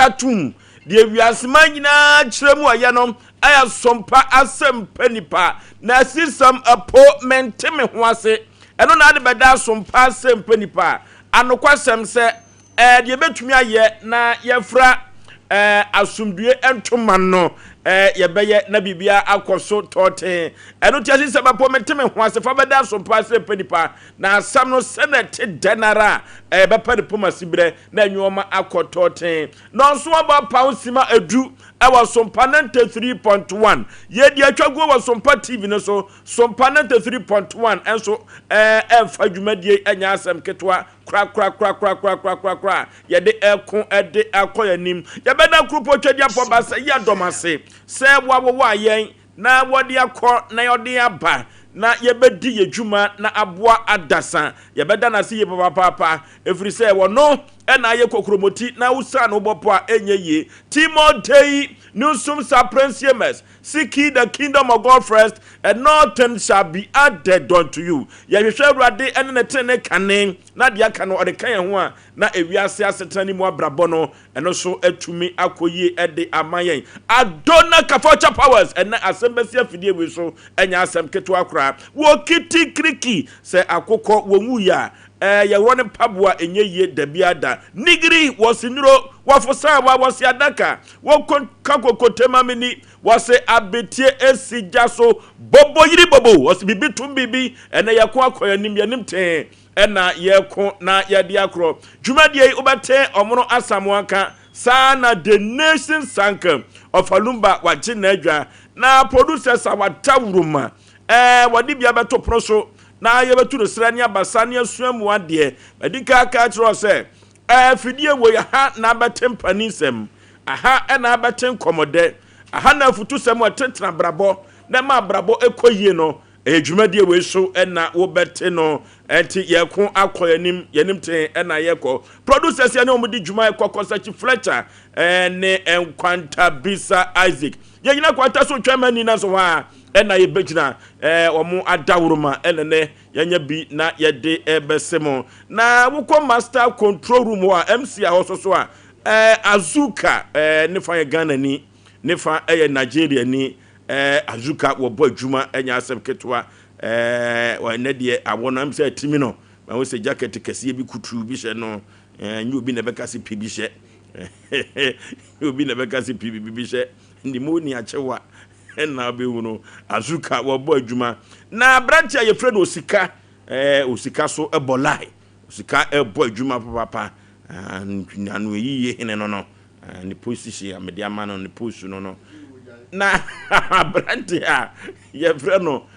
Atom deɛ wiasema nyinaa kyerɛ mu ɔyɛ no ɛyɛ Sompa Asɛmpa Nipa na asisɛm ɛpo mente me ho ase. Ɛno na ade bɛda Sompa Asɛmpa Nipa anokwasɛm sɛ deɛ bɛtumi ayɛ na yɛfra asomdue ntoma no, yɛbɛyɛ na biribia akɔ so tɔɔten. Ɛno nti ase sɛ bɛpɔ mente me ho ase fa bɛda Sompa Asɛmpa Nipa na asɛm no sɛnɛ te dɛ nara a ɛbɛpɛ ne poma siberɛ na nneɛma akɔ tɔɔten. Na ɔnso aba paw sima 10 ɛwɔ Sompa 93.1. Yɛdi atwa guo wɔ Sompa TV no so. Sompa 93.1 ɛnso ɛmfa dwumadie ɛnyɛ asɛm ketewa korakorakorakorakorakorakora. Yɛde ɛko ɛde akɔ yɛn anim. Yɛbɛda kuropɔ Twɛdi ba sɛ yɛ dɔm ase sɛ wɔawowɔ yɛn na wɔde akɔ na yɛde aba na yɛbɛdi yɛ dwuma na aboa adasa. Yɛbɛda n'ase yie papapaapa, ɛfiri sɛ wɔno ɛna ayɛ kokromoti na wosan no wobɔpo a ɛnyɛ yie. Timotei nusum saprensiemers, seek ye the kingdom of God first and all things shall be added unto you. Yɛhwehwɛ Awurade ɛne ne tene kane na deɛ aka no ɔde ka yɛn ho a na ewiase asetena ne mu abrabɔ no ɛno so atumi akɔ yie ɛde ama yɛn. Adona Kafacha Powers, ɛnɛ asɛm bɛsi afidie wei so ɛnyɛ asɛm ketewa koraa. Wɔ kiti kiriki sɛ akokɔ wɔn wu yi a yɛwɔ ne mpaboa ɛnyɛ yie dabi ada nigiri wɔsi nuro wɔfosa wa wɔsi adaka wɔkɔ kakoko temamini wɔsi abetie esi gya so bobo yiri bobo wɔsi bibi tum bibi. Ɛnɛ yɛko akɔ yɛnim yɛnim tee ɛna yɛko na yɛde akorɔ dwumadie yi. Wobɛte Ɔmono Asamoa saa na The Nation Sanka Ɔfalumba wagye n'adwa na producers a wada wuroma wɔde bia bɛto pono so na yɛbɛtu no serɛ ne abasa ne asua mu adeɛ. Madi ka ka kyerɛ sɛ fidie wɔ yɛ ha na abɛte mpani nsɛm aha, ɛna abɛte nkɔmmɔdɛ aha na afutusɛm a ɛtetena abrabɔ na ɛma abrabɔ ɛkɔ yie no. Ɛyɛ dwumadie wei so ɛna wobɛte no. Ɛnti yɛko akɔ yɛnim yɛnim ten ɛna yɛkɔ. Producers yɛne wɔn di dwuma ɛkɔ Kɔsakyi Fletcher ɛne Nkwanta Bisa Isaac. Yɛgyina kwanta so twɛn mani na so hɔ a ɛna yɛbɛgyina wɔn adaworoma ɛna nɛ yɛnyɛ bi na yɛde ɛbɛsɛ mu. Na wokɔ master control room hɔ a, MC a hɔ so so a Azuka ne fa yɛ Ghana ni, ne fa ɛyɛ Nigeria ni. Azuka wɔbɔ adwuma ɛnyɛ asɛm ketewa. Ɛnɛ deɛ awɔ no sɛ atimi no ma wo sɛ jacket kɛseɛ bi kutuu bi hyɛ no. Nyɛ obi na ɛbɛka sɛ pi bi hyɛ, nyɛ obi na ɛbɛka sɛ pi bi hyɛ pneumonia kyɛw a ɛna wobɛhu no. Azuka wɔbɔ adwuma. Na aberante a yɛfrɛ no Osika, Osika so ɛbɔ line. Osika ɛbɔ adwuma papapa ano yie hene no ne position a mede ama no ne post no. Na aberante a yɛfrɛ no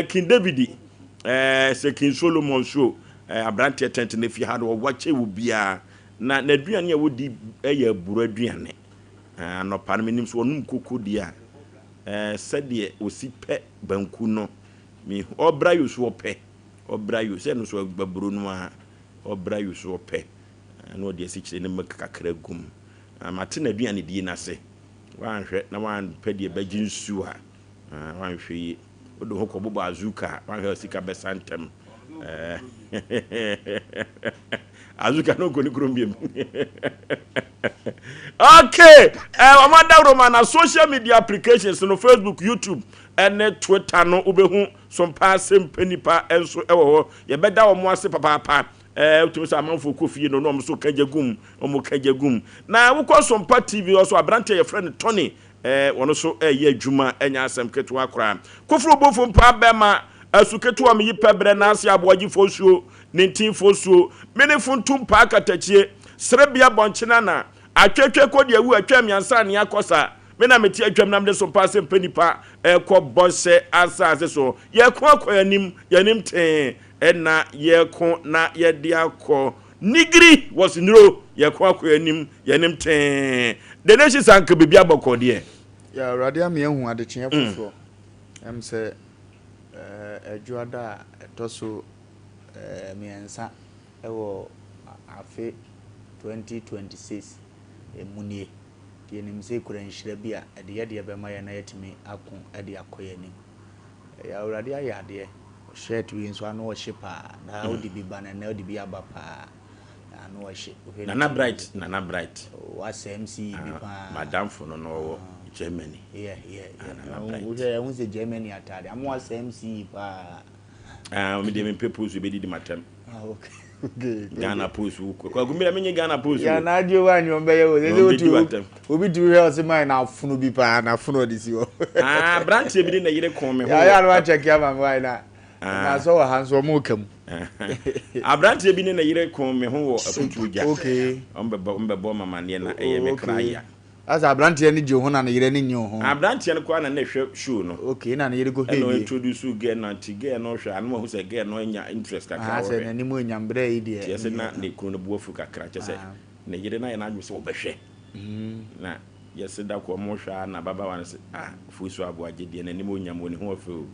King David, sɛ King Solomon so, aberanteɛ tɛntɛn efi ha no ɔwɔ kyɛ wɔ biara na n'aduane a wɔdi yɛ aburo aduane. Anɔpa no menim so ɔnom koko deɛ a sɛdeɛ osi pɛ banku no me ɔbra yi so ɔpɛ ɔbra yi sɛ no so aburo no a ɔbra yi so ɔpɛ na ɔde asikyire ne milk kakra gum. Mate n'aduane die n'ase. Wanhwɛ na wanpɛ deɛ bɛgye nsuo a wanhwɛ yie wode ho kɔbobɔ Azuka a wanhwɛ sika bɛsa ntɛm. Azuka no nkɔ ne kurom biom. Okay, wɔn adaworo na social media applications no, Facebook, YouTube ɛne Twitter no, wobɛhu Sompa Asɛmpa Nipa nso ɛwɔ hɔ. Yɛbɛda wɔn ase papaapa. Wotumi sɛ amanfoɔ kɔ fie no na wɔn nso ka gya gum, wɔn ka gya gum. Na wokɔ Sompa TV ɔso, aberanteɛ yɛfrɛ no Tony, wɔn nso ɛyɛ adwuma ɛnyɛ asɛm ketewa koraa. Koforo bofo mpa bɛma asu ketewa mi yi pɛ brɛ n'ase aboagyefoɔ suo ne ntinfoɔ suo mene funtum paa katakyie serebea bɔnkyena na atwetwe kɔ deɛ wu atwa mmiɛnsa ne akɔ sa. Me na mete atwam nam de Sompa Asɛmpa Nipa ɛkɔ bɔhyɛ asase so. Yɛko akɔ yɛnim yɛnim tee ɛna yɛko na yɛde akɔ nigiri wɔsi nuro. Yɛko akɔ yɛnim yɛnim tee. The Nation sanka biribi abɔkɔ deɛ. Yɛ Awurade ama yɛahu adekyeɛ foforɔ. Sɛ Adwoada a ɛtɔ so 3 ɛwɔ afe 2026 mu nie. Nti yɛnim sɛ kura nhyira bi a ɛde yɛdeɛ bɛma yɛn na yɛatumi ako de akɔ yɛn anim. Yɛ Awurade ayɛ adeɛ. Shirt wei nso ano ɔhye paa na wode bi ba no, ɛnɛ wode bi aba paa. Ano ɔhye. Wohwɛ ne Nana ti Bright, Nana Bright. Wasɛ MC bi Ah, paa. madamfo no na ɔwɔ Germany. Yeah. Ah, Nana Bright. Wohwɛ ɛho sɛ Germany atade. Ama wasɛ MC paa. Ah, me deɛ mempɛ post bɛdidi matam. Ah, okay. Okay. Ghana post wo kwaku mi na menye Ghana post Ya o. na adwo wa nyo bɛyɛ o. Na Sɛ ɔmbɛdi otu w'atɛm. obi tu hwɛ ɔse man na afono bi paa na afono ɔde si hɔ. Ah, aberanteɛ bi de na yere kɔn me ho Ya ya no wɔ akyɛke ama me why na. Na Ah. so wɔ ha nso ɔmo ka mu. Aberanteɛ bi ne na yere kɔn me ho wɔ afutuo gya. Okay. Ɔmbɛbɔ mamaneɛ na ɛyɛ me kra Okay. ya. Asa aberanteɛ no gye ho na ne yere ne nye ho. Aberanteɛ no koraa na na ɛhwɛ show no. Okay, na ne yere kɔ Ɛna hwɛ bie. introduce girl no nti girl no hwɛ ano ahu sɛ girl no anya interest kakra Ah, sɛ wɔhwɛ. n'anim onyam brɛ yi deɛ. Nti ɛsɛ na ne kunu no bu afu kakra kyɛ sɛ Ah. ne yere no ayɛ n'adwene sɛ wɔbɛhwɛ. Na yɛsɛ da kɔ ɔmo hwɛ a na ababaawa no sɛ ah Fosu Aboagye deɛ n'anim onyam wɔ ne ho ɔfɛ o.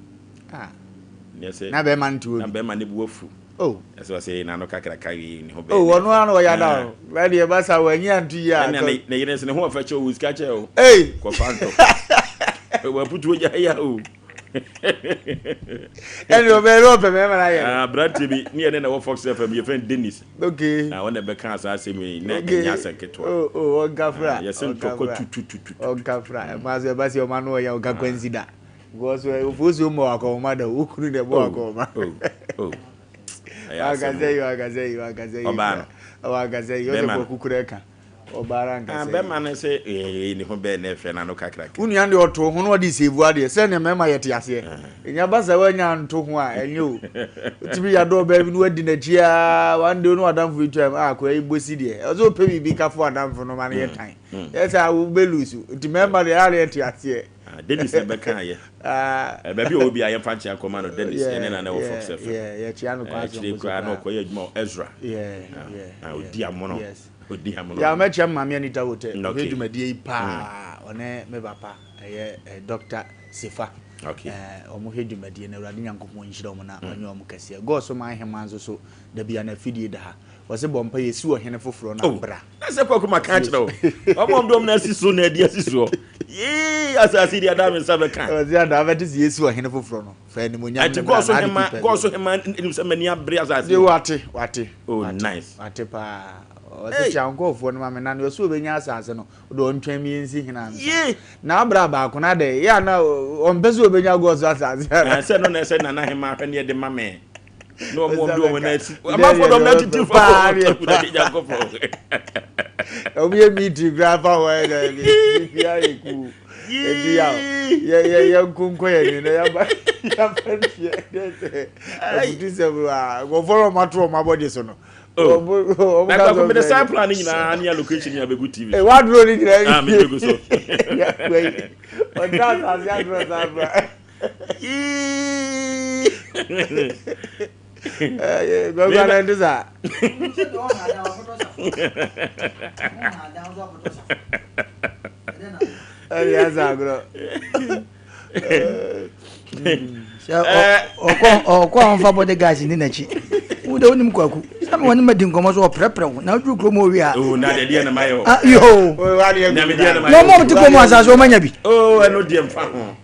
Ah. Ne sɛ Na bɛrima no te hɔ na bi. bɛrima no bu afu. Oh. Ɛsɛ ɔsɛ n'ano kakraka yi ne ho bɛyɛ. Oh, ɔno ano ɔyɛ ada Ah. o. Bɛɛ deɛ basa wanyi anto yi a. Ɛna ne yere nso ne ho ɔfɛ kyɛ o sika kyɛ o. Ei. Kɔfa ntɔ. Waputu ogya ya o. Ɛne ɔbɛyɛ ne ɔpɛ mɛma no ayɛ. Ah, aberanteɛ bi ne yɛ ne na ɛwɔ Fox FM yɛfrɛ no Dennis. Okay. Na wɔn na ɛbɛka saa asɛm yi na Okay. ɛnyɛ asɛm ketewa. Oh, ɔnkafra. Ah, yɛsɛ ntɔkwa tutututu. Ɔnkafra. Ɛma so ɛba sɛ ɔma no ɔyɛ ɔnka kwansi da. Because ofuo so mmɔ akɔnma da. Wo kunu na ɛbɔ akɔnma. Oh, oh. Ɛyɛ asɛm Wankasa yi, wankasa yi, wankasa yi. Ɔbaa no. Wankasa yi. Ɔsɛ Bɛrima no. kɔku kura ka. Ɔbaa no Ah, ankasa yi. bɛrima no sɛ ɛɛ ne ho bɛɛ na ɛfɛ n'ano kakraka. Wo nua deɛ ɔto ho na ɔde save adeɛ sɛnea mmarima yɛte aseɛ. Ɛnya ba sɛ woanya nto ho a ɛnyɛ o. Wotumi yɛ adɔ ɔbaa bi na wadi n'akyi aa one day no adamfo bi twam a akɔyɛ yi bosi deɛ. Ɛwɔ sɛ wopɛ biribi ka fo adamfo no ma no yɛ tan. Yɛ sɛ a wobɛlusu. Nti mmarima deɛ ɛyɛ a na yɛte aseɛ. Ah, Dennis na ɛbɛka ayɛ. Ah. Baabi a ɔwɔ bi a yɛmfa nkyɛn akɔma no Dennis ɛne na na ɛwɔ Fox FM. Yɛkyea no kwan Akyire koraa na ɔkɔyɛ adwuma wɔ Ezra. Ah, ɔdi amono. Yes. Ɔdi amono. Yeah, mɛkyɛ Maame Anita Hotel. Okay. Ɔhwɛ dwumadie yi paa. Ɔne me papa ɛyɛ Dr. Sefa. Okay. Ɔmo hwɛ dwumadie no Awurade Nyankopɔn nhyira ɔmo na ɔnyɛ ɔmo kɛseɛ. God so man hema nso so dabi a n'afidie da ha. Ɔse bɔ mpa yɛsi ɔhene foforɔ na Oh, bra. na sɛ kwaku ma ka kyerɛ wo. Ɔmo ɔmo de ɔmo na asi so na adi asi soɔ. Yee, asase di ada me nsa bɛka. Ɔse ada abɛte sɛ yɛsi ɔhene foforɔ no. Fa animuonyam Ɛnti ne bra gɔɔ so na ade hema, pipɛ gɔɔ so hema nim sɛ m'ani abere asase. De wate, wate. Oh, wate, nice. Wate paa. Ɔse Hey. kyia nkɔɔfoɔ no ma me na ne ɔsɛ ɔbɛnya asase no ɔde ɔntwɛn mi yɛnsi hene ansa. Yee. Na abra baako na de yɛ ana ɔmpɛ sɛ ɔbɛnya gɔɔ so asase. Na sɛ no na sɛ nana hema ahwɛ ne yɛde ma me. Na ɔmo ɔmo de ɔmo na asi. Deɛ Amanfoɔ de ɔmo na deɛ atiti paa fam. deɛ Awurade Nyankopɔn. Ɔmo yɛ meeting koraa fa hɔ yɛ dɛ bi ayɛ cool. Eti ya yɛ yɛ yɛ nkonkɔ yɛ ni na yaba yaba ntiɛ dɛ sɛ abutu sɛ wa nkɔfɔ na ɔmo ato ɔmo abɔde so no. Oh. Ɔmo Na ka kwaku sɛ mede ɔmo saa yɛ. plan no nyinaa ne allocation nyinaa bɛgu TV Ee so. waduro ni nyinaa. Ah, mede bɛgu so. Wei ɔda asase aduro saa bra. Yee. Ɛɛ gbɛgbɛ na ɛdi sa. Ɛdi asa agorɔ. Sɛ ɔkɔ ɔkɔ a ɔmfa bodyguards ni n'akyi. Wo de wonim kwaku. Sɛ me wɔne madi nkɔmmɔ so ɔprɛprɛ wo. Na woduru kurom hɔ wie a. Oh, na deɛ deɛ na mayɛ o. Ah, yo. Na me deɛ na Na mayɛ ɔmo a wɔte kurom asase wɔn anya bi. Oh, ɛno deɛ mfa ho.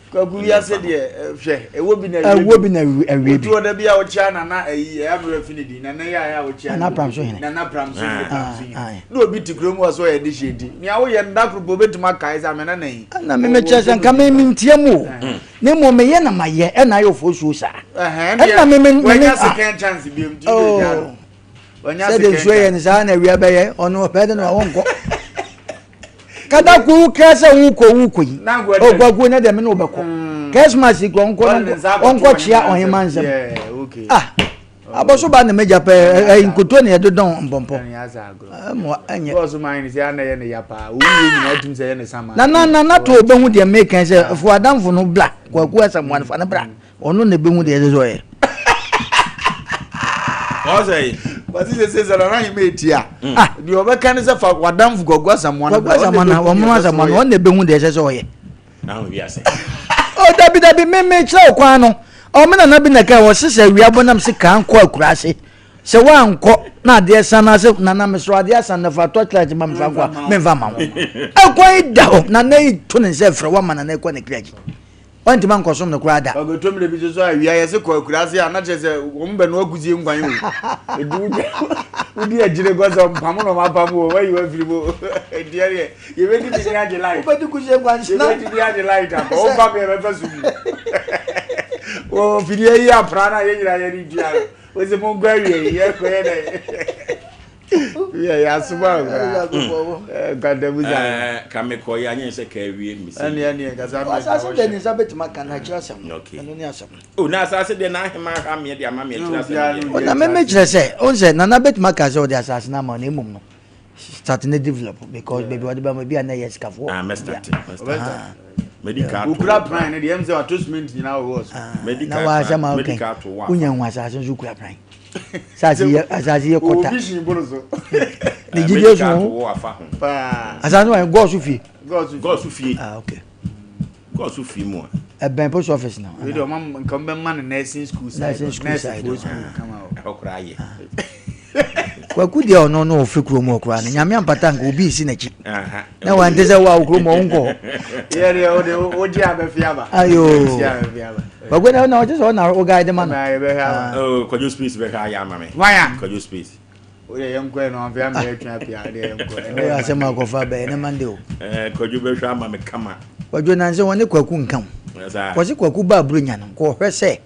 Kwaku wiase deɛ hwɛ ɛwɔ bi na awie Ɛwɔ bi na awie bi. Otu ɔda bi a ɔkyia nana ɛyi ɛyɛ amere fi ne din nana yi a ɛyɛ a ɔkyia Nana Pram so hene. Nana Pram so hene Pram so Ah, hene. Na obi te kurom hɔ so ɔyɛ de hyɛ nti nea woyɛ no da koro po obetumi akae sɛ amena na yi. Na me mekyerɛ sɛ nka me mentia mu o. Na mmom meyɛ na mayɛ ɛna ayɛ ofosuo saa. Ɛna me me me Wanya ah. second chance bi mu ti Oh. de gya no. Wanya Sɛde second nsuo yɛ no chance. saa na awia bɛyɛ ɔno ɔpɛ de no a wɔnkɔ. Kadaku kra sɛ wokɔ wokɔ yi. Na nkoa deɛ- Okwaku ne deɛ me ne wobɛkɔ. Christmas yi kɔ ɔnkɔ Ɔde ne nsa akɔto ɔnkɔ kyea ɔhema ɔhema nsam. nsɛm. Yeah, okay. Ah, abɔso ba na megya pɛ ɛyi nkoto na yɛde dɔn mpɔmpɔ. Ɛne asa agorɔ. Ɛmoa ɛnyɛ. Bɔɔso man ne sɛ ana yɛ ne ya paa. Wo wie nyinaa tum sɛ yɛ ne sama. Na na na na to obehu deɛ meka sɛ fo adamfo no bla kwaku asamoah no fa no bra ɔno na ebehu deɛ ɛsɛ sɛ ɔyɛ. Ɔsɛ yi. Wɔsi sɛ sɛ sɛ nana ahema eti a. Ah. Deɛ ɔbɛka ne sɛ fa wadamfo Kwaku Asamoah no Kwaku Asamoah na wɔn Asamoah no ɔno na ebehu deɛ ɛsɛ sɛ ɔyɛ. Na ho wiase. Oh dabi dabi me me kyerɛ wo kwan no ɔmo nana bi na ka wɔ sesɛ awia bɔ nam se kan kɔ akura ase sɛ wankɔ na adeɛ san na se nana mesrɛ adeɛ asan na fa torchlight ma mefa nkɔ a memfa ma wo ɛkwan yi da hɔ nana yi to ne nsa frɛ wama nana kɔ ne kra akyi. Wantumi ankɔsom no koraa da. Ɔkɔtɔ mmerɛ bi nso so a awia yɛse kɔ akuraase a na kyerɛ sɛ wɔn bɛnoa kusie nkwan o. Ɛti wogya wodi akyire kɔ sɛ mpamo na wɔn apam o wayi wafiri mu o. Ɛti ɛdeɛ yɛbɛdidi ne agye light. Wobɛdi kusie nkwan na. Yɛbɛdidi agye light akɔ wompa me yɛbɛfa sum mu. Wɔ fidie yi apra no a yɛn nyinaa yɛde dua no. Wose monkɔ awia yi yɛkɔyɛ dɛ. Yɛ yɛ asoma koraa. Nkantamu sa. Ɛɛ ka me kɔ yɛ anyɛ sɛ ka awie mi sɛ. Ɛne ɛne kasa mi. Asase deɛ ne nsa bɛtumi aka na akyerɛ asɛm no. Ɛno ne asɛm no. O na asase deɛ na ahema ahwɛ ameɛ de ama me akyerɛ asɛm deɛ. O na mɛmɛ kyerɛ sɛ o sɛ nana bɛtumi aka sɛ ɔde asase no ama na emom no start ne develop because baabi ɔde bɛma bi a na ɛyɛ sikafoɔ. Ah mɛ start mɛ start. Medi ka ato. Okura plan ne deɛ ɛm sɛ wato cement nyinaa wɔ hɔ so. Medi Na ka wa asɛm a medi ɔkɛn ka ato wa. wonya hu asase nso kura plan. Asase yɛ asase yɛ kɔta. Obi hyɛn bolo so. Ne gyidie so ho. Wɔ afa ho. Paa. Asase no wɔ gɔɔso fie. Gɔɔso Gɔɔso fie. Ah okay. Gɔɔso fie mu a. Ɛbɛn post office no. Wei de ɔma nka ɔbɛma no nursing school side. Nursing school side. Nurse school kama o. Ɛhɔ koraa yɛ. Kwaku deɛ ɔno no ɔfiri kurom hɔ koraa no nyame ampata nka obi nsi n'akyi na wante sɛ wo a wo kurom hɔ wonkɔ hɔ. Yɛ deɛ wode wogye abɛfi aba. Ayo. Wogye abɛfi aba. Kwaku na na ɔkyɛ sɛ ɔna wo guide ma no. Na yɛbɛhwɛ aba. Oh, Kwadwo Space bɛhwɛ ayɛ ama me. Waya. Kwadwo Space. Wode yɛnkɔ ɛ no amfe ama yɛatwe apia deɛ yɛnkɔ. Ɛyɛ asɛm akɔfa bɛyɛ ne mande o. Eh, Kwadwo bɛhwɛ ama me kama. Kwadwo nanse wɔne Kwaku nka ho. Saa. Kɔse Kwaku ba aburonya no kɔhwɛ sɛ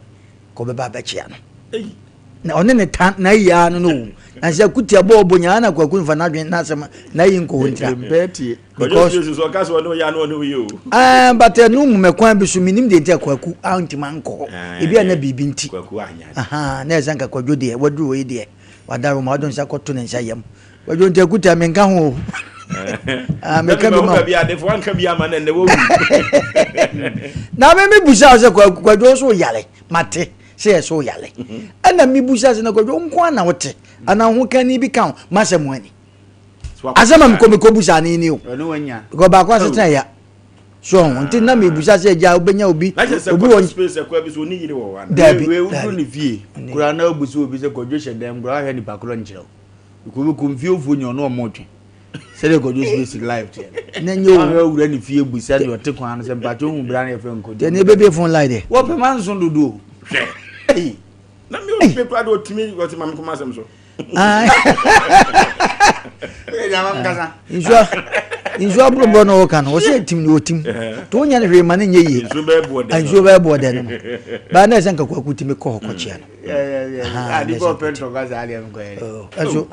kɔbɛba abɛkyea no. Ei. Na ɔne ne ta na ayi ara no no wu. Nanse akuti abɔ ɔbɔ nyaa na Kwaku nfa n'adwene n'asɛm na ayi nkɔ hɔ ntira. Mpɛ tie. Kwadwo Because Space so ɔka sɛ ɔne oyɛ ano ɔne oyɛ o. Ah, but ɛno mu mɛkwan bi so menim deɛ nti a Kwaku antumi ankɔ hɔ. Ebi a na biribi nti. Kwaku anya. Aha, na ɛsɛ nka Kwadwo deɛ waduru hɔ yi deɛ wadaro ma ɔde nsa kɔto ne nsa yam. Kwadwo nti akuta menka ho o. Ah, meka bi ma wo. Bi adefo anka bi ama na nnɛ wawu. Na me mebusa sɛ Kwaku Kwadwo so yare mate sɛ yɛ so yare. Ɛna mebusa sɛ na Kwadwo nko ara na wote anaa ho kani bi ka ho masɛm ani. Asɛm a mekɔ mekɔ busa ne ni o. Ɔne wanya. Because baako asetena ya. So ɔho nti na mebusa sɛ agya wobɛnya obi Na kyerɛ sɛ obi Kwadwo wɔ Space ɛkwa bi so ɔne yere wɔ hɔ ana. Dabi, Wei woduru dabi. ne fie koraa na abu sɛ obi sɛ Kwadwo hyɛ dɛm koraa wahwɛ nipa korɔ nkyerɛ wo. Kwadwo kɔmfiefoɔ nyɛ ɔne ɔmo twe. Sɛdeɛ Kwadwo Space live teɛ no. Na nyɛ o. Wahwɛ awura ne fie bu sɛ deɛ ɔte kwan no sɛ mpakyɛ wohu bra na yɛfrɛ no Kwadwo. Deɛ ne ɛbɛbie phone line deɛ. Wɔpɛ ma nso dodo o. Hwɛ. Ei. Na me ɔtumi koraa deɛ ɔtumi ɔte ma me kɔma asɛm so. Nsuo nsuo aborɔborɔ na ɔka no ɔsɛ tim na ɔtim nti wonya no hwee ma no nyɛ yie Nsuo bɛyɛ boɔ dɛ. nsuo bɛyɛ boɔ dɛ no no baa na ɛsɛ nka Kwaku tumi kɔ hɔ kɔkyea no ɛso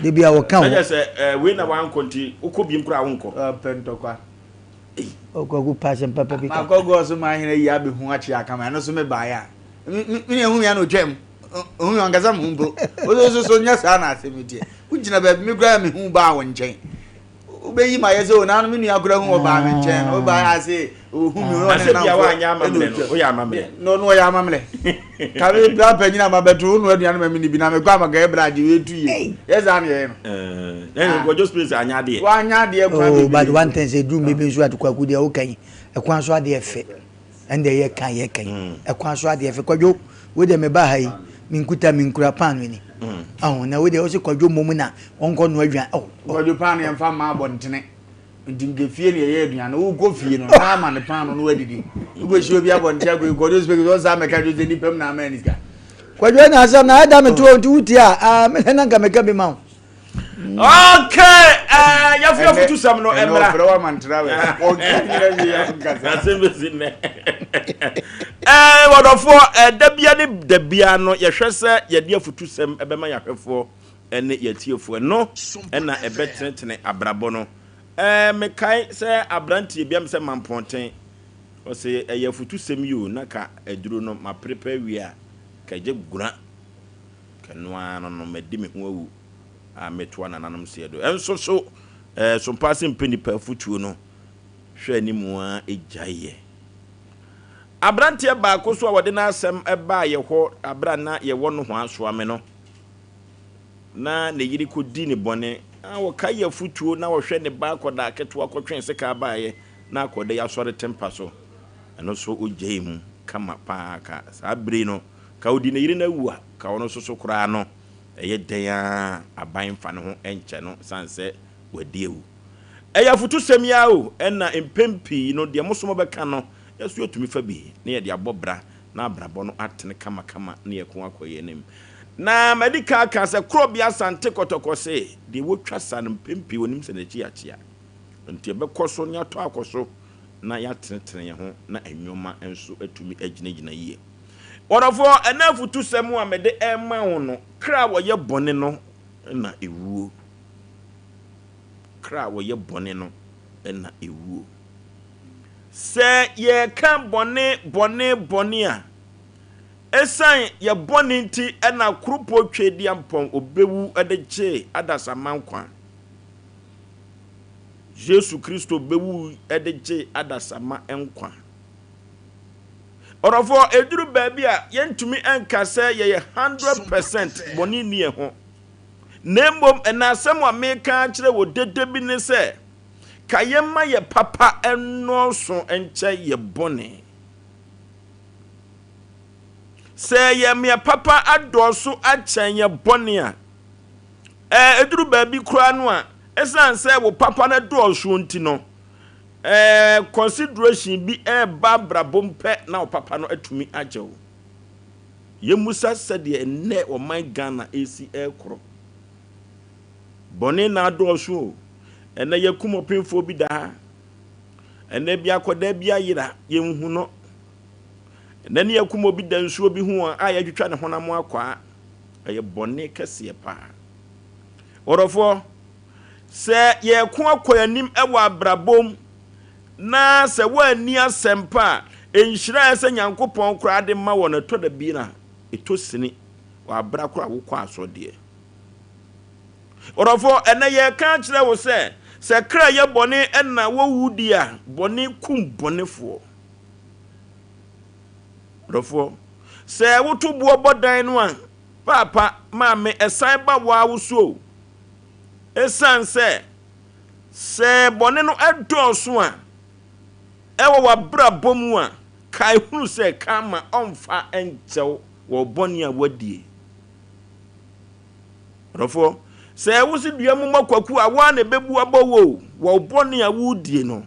de bi a wɔka Na wɔ kyerɛ sɛ eh, wei na wankɔ nti wokɔ biem koraa wonkɔ. Ɔpɛ ntɔkwa. Kwaku pa asɛm papa bi ka Makɔ gɔɔ so ma ahene yi abɛhu akye akama ɛno so mebaeɛ a me ne ɛhu ya na ɔtwam ɔhu ya ɔnkasa me ho mpo wo so so nyɛ saa na asɛm yi teɛ wogyina baabi me koraa mehu baa wo nkyɛn wobɛyi ma yɛ sɛ onaa no me nua koraa hu ɔbaa me nkyɛn no wobaa ase ɔhu me Na ɔne sɛ bia namfo woanyɛ amammerɛ ɛna no, ɔtwam woyɛ amammerɛ. na ɔno ɔyɛ amammerɛ ka me bra panyin a mabɛto wo noa aduane ma me ni bi na mekɔ amaka yɛ bra agye wei tu yie yɛ saa ne yɛyɛ no Eh, na Kwadwo Space anyɛ adeɛ. wanyɛ adeɛ kwan oh but bebree one thing sɛ duru baabi nso ate Kwaku deɛ woka yi ɛkwan so adeɛ fɛ ɛnde yɛ kan yɛ kan ɛkwan so adeɛ fɛ Kwadwo wo deɛ meba ha yi menkuta menkura paano ni ɔho na wo deɛ wo sɛ Kwadwo mmom na ɔnkɔ noa aduane oh Kwadwo paano yɛmfa mma abɔntene nti nka fie ne yɛyɛ aduane wokɔ fie no na ama ne paano no wadidi wokɔhyia obi abɔnten akɔ Kwadwo space ɔsa mɛka dwo sɛ nnipa mu na ama ne sika Kwadwo na asɛm na ɛda me toɔ nti wotie a ah, me na nka meka bi ma wo Okay, eh, yɛfo Ɛnɛ- afutusɛm no ɛnɛ mmra. ɔfrɛ wo amantra wɛ ɔnka nyina wie ɔnkasa Asɛm bɛsi nnɛ. Eh, wɔdɔfoɔ, eh, da bia ne da bia no yɛhwɛ sɛ yɛde afutusɛm ɛbɛma yɛahwɛfoɔ ne yɛatiefoɔ. Ɛno ɛna ɛbɛtenetene abrabɔ no. Eh, mekae sɛ aberanteɛ bi am sɛ mampɔnten. Ɔse ɛyɛ afutusɛm yi o, na ka aduro no maprepare wie a, ka gye gura. Ka ɛno ara no no madi me ho awu a metoa nananom seɛ do. Ɛnso so, eh, sompa ase mpɛ nipa afutuo no hwɛ anim ara gyaeɛ. Aberanteɛ baako so a wɔde n'asɛm baa yɛ hɔ abere a na yɛwɔ nohoa Soame no, na ne yere kɔdi ne bɔne. A ɔkae afutuo na ɔhwɛ ne ba akɔdaa ketewa kɔtwee sekaa baeɛ na akɔda yi asɔre tempa so. Ɛno nso ɔgyae mu kama paa ka saa bere yi no ka ɔdi ne yere no awu a ka ɔno nso so koraa no ɛyɛ dɛn ara aban mfa ne ho nkyɛ no sane sɛ wadi awu. Ɛyɛ afutusɛm yi ara o ɛna mpɛn pii no deɛ mo so mobɛka no. Yɛn nso yɛtumi fa bi na yɛde abɔ bra na abrabɔ no atene kamakama na yɛko akɔ yɛn anim. Na madi kan aka sɛ Korɔbea Asante Kɔtɔkɔ se deɛ wɔtwa sa no mpɛn pii wɔnim sɛ n'akyi akyea. Nti yɛbɛkɔ so na yɛatɔ akɔ so na yɛatenetene yɛn ho na nnoɔma nso atumi agyinagyina yie. Ɔdɔfoɔ, ɛnnɛ afutusɛm a mede rema wo no, kra a wɔyɛ bɔne no na ɛwuo. Kra a wɔyɛ bɔne no na ɛwuo. Sɛ yɛreka bɔne, bɔne, bɔne a, ɛsiane yɛ bɔne nti na Koropɔ Tweaduampɔn ɔbɛwu de gyee adasamma nkwa. Yesu Kristo bɛwu de gyee adasamma nkwa. Ɔdɔfoɔ, ɛduru baabi a yɛntumi nka sɛ yɛyɛ 100% bɔne nni yɛn ho. Na mmom ɛnɛ asɛm a meka akyerɛ wo dede bi ne sɛ, Ka yɛmma yɛ papa nnɔɔso nkyɛ yɛ bɔne. Sɛ yɛma yɛ papa adɔɔso akyɛn yɛ bɔne a, ɛɛ ɛduru baabi koraa no a, ɛsiane sɛ wo papa no dɔɔso nti no, ɛɛ consideration bi ɛreba abrabɔ mu pɛ na wo papa no atumi agye wo. Yɛmmusa sɛdeɛ ɛnnɛ ɔman Ghana ɛresi ɛrekorɔ. Bɔne na adɔɔso o. Ɛnnɛ yɛakum ɔpemfoɔ bi da ha. Ɛnnɛ bi akwadaa bi ayera, yɛnhu no. Ɛnnɛ ne yɛakum obi da nsuo bi ho a yɛatwitwa ne honam akwaa. Ɛyɛ bɔne kɛseɛ paa. Ɔdɔfoɔ, sɛ yɛreko akɔ anim wɔ abrabɔ mu na sɛ woanni asɛmpa a, nhyira a ɛsɛ Nyankopɔn koraa de ma wɔ no ɛtɔ da bi na ɛtɔ sini wɔ abra koraa wokɔ asɔdeɛ. Ɔdɔfoɔ, ɛnnɛ yɛreka akyerɛ wo sɛ, sɛ kra yɛ bɔne na wowu di a, bɔne kum bɔnefoɔ. Ɔdɔfoɔ, sɛ woto boɔ bɔ dan no a, paapa, maame, ɛsan ba wo ara wo so o. Ɛsiane sɛ, sɛ bɔne no dɔɔso a, ɛwɔ w'abrabɔ mu a, kae hunu sɛ karma ɔmfa nkyɛ wo wɔ wo bɔne a woadie. Ɔdɔfoɔ, sɛ wose dua mu ma kwaku a, woa na ɛbɛbu abɔ wo o, wɔ wo bɔne a woredie no.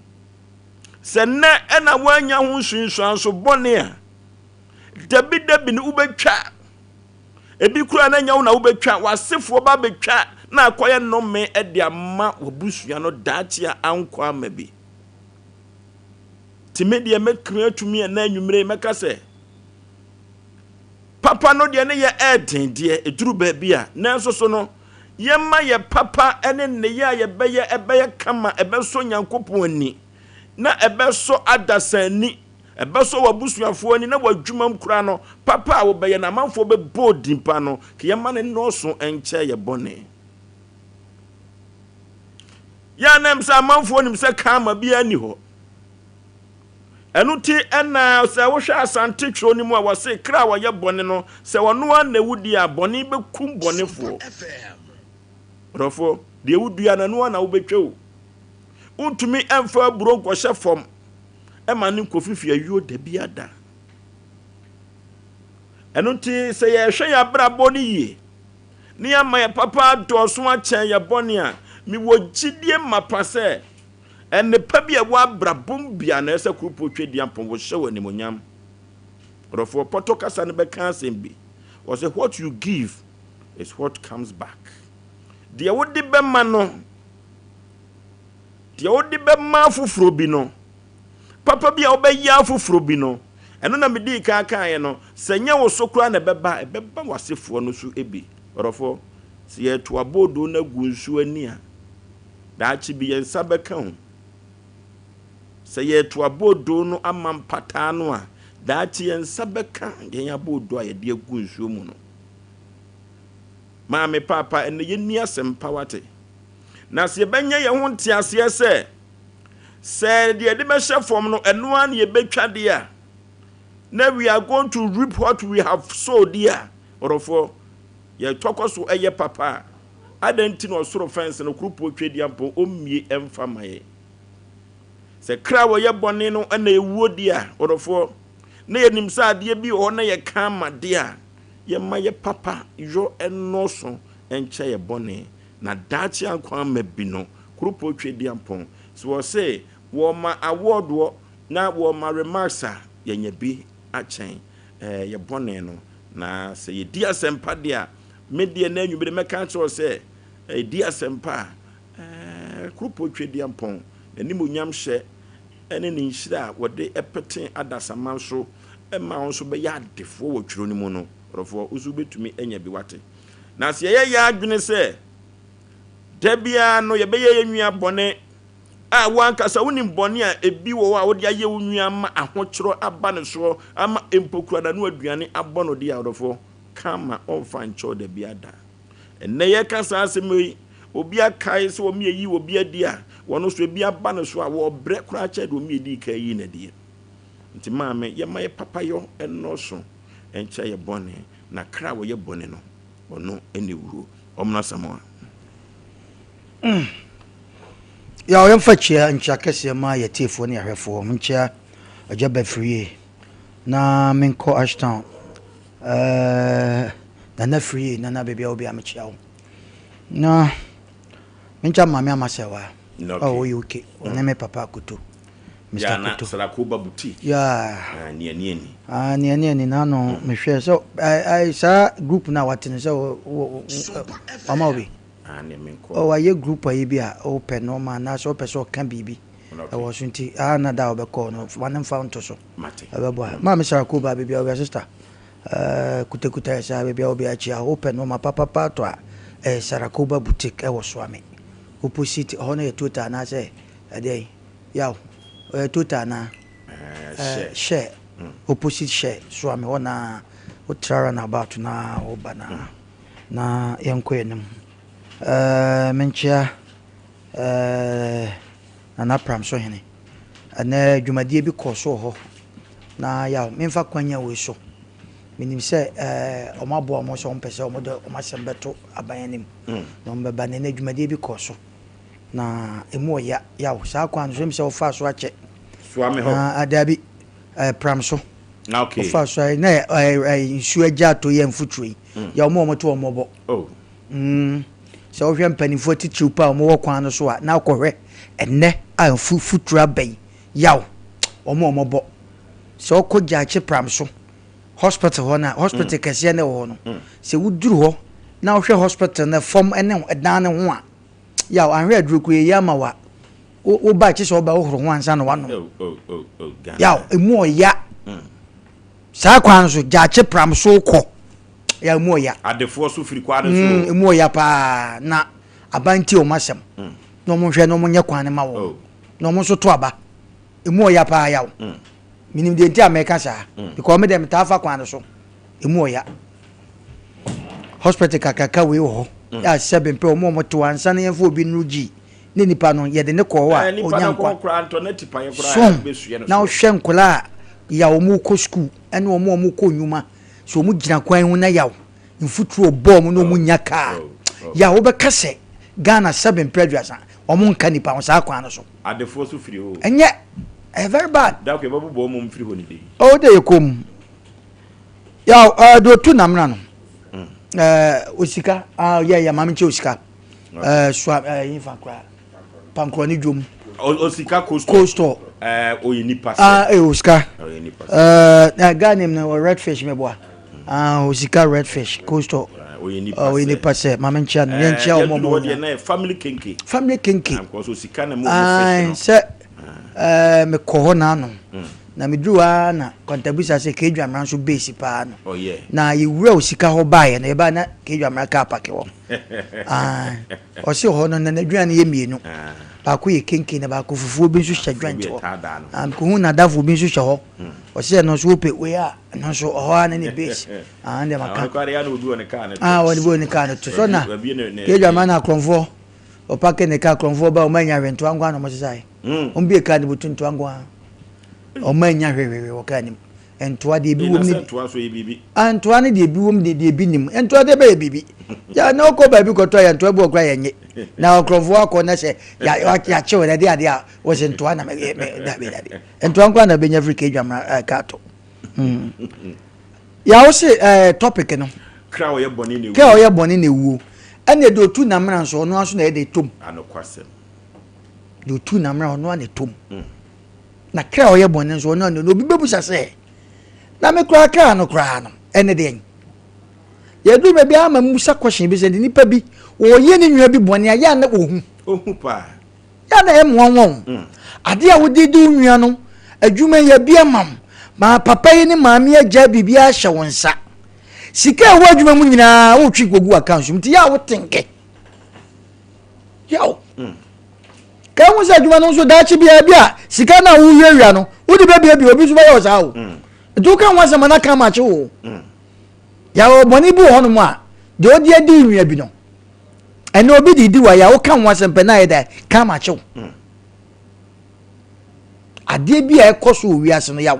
Sɛ nnɛ ɛna woannya ho nsunsuanso bɔne a, dabidabi no wobɛtwa. Ebi koraa na ɛnyɛ wo na wobɛtwa, w'asefoɔ ba bɛtwa na akɔyɛ nnome de ama w'abusua no daakye a ankɔ ama bi. Nti me deɛ mɛtumi atumi ɛnɛ anwummere yi mɛka sɛ, Papa no deɛ ne yɛ ɛɛden deɛ, ɛduru baabi a, nanso so no, yɛma yɛ papa ne nneyɛɛ a yɛbɛyɛ ɛbɛyɛ kama, ɛbɛsɔ Nyankopɔn ani, na ɛbɛsɔ adasa ani, ɛbɛsɔ w'abusuafoɔ ani, na w'adwumam koraa no, papa a wobɛyɛ no, amanfoɔ bɛbɔ wo din pa no, ka yɛma no nnɔɔso nkyɛ yɛ bɔne. Yɛ a na ɛm sɛ amanfoɔ nim sɛ karma biara nni hɔ. Ɛno nti na sɛ wohwɛ Asante twerɛ no mu a wɔse kra a wɔyɛ bɔne no sɛ ɔno ara na ɛwu deɛ a bɔne bɛkum bɔnefoɔ. Ɔdɔfoɔ, deɛ wodua no ɛno ara na wobɛtwa o. Wontumi mfa aburo nkɔhyɛ fam ɛma no nkɔfifi ayuo da bi ada. Ɛno nti sɛ yɛhwɛ yɛn abrabɔ no yie ne yɛama yɛ papa adɔɔso akyɛn yɛ bɔne a, mewɔ gyidie mapa sɛ Nnepa bi a ɛwɔ abrabɔ mu biara no, ɛsɛ sɛ Kuropɔn Tweaduampɔn wɔhyɛ wo animuonyam. Ɔdɔfoɔ, pɔtɔ kasa no bɛka asɛm bi. Ɔsɛ what you give is what comes back. Deɛ wode bɛma no, deɛ wode bɛma afoforɔ bi no, papa bi a wobɛyɛ afoforɔ bi no, ɛno na medii kan kaeɛ no, sɛ nyɛ wo so koraa na ɛbɛba, ɛbɛba w'asefoɔ no so bi. Ɔdɔfoɔ, sɛ yɛto aboodoo no agu nsuo ani a, Daakye bi yɛn nsa bɛka o. Sɛ yɛreto aboodoo no ama mpataa no a, daakye yɛn nsa bɛka yɛn aboodoo a yɛde agu nsuo mu no. Maame, paapa, ɛnnɛ yɛnni asɛmpa wate. Na sɛ yɛbɛnya yɛn ho nteaseɛ sɛ, sɛ deɛ yɛde bɛhyɛ fam no, ɛno ara na yɛbɛtwa deɛ a, na we are going to reap what we have sowed deɛ a, ɔdɔfoɔ, yɛtɔ kɔ so yɛ papa a, Adɛn nti na ɔsoro fɛnse no kuropɔn Tweaduampɔn ommue mfa mma yɛn? Sɛ kra a wɔyɛ bɔne no na ɛwuo deɛ a, ɔdɔfoɔ, na yɛnim sɛ adeɛ bi wɔ hɔ na yɛka ama deɛ a, yɛma yɛ papa yɔ nnɔɔso nkyɛ yɛ bɔne, na daakye ankwa ama bi no, kuropɔn Tweaduampɔn, sɛ wɔse wɔma awɔɔdoɔ. Na wɔma remarks a, yɛanya bi akyɛn yɛ bɔne no. Na sɛ yɛdi asɛmpa deɛ a, me deɛ na anwummere mɛka akyerɛ wo sɛ, ɛdi asɛmpa a, Kuropɔn Tweaduampɔn, n'animuonyamhyɛ ne ne nhyira a wɔde pete adasamma so ma wo nso bɛyɛ adefoɔ wɔ twerɛ no mu no, ɔdɔfoɔ, wo nso wobɛtumi anya bi, wate? Na sɛ yɛyɛ yɛn adwene sɛ da biara no yɛbɛyɛ yɛn nua bɔne, a wo ankasa wonim bɔne a ebi wɔ hɔ a wode ayɛ wo nua ama ahokyerɛ aba ne soɔ, ama mpo kura n'ano aduane abɔ no deɛ a, ɔdɔfoɔ, ka ma ɔmfa nkyɛ wo da biara da. Ɛnnɛ yɛreka saa asɛm yi, obi akae sɛ wɔn yɛyi obi adi a, wɔn nso ebi aba ne so a, wɔrebrɛ koraa kyɛn deɛ wɔn yɛdii kan yii no adie. Nti maame, yɛma yɛ papayɔ nnɔɔso nkyɛ yɛ bɔne, na kra a wɔyɛ bɔne no, ɔno na ɛwuo. Ɔmono Asamoah. Mm. Yaw, yɛmfa kyia nkyia kɛseɛ ma yɛ tiefoɔ ne ahwɛfoɔ. Menkyia Agya Bafrie na menkɔ Ashtown. Uh, Nana Frie, Nana baabi a wo bia mekyia wo. Na menkyia Maame Amasɛwa a ɔwɔ UK, ɔne me papa Akoto. Mr. Yeah, na Akoto. Sarakoba Boutique. Yeah. Ah, nea ni ani. Ah, nea ni ani na no mehwɛ sɛ ai saa group na wate no sɛ wama wo bi. Ah, nea menkɔ. Oh, wayɛ group ayi bi a wopɛ nɔɔma anaasɛ wopɛ sɛ ɔka biribi ɛwɔ so nti ah na da a wobɛkɔ no ma ne mfa nto so. Mate. Ɛbɛboa. Maame Sarakoba baabi a wobia sister. Eh, kutakuta yɛ saa baabi a wobia akyi a wopɛ nɔɔma papapa tɔ a ɛyɛ Sarakoba Boutique ɛwɔ Soame. Opposite ɛhɔ no yɛ Total anaasɛ ɛdeɛn? Yaw, ɔyɛ total anaa? Ɛɛ, hyɛ, opposite hyɛ, soa me hɔ na wotra run about na woba na na yɛnkɔ yɛn anim. Ɛɛ, menkyea ɛɛ Nana Pramso hene. Ɛnɛ dwumadie bi kɔɔ so wɔ hɔ na yaw, memfa kwanya wei so. Menim sɛ ɛɛ wɔn aboa wɔn sɛ wɔn pɛ sɛ wɔn de wɔn asɛm bɛto aban anim na wɔn bɛba. Na ɛnɛ dwumadie bi kɔɔ so. Na emu ɔya yaw saa kwan no so ɛmu sɛ ɔfaa so akyɛ. Soa me hɔ. Na ah, daabi ɛɛ pram so. Ah, okay. Ɔfaa so ayɛ na ɛɛ ɛɛ nsuo agya atɔ yi a mfuturo yi. Mm. Yɛ wɔn a wɔte wɔn mmɔbɔ. Oh. Mm. Sɛ wohwɛ mpanimfoɔ atitiriw pa a wɔwɔ kwan no so a na akɔhwɛ ɛnɛ a mfuturo aba yi yaw wɔn a wɔbɔ. Sɛ ɔkɔ gyaakye pram so hospital hɔ no a hospital mm. kɛseɛ na ɛwɔ hɔ no. Mm. Sɛ woduru hɔ na wohwɛ hospital no fam ne ɛdan no ho a Yaw, anhwɛ aduro koraa eyi ama wo a, wo wo ba kye sɛ ɔba wohoro ho ansa na wanom. Oh, oh, oh, oh, Ghana. Yaw, emu ɔya. Mm. Saa kwan no so, gyaakye pram so kɔ. Yaw, emu ɔya. Adefoɔ so firi kwan no so. Mm, emu ɔya paa. Na aban tie wɔn asɛm. Mm. Na wɔn nhwɛ na wɔn nyɛ kwan no ma wɔn. Oh. Na wɔn nso to aba. Emu ɔya paa yaw. Mm. Menim deɛ nti a mɛka saa. Mm. Because me deɛ metaa fa kwan no so. Emu ɔya. Hospital kakraka wei wɔ hɔ mm. a sɛbe mpɛ wɔn a wɔte hɔ ansa na yɛmfa obi nnuru gyi ne nipa no yɛde ne kɔɔ hɔ a eh, ɔnya nkwa so na wohwɛ nkwadaa a ya wɔn kɔ sukuu ɛne wɔn a wɔn kɔ nnwuma so wɔn gyina kwan ho na yaw mfuturo bɔ wɔn na wɔn nya kaa oh, oh. ya wobɛka sɛ Ghana sɛbe mpɛ aduasa wɔn nka nipa ho saa kwan no so. Adefoɔ so firi hɔ. Ɛnyɛ ɛyɛ very bad. Dako yɛ bɛbobɔ wɔn mfiri hɔ ne de. Ɔwɔ de yɛ kɔn mu. Yaw ɛɛ deɛ otu namena no ɛɛ osika ah yɛ yɛ maame nkyɛn osika ɛɛ soa ɛɛ yin fa kura pankorɔ ne dwom. Osika cold store. Cold store. Ɛɛ oye nipa sɛ. Ah ɛɛ osika. Oye nipa sɛ. Ɛɛ na guy name no red fish mɛ boa ah osika red fish cold store. Oye nipa sɛ. Oye nipa sɛ maame nkyɛn no yɛn nkyɛn wɔn wɔn nyinaa. Yɛ family kenke. Family kenke. Nkɔso osika na mu fish no. Sɛ. Ɛɛ mekɔ hɔ n'ano. Na meduru hɔ ara na Kwantabisa sɛ Kedwamena nso base paa no. Oh, yeah. Na yɛwura osika hɔ baeɛ no yɛbaeɛ na Kedwamena kaa pake hɔ. Ah, ɔse hɔ no na n'aduane yɛ mmienu. Ah. Baako yɛ kenke na baako fufuo bi nso hyɛ joint hɔ. Ah, mekɔhu n'adamfo bi nso hyɛ hɔ. Ɔse ɛno nso wopɛ wei a ɛno nso ɔhɔ ara ne ne base. Ah, ɛndeɛ maka. Ah, ɔde bi wɔ ne kaa no to. So na Kedwamena na akorɔmfoɔ ɔpake ne kaa akorɔmfoɔ ba ɔma anya hwee ntoa nko ara na wɔsesaeɛ. Wɔn bue kaa no butu ntoa nko ara. Wɔn annya hwehwehwe wɔ kaa no mu. Ntoa deɛ ebi wom ne ntoa so yɛ biribi. Ah, ntoa no deɛ ebi wom deɛ deɛ ebi nim. Ntoa deɛ bɛyɛ biribi. Ya na ɔkɔ baabi kɔtɔ yɛ ntoa bi wɔ kora yɛ nye. Na ɔkorɔmfoɔ akɔ na sɛ ya yakye wɔ ɛde adeɛ a wɔsɛ ntoa na mɛ mɛ dabi dabi. Ntoa nko ara na bɛnya firi kedwamra ɛɛ kaa to. Ya wo se ɛɛ topic no. Kra ɔyɛ bɔne na ewuo. Kra ɔyɛ bɔne na ewuo. Ɛna deɛ otu namena nso ɔno ara nso na ɛyɛ de tom. Anokwasɛm. Deɛ ɔtu namena ɔno ara na ɛtɔ mu. Na kra a ɔyɛ bɔne nso, ɔno ano. Na obi bɛbusa sɛ, Na me koraa kra no koraa no, ɛne deɛn? Yɛduru baabi a ama mmusa question bi sɛ, nti nipa bi, ɔyɛ ne nua bi bɔne a, yɛ a na ɔhu? Ɔhu paa. Yɛ a na ɛyɛ mmoa wɔn. Adeɛ a wode di wo nua no, adwuma yi abi ama wo. Ma papa yi ne maame yi agyae biribiara ahyɛ wo nsa. Sika a ɛwɔ adwuma mu nyinaa, wotwe kɔgu account mu. Nti yɛ a wote nkɛ. Yaw. Ka ehu sɛ adwuma no nso daakye biara bi a sika no a wowiawia no wode bɛbiabia obi nso bɛyɛ wo saa o. Nti woka ho asɛm a na ka makye wo. Yɛwɔ bɔne bi wɔ hɔnom a deɛ ɔde adi wo nua bi no ɛnna obi de di wa yɛ a woka ho asɛm pɛ na ayɛ dɛ ka makye wo. Adeɛ bi a ɛkɔ so wɔ wiase no yaw.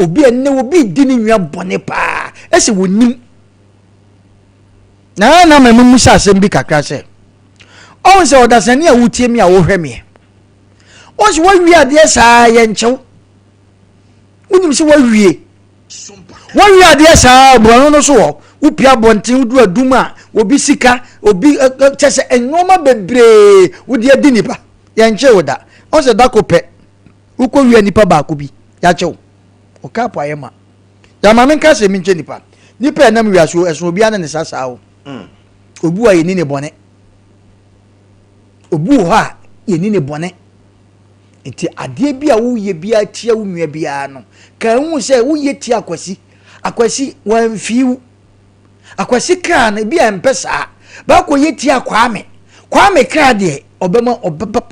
Obi a ɛnnɛ obi di ne nua bɔne paa ɛsɛ wɔnim. Na na mɛmmusa asɛm bi kakra sɛ, ɔhu sɛ ɔdasani a wotie me a wohwɛ meɛ, ɔhu sɛ woawie adeɛ saa yɛnkyɛw, wonim sɛ woawie, woawie adeɛ saa borɔno no so hɔ, wopia abɔnten wodu adum a obi sika, obi kyɛ sɛ nneɛma bebree wode adi nipa, yɛnkyɛ wo da, ɔhu sɛ da ko pɛ wokɔ wia nipa baako bi, yɛakyɛ wo, ɔka po ayɛ ma. Yɛ ma menka asɛm bi nkyerɛ nipa. Nipa a ɛnam wiase o, ɛsono obiara ne ne sa saa o. Mm. Obi wɔ a yɛni ne bɔne. Obi wɔ hɔ a yɛni ne bɔne. Nti adeɛ bi a woyɛ biara tia wo nua biara no, ka ehu sɛ woyɛ tia akwasi. Akwasi wɔamfii wo. Akwasi kra no ebi a ɛmpɛ saa. Baako yɛ tia Kwame. Kwame kra deɛ ɔbɛma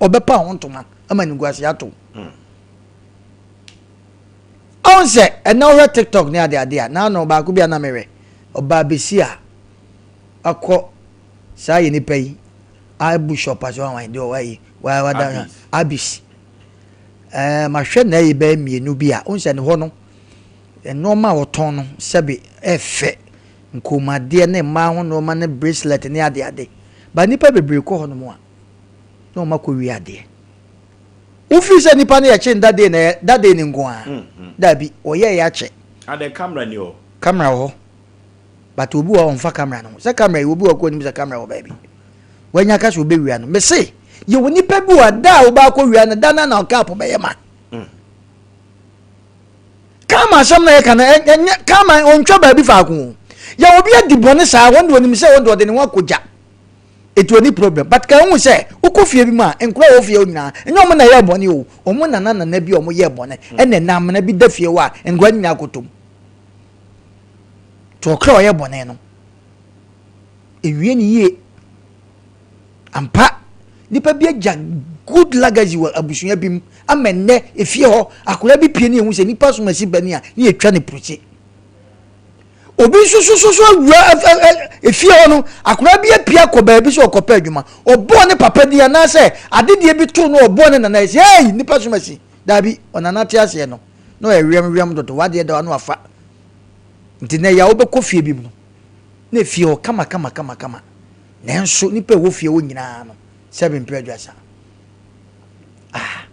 ɔbɛpa ho ntoma ama ne guase ato. Mm. Ɔhu sɛ ɛnɛ wohwɛ tiktok ne ade ade a, n'ano baako bi a na mehwɛ, ɔbaa besi a akɔ saa yɛ nipa yi, abu shop ase wɔn deɛ ɔwɔ ayi, wada abis. Ɛɛ mahwɛ na ɛyɛ bɛyɛ mmienu bi a, ɔhu sɛ ne hɔ no, nneɛma a wɔtɔn no sɛbe ɛfɛ, nkɔnmuadeɛ ne mmaa ho nneɛma ne bracelet ne ade ade. Ba nipa bebree kɔ hɔ nom a, na wɔn akɔ wie adeɛ. Wofii sɛ nipa no yɛ kyen that day na ɛyɛ that day no nko ara? Dabi, wɔyɛɛ yɛ akyɛ. Adɛn camera ni hɔ? Camera wɔ hɔ but obi wɔ hɔ a ɔnfa camera no ho. Sɛ camera yi obi wɔ hɔ koraa onim sɛ camera wɔ baabi. Wanya ka sɛ ɔbɛwia no. Mese yɛwɔ nipa bi wɔ a da a wobɛ akɔ wia no da no na cup bɛyɛ ma. Karma asɛm na yɛka no ɛnyɛ karma ɔntwa baabi faako o. Yɛ obi adi bɔne saa wɔn de onim sɛ wɔn de ɔde ne ho akɔgya. Eti ɔni problem but ka ehu sɛ wokɔ fie bi mu a nkora a ɛwɔ fie hɔ nyinaa ɛnyɛ wɔn na ɛyɛɛ bɔne o, wɔn nana nana bi a wɔn yɛɛ bɔne ɛna ɛnɛ amena bi da fie hɔ a nkora no nyinaa kɔtɔ mu. Nti ɔkra a ɔyɛ bɔne no ewie ne yie ampa nipa bi agya good legacy wɔ abusua bi mu ama ɛnɛ efie hɔ akora bi pie ne ehu sɛ nipa som asi bani a ne yɛtwa ne purukye. Obi nso so so so awura efie hɔ no, akwadaa bi apue akɔ baabi sɛ ɔkɔpɛ adwuma. Ɔbɔɔ ne papa din anaasɛ adedeɛ bi too no ɔbɔɔ ne nana ɛsɛ ei nipa som asi. Daabi, ɔnana te aseɛ no na ɔyɛ weam weam dodo wadeɛ da ano afa. Nti nɛ yɛ wobɛkɔ fie bi mu no na efie hɔ kama kama kama kama. Nanso nipa ɛwɔ fie hɔ nyinaa no sɛbe mpere aduasa. Ah,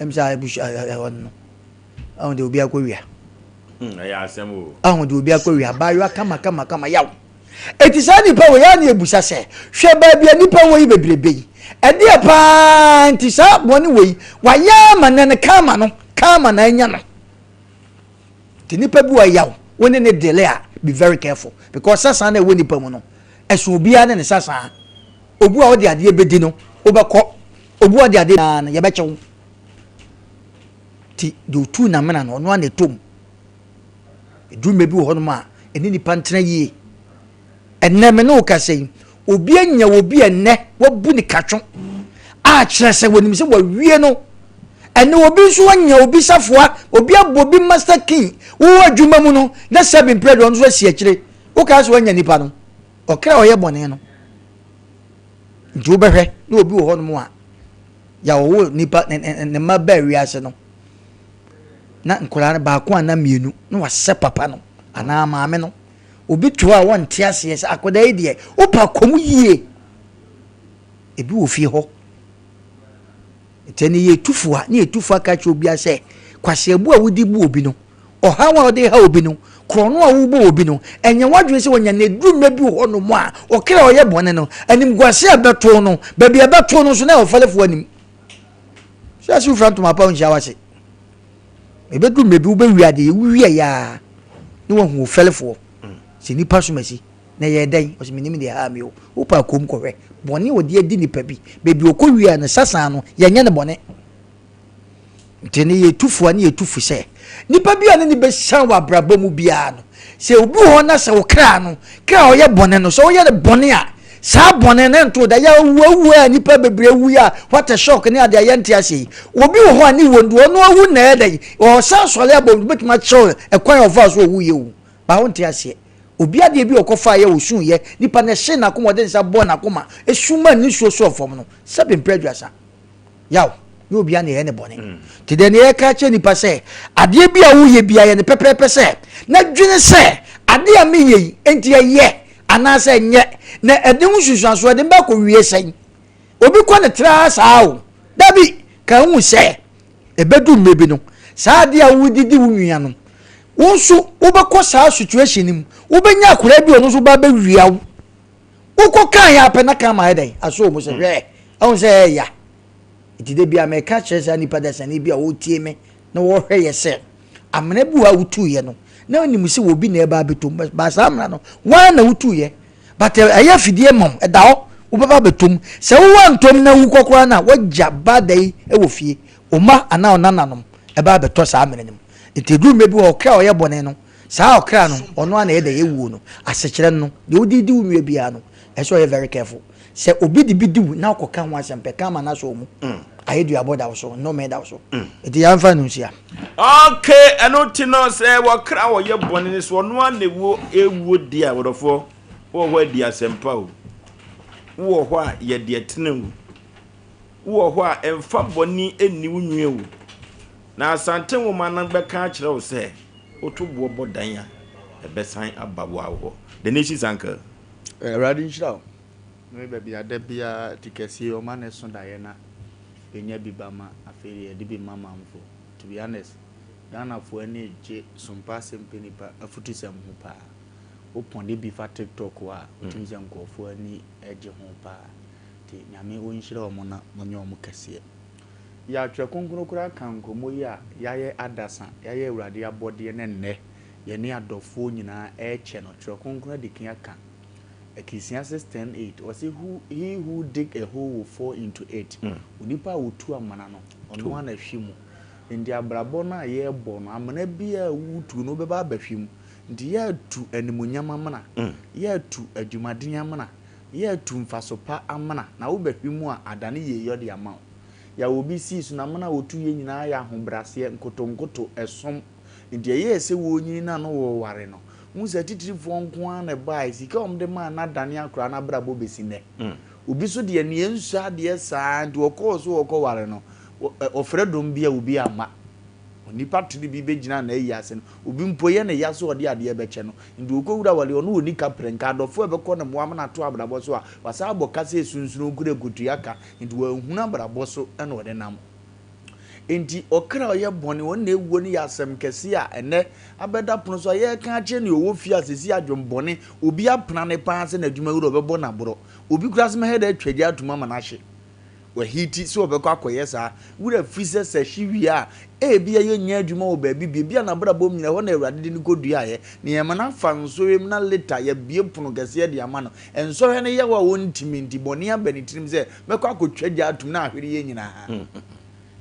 ɛm sɛ abusua ɛhɔ no. Ahu deɛ obi akɔwia. Hmm, ɛyɛ asɛm o. Ahu deɛ obi akɔwia abaayewa kama kama kama yaw. Eti saa nipa wɔ yɛ a na ebusa sɛ, hwɛ baabi a nipa wɔ yi bebrebe yi, ɛdeɛ paa nti saa bɔne wɔ yi wayɛ ama nɛ no kama no kama na anya no. Nti nipa bi wɔ yaw, wo ne ne dele a be very careful because sasan na ɛwɔ nipa mu no ɛso obiara ne ne sasan. Obi a ɔde adeɛ bɛdi no wobɛkɔ, obi a ɔde adeɛ no yɛbɛkyɛ wo. Nti deɛ ɔtuu n'amena no, ɔno ara na ɛtɔ mu. Ɛduru mmerɛ bi wɔ hɔnom a, ɛne nipa ntena yie. Ɛnnɛ me ne wo kasa yi, obi anya obi a ɛnnɛ wabu ne katwo a kyerɛ sɛ wɔnim sɛ wawie no. Ɛnɛ obi nso anya obi safoa, obi abɔ obi master key, wowɔ adwuma mu no, na sɛbi mprɛ deɛ ɔno nso asi akyire. Wokaa sɛ wanya nipa no, ɔkra a ɔyɛ bɔne no. Nti wobɛhwɛ na obi wɔ hɔnom a, Deɛ ɔwoo nipa ne ne ne mma baa wiase no, na nkwadaa no baako anaa mmienu na wasɛ papa no anaa maame no. Obi te hɔ a wɔnte aseɛ sɛ akwadaa yi deɛ wopa kɔm yie. Ebi wɔ fie hɔ. Nti ɛne yɛ tufo a ne yɛ tufo aka kyerɛ obiara sɛ kwaseabu a wodi bu obi no Ɔhaw a wode haw obi no, korɔno a wobɔ obi no, ɛnyɛ w'adwene sɛ wanya no. Ɛduru mmerɛ bi wɔ hɔnom a, ɔkra a ɔyɛ bɔne no, animguaseɛ a ɛbɛto no, baabi a ɛbɛto no nso, na ɛwɔ ɔfɛrefoɔ anim. Sɛ ase wofira ntoma pa a, ɔnhyia w'ase. Ɛbɛduru mmerɛ bi wobɛwie adeɛ, wowie yɛ a ne wahu wo fɛlefoɔ sɛ nipa som asi na ɛyɛɛ dɛn? Ɔsɛ menim deɛ ɛhaa me o. Wopɛ akɔm kɔhwɛ bɔne a ɔde adi nipa bi. Baabi ɔkɔ wie a ne sasan no yɛnyɛ no bɔne. Nti ne yɛtu fo a ne yɛtu fo sɛ nipa bi a ne ne bɛsiane wɔ abrabɔ mu biara no, sɛ obi wɔ hɔ na sɛ wo kra no, kra a ɔyɛ bɔne no, sɛ woyɛ no bɔne a, saa bɔne no nto da. Yɛ awu awu a nipa bebree awu yi a, what a shock ne adeɛ a yɛnte aseɛ yi. Obi wɔ hɔ a ne wuo no, ɔno awu na ɛyɛ dɛn? Ɔsan sɔre abɔ, wobɛtumi akyerɛw ɛkwan a ɔfaa so ɔwuiɛ o, but wonte aseɛ. Obi adeɛ bi a ɔkɔfaeɛ a ɔsuiɛ, nipa no ɛhyee n'akoma, ɔde ne nsa bɔɔ n'akoma, ɛsu maa nisuo sɔɔ fam no, sɛbe mprɛ aduasa. Yaw, nyɛ obiara na ɛyɛ ne bɔne. Nti deɛ nea yɛka kyerɛ nipa sɛ, adeɛ bi a woyɛ biara yɛ no pɛpɛɛpɛ sɛ, na dwene sɛ, adeɛ a meyɛ yi, enti ɛyɛ anaasɛ ɛnyɛ, na ɛde ho nsunsuansoɔ ɛde me bɛkɔ wie sɛn? Obi kɔ ne tra saa o. Dabi, ka hu sɛ, ɛbɛdu mmerɛ bi no, saa adeɛ a wodidi wo nua no, wo nso wobɛkɔ saa situation no mu, wobɛnya akwadaa bi a ɔno nso ba bɛwia wo. Wokɔ kan yɛ apɛ na kan ma ayɛ dɛn asɔ wɔn sɛ hwɛ ɛho sɛ ɛyɛ ya. Nti da bia meka kyerɛ saa nipa dasani bi a ɔretie me na wɔhwɛ yɛ sɛ amena bi wɔ a wotuiɛ no na onim sɛ obi na ɛba abɛtɔ mu ba saa amena no wɔn na wotuiɛ but ɛyɛ afidie ma wo ɛda hɔ wobɛba abɛtɔ mu sɛ wowɔ ntɔm na wukɔ koraa no a wagya ba da yi wɔ fie ɔma anaa ɔnananom ɛba abɛtɔ saa amena no mu. Nti ɛduru mmerɛ bi wɔ ɔkra a ɔyɛ bɔne no Saa ɔkra no ɔno ara na ɛyɛ dɛ ɛwuo no asekyerɛ no deɛ wode di wo nua biara no ɛsɛ ɔyɛ very careful sɛ obi de bi di wo na wokɔka ho asɛm pɛ ka ama no asɔ mu ayɛ duabɔ da wo so nnome da wo so nti yɛmfa no nsia. Ok ɛno nti no sɛ wɔkra wɔyɛ bɔne no so ɔno ara na ɛwuo ɛwuo deɛ a wɔdɔfoɔ wowɔ hɔ a di asɛmpa o wowɔ hɔ a yɛ deɛ tene o wowɔ hɔ a ɛmfa bɔne ɛnni wo nua o na Asante nwoma no bɛka akyerɛ wo sɛ Woto boɔ bɔ dan a, ɛbɛsan aba wo ara wo hɔ. The Nation's Uncle. Awurade nhyira wo. Me baabi a da biara ti kɛseɛ yi ɔma ne so daeɛ na yɛnya bi ba ma afei deɛ yɛde bi ma manfoɔ. To be honest Ghanafoɔ ani gye sompa asɛm pɛ nipa afutusɛm ho paa. Wo pɔne bi fa tiktok hɔ a wotumi sɛ nkurɔfoɔ ani gye ho paa. Nti Nyame ɔnhyira wɔn na ɔnyɛ wɔn kɛseɛ. Yɛ Twerɛ Kronkron koraa ka nkɔmmɔ yi a yɛayɛ adasa, yɛayɛ Awurade abɔdeɛ na nnɛ yɛne adɔfoɔ nyinaa rekyɛ no, Twerɛ Kronkron adi kan aka. Ecclesiastes 10:8, ɔse, Who, he who dig a hole will fall into it. Onipa a ɔtu amena no, ɔno ara na ɛhwe mu. Enti abrabɔ no a yɛrebɔ no, amena biara a wotu no, wobɛba abɛhwe mu. Nti yɛatu animuonyam amena, yɛatu adwumaden amena, Yɛatu mfaso pa amena, na wobɛhwe mu a, adane yieyɔ de ama wo. Yaw obi sii so, na amena a ɔtuiɛ nyinaa yɛ ahobrɛaseɛ, nkotonkoto, ɛsom. Enti ɛyɛɛ sɛ wɔrenyini no a na wɔreware no, wohu sɛ atitirifoɔ nko ara na ɛbaeɛ, sika a wɔde maa no adane akwadaa no abrabɔ bɛsi nnɛ. Obi nso deɛ, nea ɛnsɔ adeɛ saa nti ɔkɔɔ so ɔrekɔware no, ɔfrɛ dɔm bi a obi amma. Onipa tene bi bɛgyina n'ayi ase no, obi mpo yɛ ne ya sɛ ɔde adeɛ bɛkyɛ no. Nti ɔkɔwura aware, ɔno ɔnni kaprɛ, nka adɔfoɔ a ɛbɛkɔ ne mmoa ama no ato abrabɔ so a, wasan abɔ ka sɛ sunsunu kura kɔtua ka, nti wanhunu abrabɔ so na ɔde nam. Enti ɔkra a ɔyɛ bɔne, ɔno na ɛwuo no yɛ asɛm kɛseɛ a ɛnnɛ abɛda pono so a yɛreka akyerɛ nea ɔwɔ fie a seesei adwemmɔne, obi apena no paa sɛ n'adwumawura ɔbɛbɔ no aborɔ, obi koraa sɛ mɛhɛ da atwa gya atom ama no ahye. Wahiti sɛ ɔbɛkɔ akɔyɛ saa. Werɛ fi sɛ sɛ hye wie a, ebia yɛnnya adwuma wɔ baabi bio. Ebia n'abrabɔ mu nyinaa, ɛhɔ na Awurade de no kɔduaeɛ. Na yɛma no afa nsɔhwɛ mu na later yɛabue pono kɛseɛ de ama no. Nsɔhwɛ no yaw a ɔntumi nti, bɔne aba ne tirim sɛ, Mɛkɔ akɔtwa gya atom na ahwere yɛn nyinaa.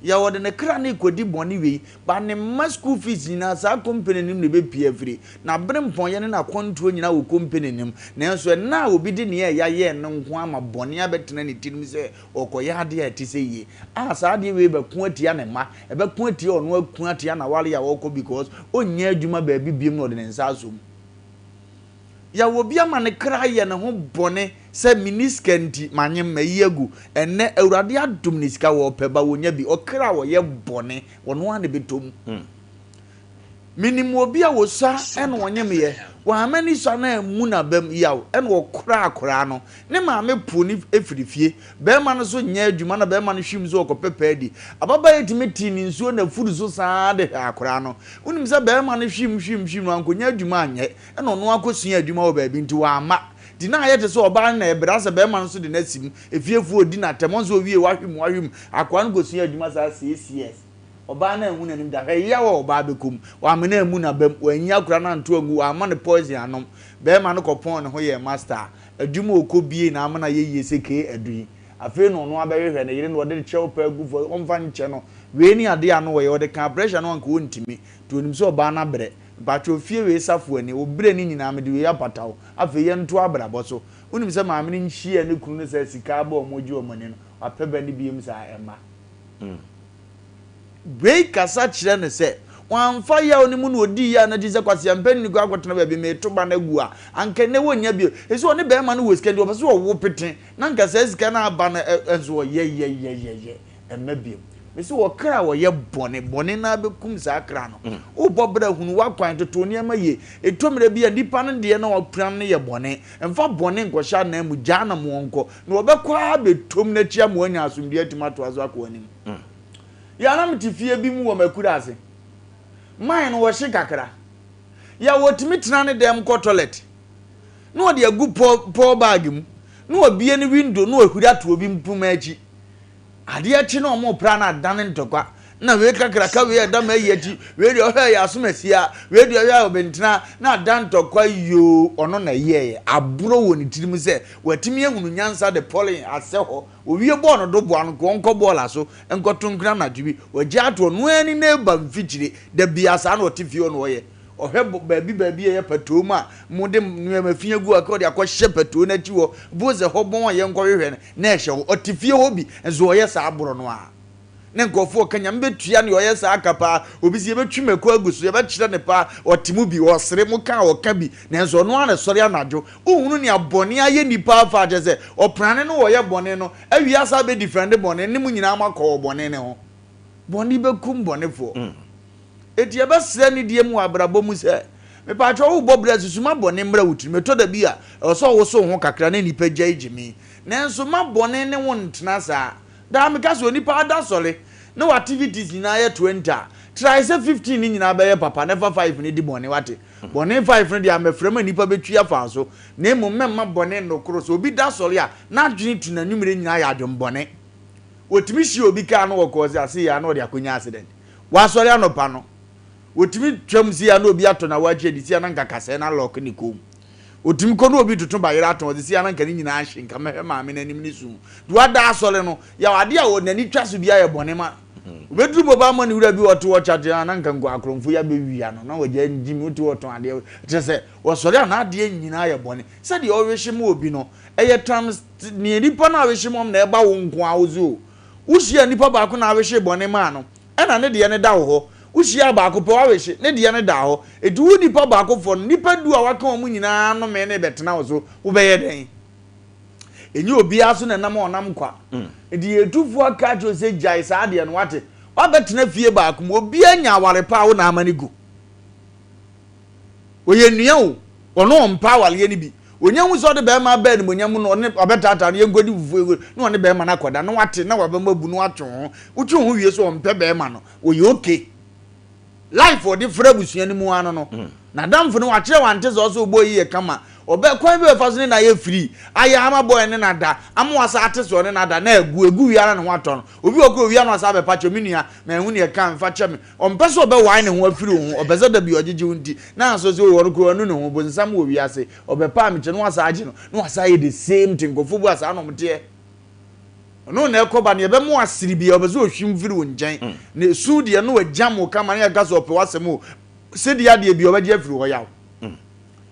Yɛ ɔde ne kra no rekɔdi bɔne wei, but ne mma school fees nyinaa saa company no mu na ɛbɛpue afiri. N'aberempɔnyɛ ne n'akwantuo nyinaa wɔ company no mu. Nanso ɛnnɛ a obi de nea ɛya yɛɛ no nko ara ma bɔne abɛtena ne tirim sɛ ɔrekɔyɛ adeɛ a ɛte sɛ yie. A saa adeɛ wei bɛko atia ne mma, ɛbɛko atia ɔno ako atia n'awareɛ a ɔrekɔ because ɔnnya adwuma baabi biom na ɔde ne nsa asɔ mu. Yɛwɔ obi ama ne kra ayɛ ne ho bɔne sɛ menni sika nti manyem mayi agu. Ɛnnɛ Awurade adom ne sika wɔpɛ ba wɔnya bi. Ɔkra a ɔyɛ bɔne ɔno ara na ɛbɛtɔ mu. Menim obi a ɔsua ɛna ɔnyemyɛ. Wamma ne sua no ammu n'abam yaw ɛna ɔkora akoraa no. Ne maame poo no firi fie. Barima no nso nyɛ adwuma na barima no hwim sɛ ɔkɔpɛ paa adi. Ababaa yi tumi tee ne nsuo n'afuru so saa ara de hwɛɛ akoraa no. Wonim sɛ barima no hwim hwim hwim no ankɔnya adwuma anyɛ. Ɛna ɔno ara kɔsuaa adwuma wɔ baabi nti wamma. Nti na ayɛ te sɛ ɔbaa no na ɛbrɛ asɛ barima no nso de no asi mu. Efiefoɔ redi no atɛm. Ɔno nso ɔwie wahwim wahwim. Akoraa no kɔsuaa adwuma saa 6 years. Ɔbaa no anhu n'anim da. Hwɛ yaw a ɔbaa bɛkɔ mu. Wamene ammu n'abam, wanyi akora no anto angu, wamma no poison annom. Barima no kɔpɔn ne ho yɛɛ master a, adwuma a ɔkɔ biee na ama no ayɛ yie sɛ kee adu yi. Afei na ɔno abɛhwehwɛ ne yere na ɔde kyɛw paa gu fam, ɔmfa nkyɛ no. Wei ne adeɛ a na ɔyɛ, ɔde kaa pressure no anka ɔntumi. Nti ɔnim sɛ ɔbaa no abrɛ. Mpakyɛw fie wei safo ani, wo brɛ no nyinaa mede wei apata wo. Afei yɛntoa abrabɔ so. Wonim sɛ maame no nhyiaa ne kunu no saa sika aba a wɔregye wɔn ani no, wapɛ ba no biom saa ɛmma. Wei kasa kyerɛ no sɛ, wamfa yaw no mu na odii yaw no akyi sɛ kwaseampani kɔ akɔtena baabi mereto ba no agu a, anka nnɛ wɔnnya bio. Ɛsɛ ɔne barima no wɔ sika nti ɔpɛ sɛ ɔwo pete na anka saa sika no aba no nso ɔyɛyɛyɛyɛyɛ ɛmma bio. Mese ɔkra a ɔyɛ bɔne, bɔne no ara bɛkum saa kra no. Wobɔ bra hunu w'akwan, toto nneɛma yie. Ɛtɔ mmerɛ bi a nipa no deɛ na wapira no yɛ bɔne. Mfa bɔne nkɔhyɛ anan mu, gyaa no ma ɔnkɔ. Na ɔbɛkɔ ara abɛtom n'akyi ama wanya asomdwoeɛ atumi atoa so akɔ anim. Yɛ a na mete fie bi mu wɔ m'akuraase. Mine no wɔhye kakra. Yɛ a wɔtumi tena ne dan mu kɔ toilet na ɔde agu pɔ pɔɔ bag mu na wabue ne window na wahuri ato obi mpoma akyi. Adeɛ kye na wɔrepra no adane ntɔkwa. Na wei kakraka wei a ɛda m'ayi akyi, wei deɛ ɔhwɛ yɛ asomasia, wei deɛ ɔhwɛ yɛ ɔbɛntena, na ada ntɔkwa yoo, ɔno na ɛyɛɛyɛ. Aborɔ wɔ ne tirim sɛ watumi ahunu nyansa de pɔlen asɛ hɔ. Owie bɔɔl no do boa no nka ɔnkɔ bɔɔl aso nkɔto nkena anadwo bi. Wagya ato ɔno ara ni neighbor mfikyire. Da biara saa na ɔte fie hɔ na ɔyɛ. Ɔhwɛ bɔ baabi baabi a ɛyɛ patoo mu a mode nneɛma fi agu hɔ a ɔde akɔhyɛ patoo no akyi hɔ. Bo sɛ hɔ bɔn a yɛnkɔhwehwɛ no na ɛhyɛ hɔ. Ɔte fie hɔ bi nso ɔyɛ saa borɔ no ara. Ne nkurɔfoɔ ka Nyame bɛtua nea ɔyɛ saa ka paa. Obi se yɛbɛtwi mako agu so, yɛbɛkyerɛ no paa. Ɔte mu bi, ɔsere, moka a ɔka bi. Nanso ɔno ara na ɛsɔre anadwo. Wohunu nea bɔne ayɛ nnipa afa a kyerɛ sɛ ɔprane no ɔyɛ bɔne no awie asa abɛdifɛnde bɔne ne mo nyinaa moakɔ wɔ bɔne no ho. Bɔne bɛkum bɔnefoɔ. Enti yɛbɛsrɛ anidie mu wɔ abrabɔ mu sɛ, Mepaakyɛw wobɔ bra susu ma bɔne mmra wo tirim. Ɛtɔ da bi a, ɛwɔ sɛ wowoso wo ho kakra na nnipa gyae gyimi. Nanso mma bɔne ne wo ntena saa. Daa meka sɛ onipa ada sɔre na w'activities nyinaa yɛ 20 a, try sɛ 15 no nyinaa bɛyɛ papa na fa 5 no di bɔne, wate? Bɔne 5 no deɛ ammɛfra mu a nnipa bɛtwi afa so, na mmom mɛmma bɔne nnokoro. Sɛ obi da sɔre a, n'adwene tu n'anwummere nyinaa yɛ adwemmɔne. Wɔtumi hyia obi kaa no wɔ kɔɔse ase yi a na ɔde akɔnya accident. Wasɔre anɔpa no, otumi twam sei a na obi atɔ na wakyi adi sei a na nka kasɛɛ na lɔɔke ne kɔn mu. Otumi kɔ na obi toto bayerɛ atɔn ɔdze sei a na nka ne nyinaa ahye nka mɛhwɛ maame no anim ne su. De wada asɔre no, yaw adeɛ a n'ani twa so biara yɛ bɔne ma no. Obeduru mobile money wura bi ɔte hɔ kyate a na nka nko akorɔmfo yi abɛwia no na wagya ngyim wote hɔ ɔtɔn adeɛ kyerɛ sɛ wɔsɔre a n'adeɛ nyinaa yɛ bɔne. Sɛdeɛ ɔwehye ma obi no ɛyɛ times nea nipa no a wehye ma no na ɛba wo nko ara wo so o. Wohyiaa nipa baako na awehye bɔne maa no, ɛna ne deɛ no da wo hɔ. Wohyiaa baako pɛ, wawehye, ne deɛ no da hɔ. Enti wo nipa baakofoɔ no, nnipa du a waka wɔn nyinaa nnome no rebɛtena wo so, wobɛyɛ dɛn? Ɛnyɛ obiara so na ɛnam a ɔnam kwa. Enti yɛn tufoɔ aka akyerɛ wo sɛ gyae saa adeɛ no, wate? Woabɛtena fie baako mu, obiara nya aware pa a wo na ama no gu. Ɔyɛ nua o, ɔno ɔmpɛ awareɛ no bi. Ɔnya hu sɛ ɔde bɛrima aba animuonyam mu na ɔne ɔbɛtaataa no, yɛnkɔdi fufuo, yɛnkɔdi, na ɔne bɛrima no akɔda, na wate, na waba mu abu, na watwe wo ho. Wotwe wo ho wie sɛ ɔmpɛ bɛrima no, ɔyɛ okay. Life ɔde fra abusua no mu ara no no, n'adamfo no wakyerɛ wante sɛ ɔsɛ ɔbɔ yi yɛ kama. Ɔbɛ, kwan bi a ɔbɛfa so ne no ayɛ free, ayɛ ama boy ne no ada, ama wasa ate sɛ ɔne no ada, na agu, egu wie ara na ne ho atɔ no. Obi wɔ hɔ koraa owia na wasa abɛpa kyɛw, me nua, manhu nea ɛka, mfa kyɛ me. Ɔmpɛ sɛ ɔbɛwae ne ho afiri wo ho, ɔpɛ sɛ da bi ɔgyegye wo nti, na asɔ sɛ oh ɔno koraa wanu ne ho, bonsam wɔ wiase, ɔbɛpa a mekyɛ na wasan agye no, na wasan ayɛ the same thing, nkurɔfoɔ bu a saa na wɔn teɛ. Ɔno na ɛkɔba no, yɛbɛma wasere biara, ɔpɛ sɛ ɔhwim firi wo nkyɛn, na esu deɛ na wagyam wo kama, na yɛka sɛ ɔpɛ w'asɛm o, sɛdeɛ adeɛ bi ɔbɛgye afiri hɔ yaw.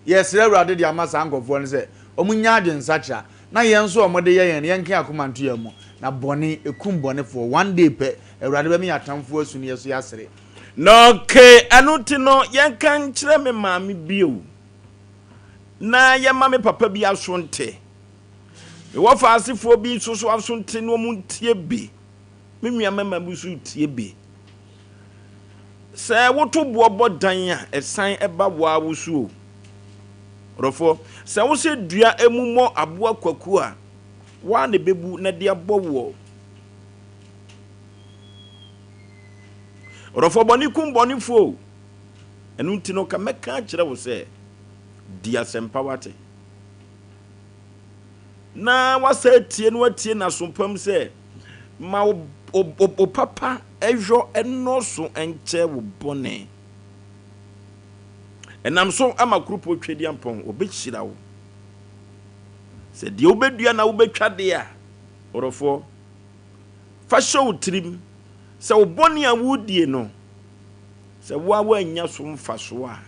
Yɛsrɛ Awurade de ama saa nkurɔfoɔ no sɛ wɔn nya adwensakyera, na yɛn nso a wɔde yɛ yɛn no yɛnka yɛn akoma nto yɛn mu, na bɔne, ɛkum bɔnefoɔ, one day pɛ, Awurade bɛma yɛn atamfoɔ asu na yɛn nso yɛasere. Na okay, ɛno nti no, yɛnka nkyerɛ me maame bio, na yɛmma me papa bi aso nte. Me wɔfa asefoɔ bi nso so aso nte na wɔn ntie bi. Me nua mmarima bi nso retie bi. Sɛ woto boɔ bɔ dan a, ɛsan ba wo ara wo so o. Ɔdɔfoɔ, sɛ wosɛ dua emu mmɔ aboa kwaku a, wo ara na ɛbɛbu na de abɔ woɔ. Ɔdɔfoɔ, bɔne kum bɔnefoɔ o. Ɛno nti no, ka mɛka akyerɛ wo sɛ, di asɛmpa wate. Na wasa atie na watie n'aso pam sɛ, ma wo. wo papa yɔ nnɔɔso nkyɛ wo bɔne. Ɛnam so ama Kuropɔn Tweaduampɔn ɔbɛhyira wo. Sɛ deɛ wobɛdua na wobɛtwa deɛ a, ɔdɔfoɔ, fa hyɛ wo tirim sɛ wo bɔne a woredie no, sɛ wo ara woannya so mfasoɔ a,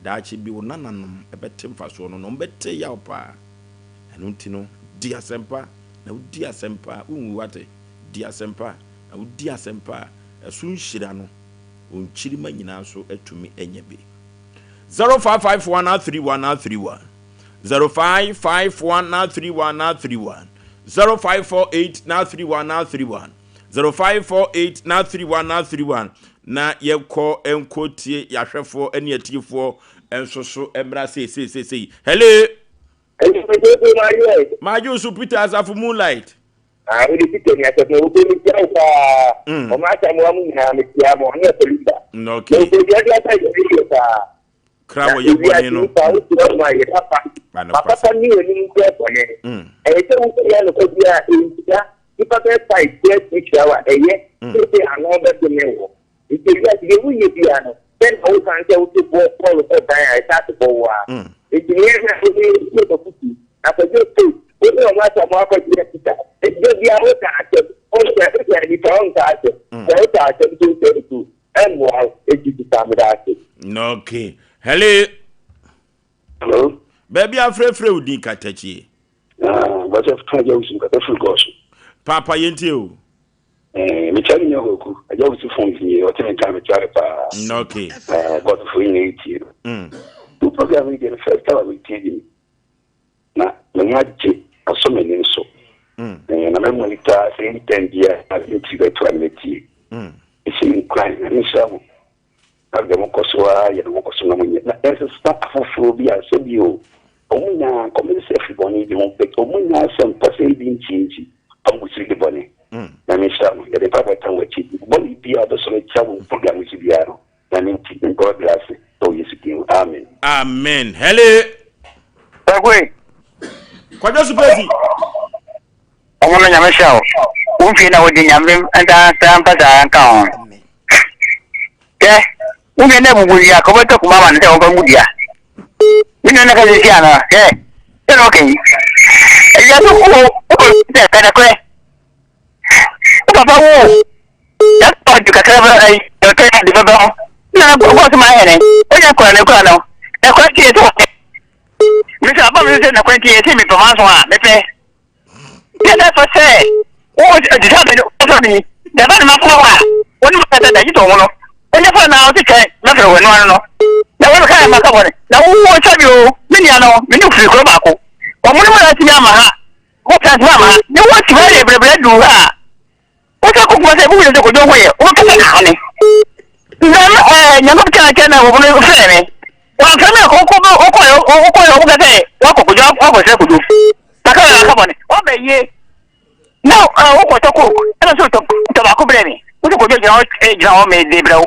daakye bi wo nananom bɛte mfasoɔ no na wɔbɛte yaw paa. Ɛno nti no, di asɛmpa, na wodi asɛmpa a, wonwu, wate? Di asɛmpa, na wodi asɛmpa a, ɛso nhyira no, wo nkyirimma nyinaa nso atumi anya bi. 0551 31 31 0551 31 31 0548 31 31 0548 31 31 na yɛkɔ nkɔ tie yɛahwɛfoɔ ne atiefoɔ nso so mmra seeseeseesei. Hello! Madwo so Peter Asafo Moonlight. Ah, wode Peter ni asafo wo bɛ metia wo paa. Mm. Ɔmo asamoa mu nyinaa metia mo ɔne Felisa. Mm, okay. Na ɔbɛdua de asa yɛ yie paa. Kra wɔ yɛ bɔne no. Nipa wo tia ɔmo a yɛ papa. Ma papa ne anim nkyerɛ bɔne. Mm. Ɛyɛ sɛ wo tia no kɔ bi a ɛnhyia nipa bɛyɛ five bɛyɛ six hour ɛyɛ. Sɛ ano bɛdome wɔ. Nti wiase deɛ woyɛ biara no, sɛ na woka no sɛ woto bɔ bɔɔlo kɔ dan a ɛsan ase bɔ wo ara. Nti neɛ na wode yɛ mafutu na kwadwo sei wo ne ɔmo asa mo akɔgye asika. Nti da biara woka asɛm, wonkyɛ wokyɛ nipa ɔnka asɛm, sɛ woka asɛm nso sɛ nso ɛmmoa wo. Nti sesa meda ase. Okay. Hello. Hello. Baabi afrɛfrɛ wo din katakyie. Ah, bàtɛ fún ajá wusu nkata firi gɔɔso. Paapa yɛntie o. Eh, mekyia me nua Kwaku, agya wo si fon tie, ɔte me nka mekyia no paa. Mm, okay. Eh, Godfo nyina etie no. Mm. Wo program yi deɛ no first time a metie bi ni. Na m'ani agye, asɔ m'ani nso. Mm. Eh, na mɛ monitor sɛ anytime biara me tiri bɛto a na metie. Mm. Ɛhyɛ me nkuran, na menhyira mo. Na deɛ mokɔ so ara yɛ no mokɔ so na monyɛ. Na ɛnsesa afoforɔ bi a sɛbi o, wɔn nyinaa nkɔmɛ sɛ afiri bɔne bi ho, but wɔn nyinaa sɛ mpɛ sɛ ebi ntie nti, wɔn gu so di bɔne. Nyame nhyira mo. Yɛde mpaebɔ tan w'akyi. Bɔne biara a ɔbɛsɔre atia wo program yi so biara no, Nyame nti, mpaebɔ brɛ ase wɔ Yesu din mu. Amen. Amen. Hello. Kwakwe. Kwadwo Supesi. Ɔmo no Nyame hyira wo. Wo mfie na wodi Nyame ntaa ntaa mfa saa nka ho. Hwɛ, wo nua no abubu dua, ka wobɛtɔ kuma ama no sɛ ɔmfa ngu dua. Me nua no ka sisi ano, hwɛ, sɛ na ɔka yi. Awia so wo wokɔ sɛ ka nokorɛ. Wo papa wo na ɔde kakra bɛ ayi ɔtɔ de bɛbɛ ho. Na ɔkɔ so ma ayɛ ne. Onya kura ne kura no. Na kura tie sɛ ɔpɛ. Mesɛ aba me sɛ na kura tie sɛ mepɛ manso a mepɛ. Yɛ dɛ fɛ sɛ wo te sɛ abɛn ɔsɔ bi na ɛba ne ma fo a wɔne mu kasa da gye sɛ ɔho no ɔnyɛ fɛ na ɔte kyɛn mɛfrɛ wɔ ɛno ano no na wɔn ka ɛma ka bɔne na wo wo sɛ bi o me nua no me ne firi kuro baako wɔn ne mu na atumi ama ha wɔ fɛn ama ha ne wɔ tumi ayɛ brɛbrɛ du ha a Wosɛ kɔ kuma sɛ wúyɛ sɛ kɔdwo ho yɛ wobɛka sɛ aane. Na ɛɛ Nyankopɔn kyɛn kyɛn na wɔn no frɛ me. Wɔamfrɛ me akɔ wokɔ wokɔ wokɔ wɔka sɛ wakɔ kɔdwo akɔ sɛ kɔdwo. Kaka yɛ aka bɔne wɔbɛ yie na ɛɛ wokɔ tɔ coke ɛna so tɔ tɔ baako brɛ me. Wosɛ kɔdwo gyina hɔ gyina hɔ me de brɛ wo.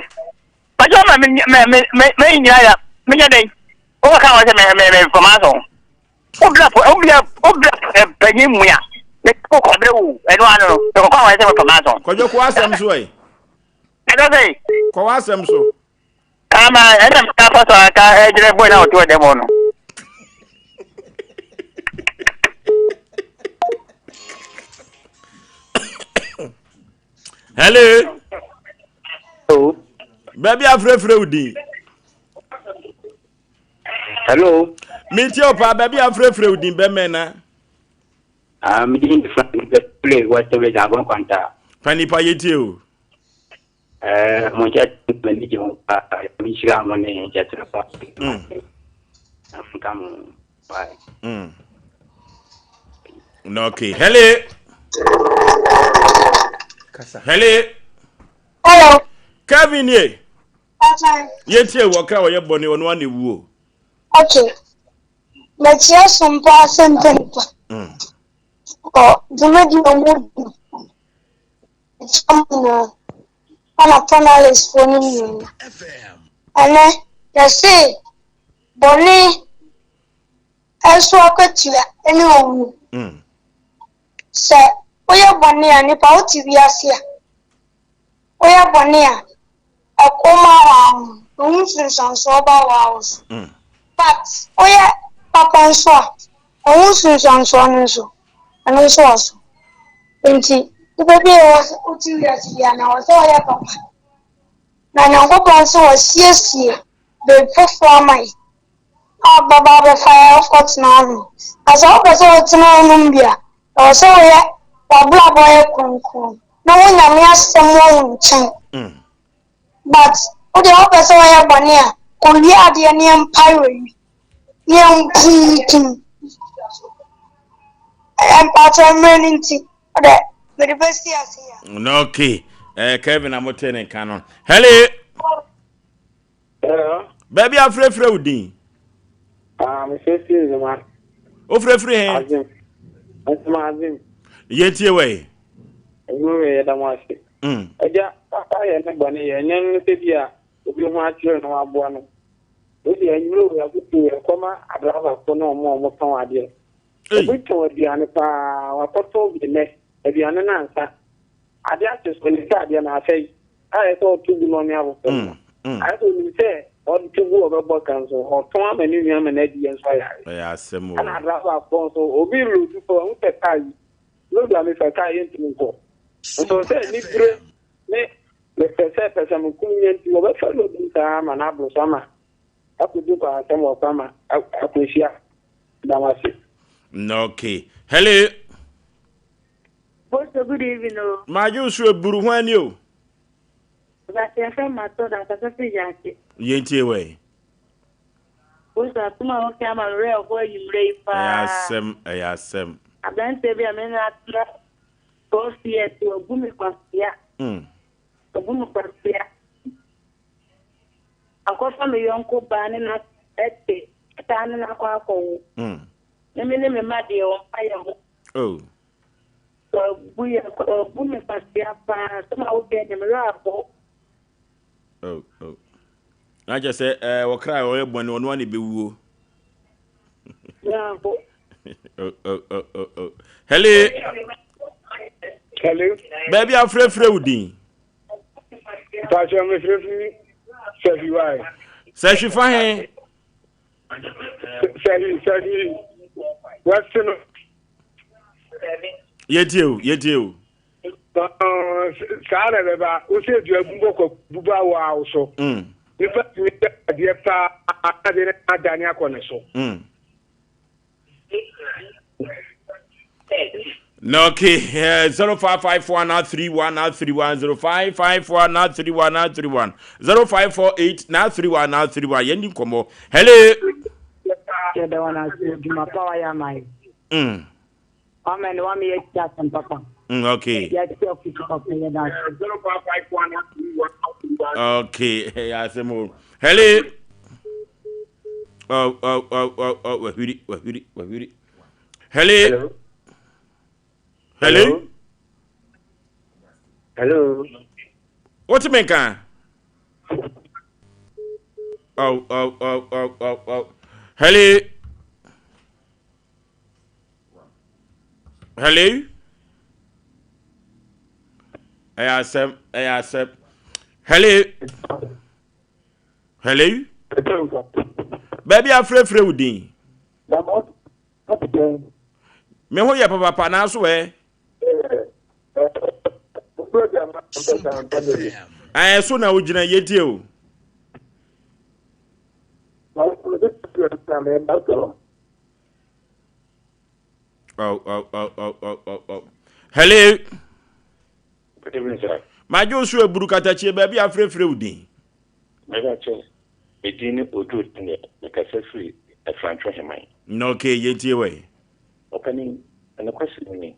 Bàtɛ ɔma me me me me me nyina ya menya dɛn. Wokɔ ka wɔn sɛ me me me fama so. Wobra wobra wobra panyin mu a mekɔ kɔbrɛ wo ɛno ano no mekɔkɔ awɔre sɛ mepɛ m'asɔn. Kwadwo kɔ w'asɛm so ɛ. Ɛdɔ sɛ. Kɔ w'asɛm so. Ama ɛna meka fa so aka ɛgyerɛ boy na ɔte ɔdɛm hɔ no. Hello. Hello. Baabi afrɛfrɛ wo din. Hello. Metie wo paa baabi a frɛfrɛ wo din bɛmɛn na. Ah, me din de Frank Bɛfrɛ West Village Agorɔ Kwanta. Pa nipa yɛtie o. Eh, mo nkyɛ m'ani gye ho paa. Me nhyira mo ne nkyɛkyerɛ pa. Mm. Nka mo. Bye. Mm. No, okay. Hello. Kasa. Hello. Hello. Kevin ye. Yɛntie wɔ kra wɔyɛ bɔne ɔno ana ewu o. Okay. Mekyerɛ sompa asɛmpa nipa. Mm. Wɔ dwumadi a wɔn di. Mekyerɛ mo nyinaa. Ɛna panelistfoɔ no nyinaa. Ɛnɛ yɛse bɔne ɛso akatua ɛne owu. Mm. Sɛ. Woyɛ bɔne a, nipa wote wiase a, woyɛ bɔne a, ɛko ma waa wo ho, ɛho nsunsuansoɔ ba waa wo so. But woyɛ papa nso a, ɛho nsunsuansoɔ no nso, ɛno nso wɔ so. Nti, nipa bi a ɛwɔ sɛ wote wiase biara no, ɛwɔ sɛ ɔyɛ papa. Na Nyankopɔn nso wasiesie baabi foforɔ ama yɛn a ɔbɛba abɛfa yɛn akɔtena hɔ nom. Na sɛ wopɛ sɛ wotena hɔ nom bi a, ɛwɔ sɛ woyɛ w'abrabɔ yɛ kronkron na wo Nyame asɛm wɔ wo nkyɛn. But wo deɛ wopɛ sɛ woyɛ bɔne a, kɔwie adeɛ ne yɛmpae w'ani ne yɛmpunkum. Mpakyɛ mmerɛ no nti, wode mede bɛsi ase ya. No, okay. Eh, Kevin a mote ne nka no. Hello. Hello. Baabi afrɛfrɛ wo din. Ah, mefrɛfrɛ Nzema. Wofrɛfrɛ he? Azim. Nzema Azim. Yɛtie wɔ yi. Ɛnu wɛ yɛda mo ase. Agya, papa yɛ ne bɔne yɛ, ɛnyɛ no sɛ bi a obi ho akyerɛ no aboa no. Wei deɛ anwummerɛ wei afotuo ɛkɔma adrabafoɔ ne wɔn a wɔtɔn adeɛ. Obi tɔn aduane paa, wakɔtɔn bi nnɛ, aduane no ansa. Adeɛ akye so, ɔnim sɛ adeɛ no asɛe. Ayɛ sɛ ɔto gu na ɔne afoforɔ no. Ayɛ sɛ ɔnim sɛ ɔto gu ɔbɛbɔ ka nso, ɔtɔn ama ne nua ama no adi yɛn nso ayare. Ɛyɛ asɛm o. Ɛna adrabafoɔ nso, obi lodu paa, ɔhu sɛ kaa yi, lodu a mefa kaa yi ntumi nkɔ. Nso sɛ anibere ne mepɛ sɛ pɛsɛmenkominya nti, wɔbɛfa lodu saa ama no aboro so ama akɔdu nkwansɛm wɔ kwan ma akwanhyia. Da mo ase. Okay. Hello. Boso, good evening o. Madwo nso eburu ho ani o. Ɔbɛte afɛ ma tɔ da kasa firi gyaakye. Yɛntie wɔ yi. Boso asɛm a woka ama me werɛ ho anwummerɛ yi paa. Ɛyɛ asɛm, ɛyɛ asɛm. Aberanteɛ bi a me ne no atena 12 years wabu me kwasea. Wabu me kwasea. Akɔfa me yɔnko baa ne no te taa ne no akɔ akɔwo. Ne me ne me mma deɛ ɔmfa yɛn ho. Oh. Wabu yɛ wabu me kwasea paa asɛm a woka deɛ me werɛ ahow. Oh oh. Na kyerɛ sɛ ɛɛ wɔkra a ɔyɛ bɔne ɔno ara na ɛbɛwuo. Werɛ ahow. Oh oh oh oh oh. Hello. Hello. Baabi afrɛfrɛ wo din. Mpakyɛ mefrɛfiri Sahwi wae. Sahwi fa he? Sahwi Sahwi West no. Yɛtie o, yɛtie o. Saa na ɛbɛba, wo sɛ dua bu bɔkɔ buba wɔ awo so. Nipa tumi yɛ adeɛ paa adeɛ no adane akɔ ne so. Okay, 0554 931 931 0554 931 931 0548 931 931 yɛn di nkɔmɔ. Hello. Yɛda wɔn ase adwuma pa wayɛ ama yɛ. Wama ne wama yɛ ti asɛm papa. Okay. Yɛ ti afutu papa yɛ da ase. Okay, yɛ asɛm o. Hello. Oh, oh, oh, oh, oh, wahwiri, wahwiri, wahwiri. Hello. Hello. Hello. What me nka? Oh, oh, oh, oh, oh, oh. Hello. Hello. Ɛyɛ asɛm, ɛyɛ asɛm. Hello. Hello. Baabi afrɛfrɛ wo din. Me ho yɛ papapa nanso ɛ. Ɛɛ so na wogyina yɛtie o. Oh, oh, oh, oh, oh, oh, oh. Hello. Good evening, sir. Madwo nso eburu katakyie baabi afrɛfrɛ wo din. Meba kyɛ, me din ne Oduro Daniel, mekasa firi Afrantwo Heman. Na okay, yɛntie wɔ yi. Ɔpanin, nokwasɛm ni,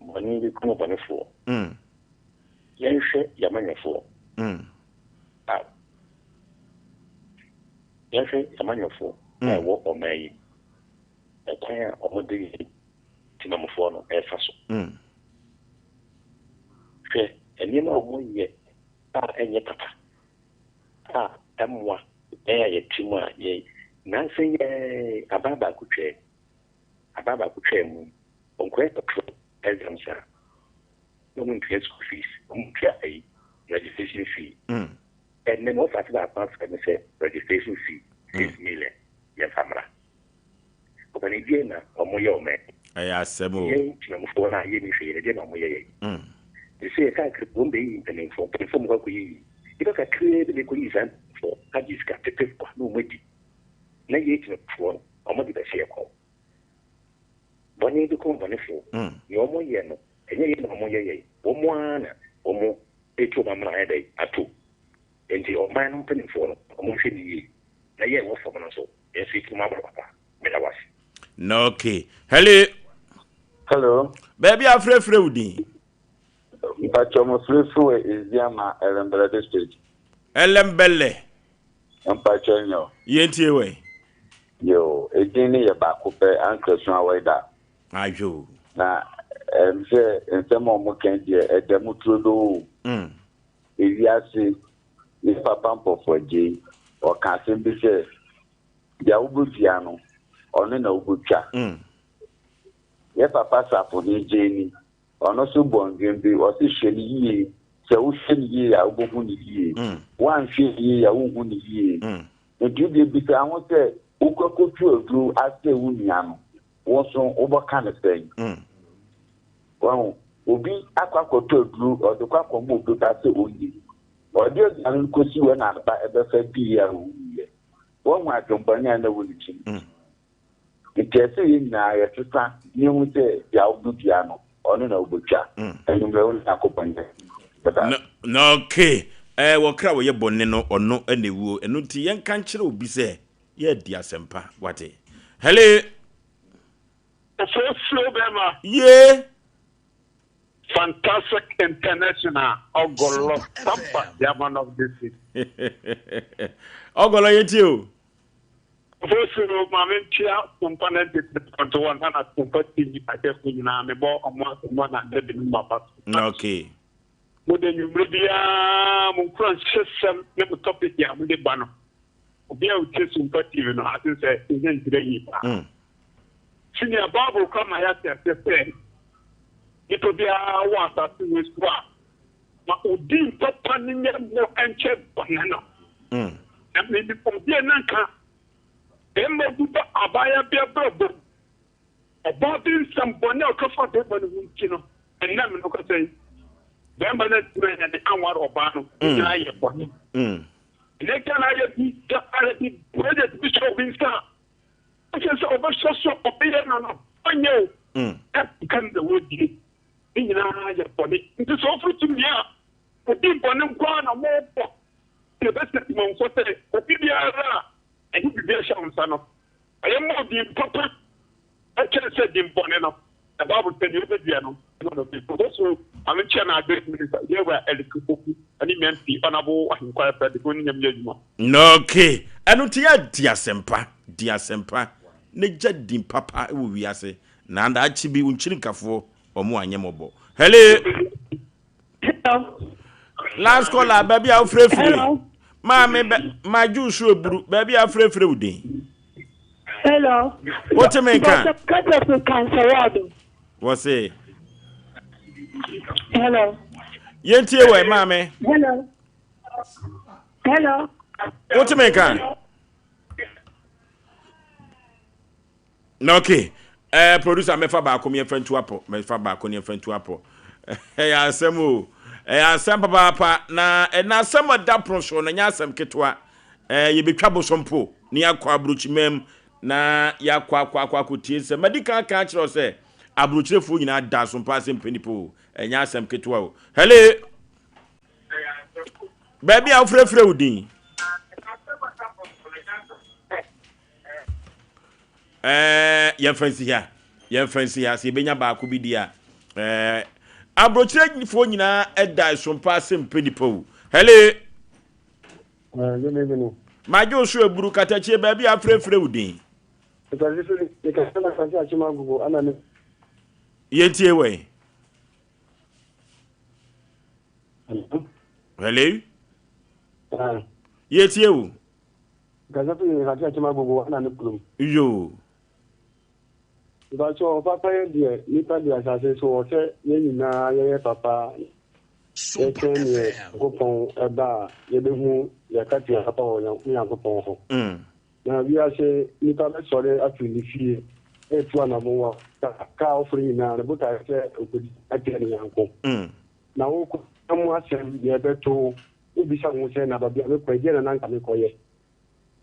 bɔne bɛkum ɔbɔnefoɔ. Yɛnhwɛ yɛn amanyɔfoɔ a yɛnhwɛ yɛn amanyɔfoɔ a ɛwɔ ɔman yi mu, ɛkwan a wɔde yɛn temamufoɔ no ɛrefa so. Hwɛ nneɛma a wɔyɛ a ɛnyɛ papa a ɛmmoa yɛn a yɛte mu a yɛn nnansa yi ara abaa baako twaa mu, abaa baako twaa mu, ɔnkɔyɛ doctoral exams a. Na ɔmo ntua school fees, ɔmo ntua ayi registration fee. Ɛnnɛ no wɔfa ase baako afrɛ me sɛ registration fee 6 million yɛmfa mmra. Ɔpanin, deɛn na ɔmo yɛ ɔman yi? Ɛyɛ asɛm o. Yɛn temanmufoɔ no a yɛnni hwee no deɛn na ɔmo yɛ yɛn? Te sɛ yɛka kra wɔn bɛyiyi mpanimfoɔ, mpanimfoɔ mo kɔ akɔyiyi. Nnipa kakraa bi na ɛkɔyiyi saa mpanimfoɔ agye sika pepe kwa na ɔmo adi. Na yɛn temanmufoɔ no ɔmo de bɛhyɛ yɛn kɔn. Bɔne bi kɔn bɔnefoɔ. Nea ɔmo yɛ no ɛnyɛ yɛn na ɔmo yɛ yɛn, wɔn ara na wɔn retu wɔn amena ayɛ dɛn ato. Enti ɔman no mpanimfoɔ no, wɔn nhwɛ no yie. Na yɛn a ɛwɔ fam no nso, yɛn nso yɛtumi abɔ papa. Meda wo ase. Na okay. Hello. Hello. Baabi a frɛfrɛ wo din. Mpakyɛ mo frɛfrɛ wɔ Eziama Elembele district. Elembele. Mpakyɛ nyɛ o. Yɛn tie wɛ. Yo, edin no yɛ baako pɛ, Ankrasu Awɛda. Adwo. Na ɛm sɛ nsɛm a wɔn kɛn deɛ ɛda mu turodoo. Ewiase, yɛ papa Mpɔfoɔ Agyei, ɔka asɛm bi sɛ, deɛ wobɛdua no, ɔno na wobɛtwa. Yɛ papa Safohene Gyeni, ɔno nso bɔ ndwom bi, ɔse hwɛ no yie, sɛ wohwɛ no yie a wobɛhu no yie, woanhwɛ no yie a wonhu no yie. Nti wodeɛ bisa ho sɛ wokɔ kɔtu aduro asɛ wo nua no, wo nso wobɛka no sɛn? Wahu? Obi akɔ akɔtɔ aduro, ɔde kɔ akɔma obi ba sɛ ɔnni. Ɔde aduane no kɔsi hɔ na ne ba bɛfa diiɛ a ɔwuiɛ. Wahu adwemmɔne a na ɛwɔ ne tirim. Nti ɛsɛ sɛ yɛn nyinaa yɛsesa na yɛhu sɛ deɛ wobɛdua no, ɔno na wobɛtwa. Anwummerɛ wo ne Nyankopɔn nyɛ dada. No, no, okay. Eh, wɔkra wɔyɛ bɔne no, ɔno na ɛwuo. Ɛno nti yɛnka nkyerɛ obi sɛ yɛredi asɛmpa. Wate? Hello. Ofosuro bɛma. Yee. Fantastic International Ɔgɔlɔ Tampa the man of the city. Ɔgɔlɔ yɛ tie o. Ofosuro maame ntua Tumpa 93.1 na Tumpa TV ahwɛfo nyinaa mebɔ ɔmo asɛm na Debbie no maba so. Okay. Mo de nwumere biara mo nkuranhyɛsɛm ne mo topic a mo de ba no obi a otie Tumpa TV no ase sɛ ɛnyɛ nkyerɛ yie paa. Sɛnea Bible ka ma yɛate aseɛ sɛ nipa biara wɔ asase wei so a, ma odi papa no nyɛ mmɔ nkyɛ bɔne no. Na menim obi a na nka bɛrima bi ba abaayewa bi abrabɔ mu. Ɔbaa bi nsɛm bɔne a ɔka fa bɛrima no ho nti no, ɛnnɛ me no kasa yi, bɛrima no antumi anyɛ de anware ɔbaa no. Ne nyinaa yɛ bɔne. Ɛnnɛ Ghana ayɛ bi, ayɛ bi, president bi hyɛ obi nsa a, Ɛkyerɛ sɛ ɔbɛhyɛ so ɔbɛyɛ no no, ɔnyɛ o. Ɛka no na wɔdie. Ne nyinaa yɛ bɔne. Nti sɛ ɔfiri tumi a, ɔdi bɔne nko ara na mobɔ. Na ɛbɛsɛ timanfoɔ sɛ obi biara a ɛde biribi ahyɛ wo nsa no, ɔyɛ ma wo din papa ɛkyɛn sɛ din bɔne no. Na Bible sɛ deɛ ɔbɛdua no, ɛno na ɔbɛdi. So Maame Nkyia na Adwene Minister, Yɛwura Eric Opoku, ɛne MP Honourable Ahenkwaa Frederick, wɔn ne nyam yɛ adwuma. Okay, ɛno nti yɛ di asɛmpa, di asɛmpa, na gya din papa wɔ wiase, na daakye bi wo nkyirikafoɔ wɔn anyɛ mmɔbɔ. Hello. Hello. Last caller, baabi a wofirefire. Hello. Maame bɛ ma ju so eburu baabi a wofirefire wo din. Hello. Wote me nka? Kasa fi Kansawado. Wɔse. Hello. Yɛntie wɔ maame. Hello. Hello. Wote me nka? Na okay. Eh, producer mɛfa baako mmiɛnfa ntu apɔ. Mɛfa baako mmiɛnfa ntu apɔ. Ɛyɛ asɛm o. Ɛyɛ asɛm papaapa. Na ɛna asɛm a ɛda pono so no nyɛ asɛm ketewa. Eh, yɛbɛtwa bosompo na yɛakɔ aburokyimam na yɛakɔ akɔ akɔ akɔtie nsɛm. Madi kan aka akyerɛ wo sɛ aburokyirefoɔ nyinaa da so mpa asɛm pɛ nipa o. Ɛnyɛ asɛm ketewa o. Hello. Baabi a wofrɛfrɛ wo din. Ɛɛ yɛmfa nsi ha. Yɛmfa nsi ha. Sɛ yɛbɛnya baako bi di a. Ɛɛ aburokyirefoɔ nyinaa da so mpa asɛm pɛ nipa o. Hello. Good evening. Magye wo so eburu katakyie baabi a afrɛfrɛ wo din. Yɛntie wɛn. Hello. Yɛtie wo. Yoo. Mpakyɛw papayɛ deɛ nipa di asase so wɔ sɛ yɛn nyinaa yɛyɛ papa yɛtwɛn neɛ Nyankopɔn ba a yɛbɛhu yɛakatua papa wɔ Nyankopɔn hɔ. Na wiase nipa bɛsɔre afiri ne fie retu anamon wɔ kaa ɔforo nyinaa ne botaeɛ sɛ ɔkɔdi atia ne yanko. Na wokɔ mu asɛm deɛ ɛbɛto wo wobisa wo ho sɛ na baabi a mekɔ yi deɛ na na anka mekɔyɛ.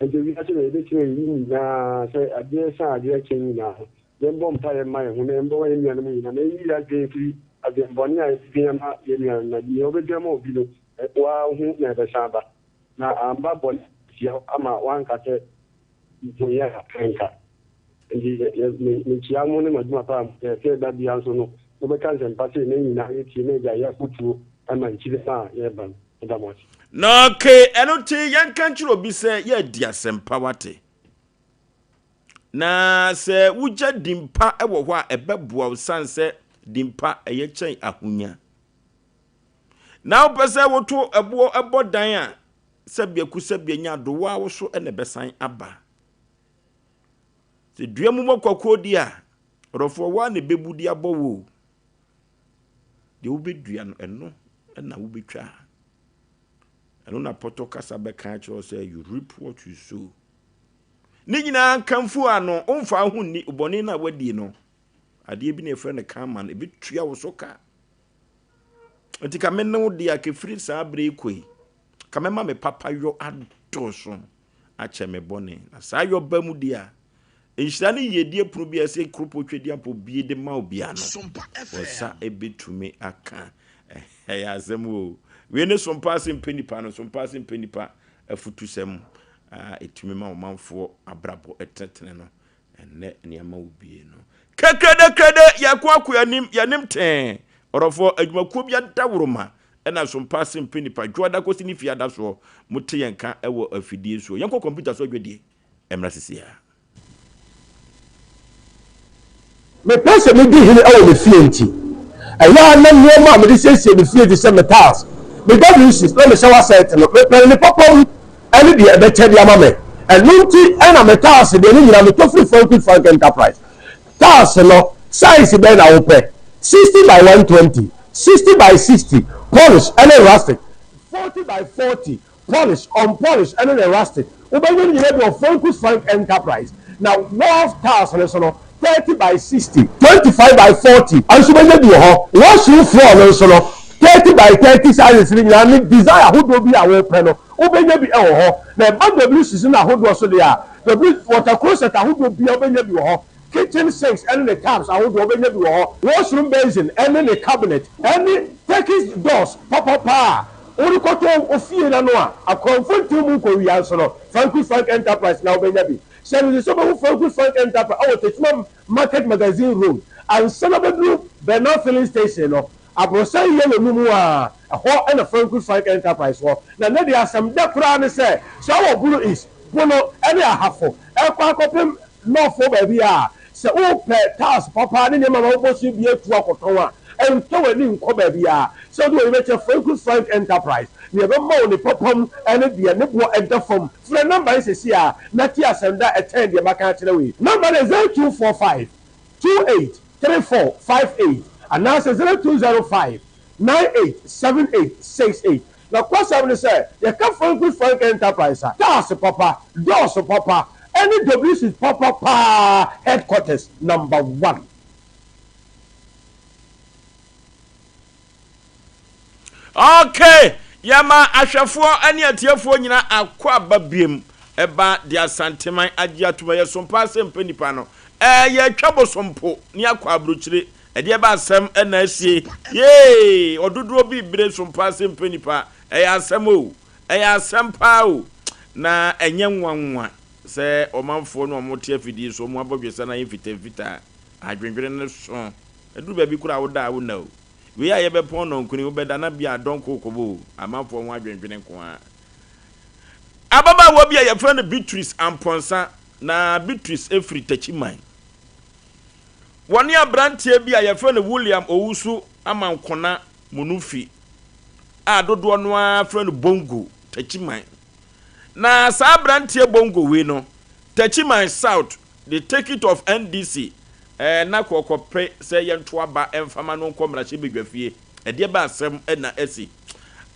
Enti wiase na yɛbɛkyerɛ eyi nyinaa sɛ adeɛ sa adeɛ kye nyinaa no, yɛmbɔ mpaeɛ mma yɛn ho na yɛmbɔ ma yɛn nuanom nyinaa na yɛnyi yɛn adwene mfiri adwene bɔne a yɛdwen ama yɛn nuanom na deɛ wobɛdwen ama obi no, wo ara wo ho na ɛbɛsan aba. Na amba bɔne antia wo ama woanka sɛ meyɛ a ɛnka. Enti mekyia mo ne mo adwuma pa a moyɛ sɛ da biara nso no mobɛka nsɛmpa sei na yɛn nyinaa yɛtie na yɛde ayɛ afotuo ma nkyirima a yɛreba no. Meda mo ase. Na okay, ɛno nti yɛnka nkyerɛ obi sɛ yɛadi asɛmpa wate. Na sɛ wogya dimpa wɔ hɔ a ɛbɛboa wo sane sɛ dimpa ɛyɛ kyɛn ahonya. Na wopɛ sɛ woto ɛboɔ ɛbɔ dan a sɛbea ku sɛbea nya adowa wo so na ɛbɛsan aba. Sɛ dua mu mɔ kwakuo di a, ɔdɔfoɔ wo a na ɛbɛbu de abɔ wo o. Deɛ wobɛdua no, ɛno na wobɛtwa. Ɛno na pɔtɔ kasa bɛka akyerɛ wo sɛ you reap what you sow. Ne nyinaa nkamfo ano, womfa wo ho nni bɔne no a woadie no. Adeɛ bi na yɛfrɛ no karma no, ɛbɛtua wo so ka. Nti ka me ne wo deɛ a kɛfiri saa berɛ yi kɔ yi, ka mɛma me papa yɔ adɔɔso akyɛ me bɔne. Na saa yɔ ba mu deɛ a, Nhyira ne yiedie pono bi a ɛsɛ kuropɔn Twedeampɔ bue de ma obiara no, wɔn nsa bɛtumi aka. Ɛyɛ asɛm o. Wei ne sompa ase mpɛ nipa no, sompa ase mpɛ nipa afutusɛm a ɛtumi ma ɔmanfoɔ abrabɔ tenetene no. Ɛnnɛ nneɛma wo bie no. Kɛkrɛdɛkrɛdɛ, yɛko ako yɛnim, yɛnim tee. Ɔdɔfoɔ, adwumakuo bi adaworoma ɛna sompa ase mpɛ nipa. Dwoada kɔsi ne fiada soɔ, mote yɛn ka wɔ afidie soɔ. Yɛnkɔ kɔmputa so adwadie. Ɛmmra sisiaa. Mepɛ sɛ midi hene wɔ me fie nti, ɛyɛ a na nneɛma a mede siesie me fie te sɛ me tiles, me WCs, na me shower set no, mepɛ no ne papa mu ne deɛ ɛbɛkyɛ de ama me. Ɛno nti na me tiles deɛ ne nyinaa metɔ firi Franklin Frank Enterprise. Tiles no, size bɛn na wopɛ? 60 by 120, 60 by 60, polish ne rustic, 40 by 40, Polish, unpolished ɛne ne rustic, wobɛnya ne nyinaa bi wɔ Frankus Frank Enterprise. Na wharf tiles no nso no, 30 by 60, 25 by 40 nso wobɛnya bi wɔ hɔ. Washroom floor no nso no, 30 by 30 sizes no nyinaa ne design ahodoɔ bi a wopɛ no, wobɛnya bi wɔ hɔ. Na ɛba WCs no ahodoɔ so deɛ a, W, water closet ahodoɔ biara wobɛnya bi wɔ hɔ. Kitchen sinks ne ne taps ahodoɔ wobɛnya bi wɔ hɔ. Washroom basin ne ne cabinet ne Turkish doors papapa a wode kɔtɔ wo fie no ano a akorɔmfo ntew mu nkɔwia nso no, Franco Frank Enterprise na wobɛnya bi. Hyɛ no nso sɛ wobɛhu Franco Frank Enterprise wɔ Techiman Market Magazine Road ansa na wobɛduru Bernard Filling Station no, aborosan yellow no mu a, ɛhɔ na Franco Frank Enterprise wɔ. Na nnɛ deɛ asɛm dɛ koraa ne sɛ, sɛ wowɔ Bono East, Bono ne Ahafo rekɔ akɔpem North baabi a, sɛ wopɛ tiles papa ne nneɛma ma wobɔ so bi atu akɔtɔn a, mfa w'ani nkɔ baabiara. Sɛ wode w'ani bɛkyerɛ Franco Frank Enterprise, nea ɛbɛma wo ne papa mu ne deɛ ne boɔ da fam. Frɛ nɔmba yi seesei ara na tie asɛm da a ɛkyɛn deɛ maka akyerɛ wo yi. Nɔmba no yɛ 0245 28 34 58 anaasɛ 0205 98 78 68. Nokwasɛm ne sɛ, yɛka Franco Frank Enterprise a, cars papa, doors papa, ɛne WC papa paa headquarters number one. Okay, yɛma ahwɛfoɔ ne atiefoɔ nyina akɔ aba biem ɛba de Asanteman agye atom ɛyɛ sompa ase mpɛ nipa no ɛɛ yɛtwa bosompo ne akɔ aburokyire Ɛdeɛ ba asɛm na asie yee ɔdodoɔ bi bere so mpa ase mpɛ nipa ɛyɛ asɛm o ɛyɛ asɛm paa o na ɛnyɛ nwanwa sɛ ɔmanfoɔ no a wɔte afidie so wɔn abɔdwesa no ayɛ mfitaa mfitaa adwendwene no so ɛduru baabi koraa woda a wonna o wei a yɛbɛpɔn nɔnkuni wobɛda na bia dɔnko kɔbɔ o amanfoɔ ho adwendwene nko ara ababaawa bi a yɛfrɛ no Beatrice Amponsah na Beatrice firi Takyiman Wɔne aberanteɛ bi a yɛfrɛ no William Owusu Amankona Munufi a dodoɔ no ara frɛ no Bongo Takyiman. Na saa aberanteɛ Bongo wei no, Takyiman South, the ticket of NDC, Ɛɛ na kɔkɔpɛ sɛ yɛnto aba mfa ma no nkɔ mmarahyɛbadwafie. Ɛdeɛ bɛn asɛm na asi?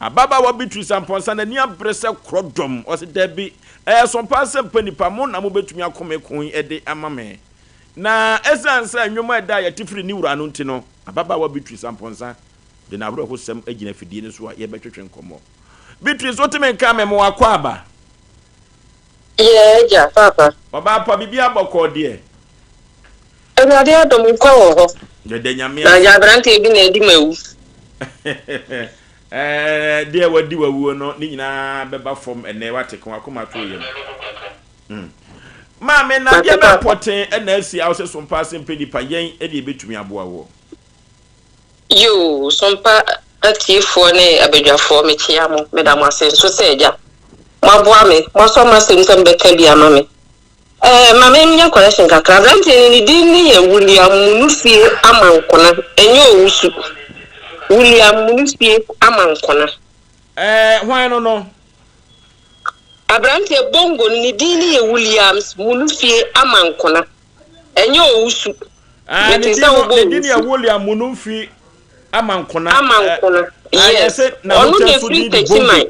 Ababaawa Beatrice Amponsah n'ani abere sɛ korɔdɔm. Ɔse dabi, ɛyɛ so paa sɛ mpa nipa, mo na mobɛtumi ako me ko yi de ama me. Na ɛsiane sɛ nnwom a ɛda a yɛte firi ne wura no nti no, ababaawa Beatrice Amponsah de n'awerɛhosɛm agyina afidie no so a yɛbɛtwetwe nkɔmmɔ. Beatrice, wote me nka a, mema wo akwaaba. Yɛɛ agya, paapa. Ɔbaa pa, biribiara bɔkɔɔ deɛ? Awurade adom, nkwa wɔ hɔ. Yɛda Nyame Na agya aberanteɛ bi na adi m'awu. Ɛɛ, deɛ wadi w'awuo no, ne nyinaa bɛba fam ɛnnɛ, wate, ka w'akoma to wo yam. Mm. Maame, na Mate deɛ bɛn paapa. pɔtee na asi a wo sɛ Sompa ase mpɛ nipa, yɛn ɛne yɛbɛtumi aboa woɔ? Yoo, Sompa atiefoɔ ne abadwafoɔ, mekyea mo. Meda mo ase nso sɛ agya, moaboa me, moasɔ m'asɛm sɛ mobɛka bi ama me. Ɛɛ, ma menyɛ correction kakra. Aberanteɛ no, ne din ne yɛ William Munufie Amankona, ɛnyɛ Owusu. William Munufie Amankona. Ɛɛ, hwan no no? Aberanteɛ Bongo no, ne din ne yɛ Williams Munufie Amankona. Ɛnyɛ Owusu. Ah, ne Mete din sɛ no, wobɔ ne din yɛ Owusu. William Munumfi Amankona. Ɛɛ, Amankona, ah, yes. yɛse Ɔno na n'ahokyɛ so ɛfiri din de Bongo. Techiman.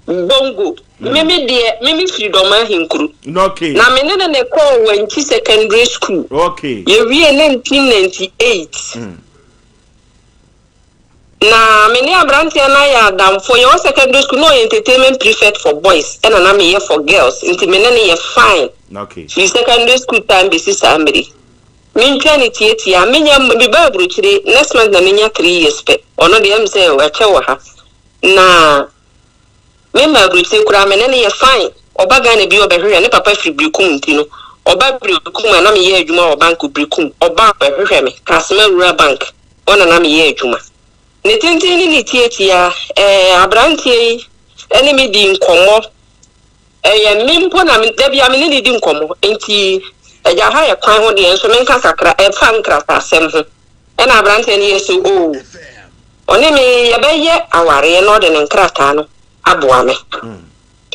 Bongo. Me me deɛ, me me firi Dɔma Ahenkuro. Okay. Na me ne no na ɛkɔɔ Wankyi Secondary School. Okay. Yɛwiee 1998. Na me ne aberanteɛ no ayɛ adamfoɔ. Yɛwɔ secondary school na ɔyɛ entertainment prefect for boys ɛna na meyɛ for girls nti me ne no yɛ fine. Okay. Firi secondary school time bɛsi saa mmerɛ yi. Mentwa no tiatia. Menya mebaa aburokyire next month na menya 3 years pɛ. Ɔno deɛ ɛm sɛ wakyɛ wɔ ha. Na me ma aburokyire koraa me ne no yɛ fine. Ɔba Ghana bi ɔbɛhwehwɛ ne papa firi Berekum nti no ɔba Berekum a na meyɛ adwuma wɔ bank Berekum. Ɔba a ɔbɛhwehwɛ me Kasma Rural Bank hɔ na na meyɛ adwuma. Ne tenten ne ne tiatia ɛɛ aberanteɛ yi ne me dii nkɔmmɔ. Ɛyɛ me mpo na me da biara me ne no di nkɔmmɔ nti agya ha yɛ kwan ho deɛ nso menka kakra ɛfa nkrataasɛm ho. Ɛna aberanteɛ no yɛ sɛ oo ɔne me yɛbɛyɛ awareɛ na ɔde ne nkrataa no aboa me.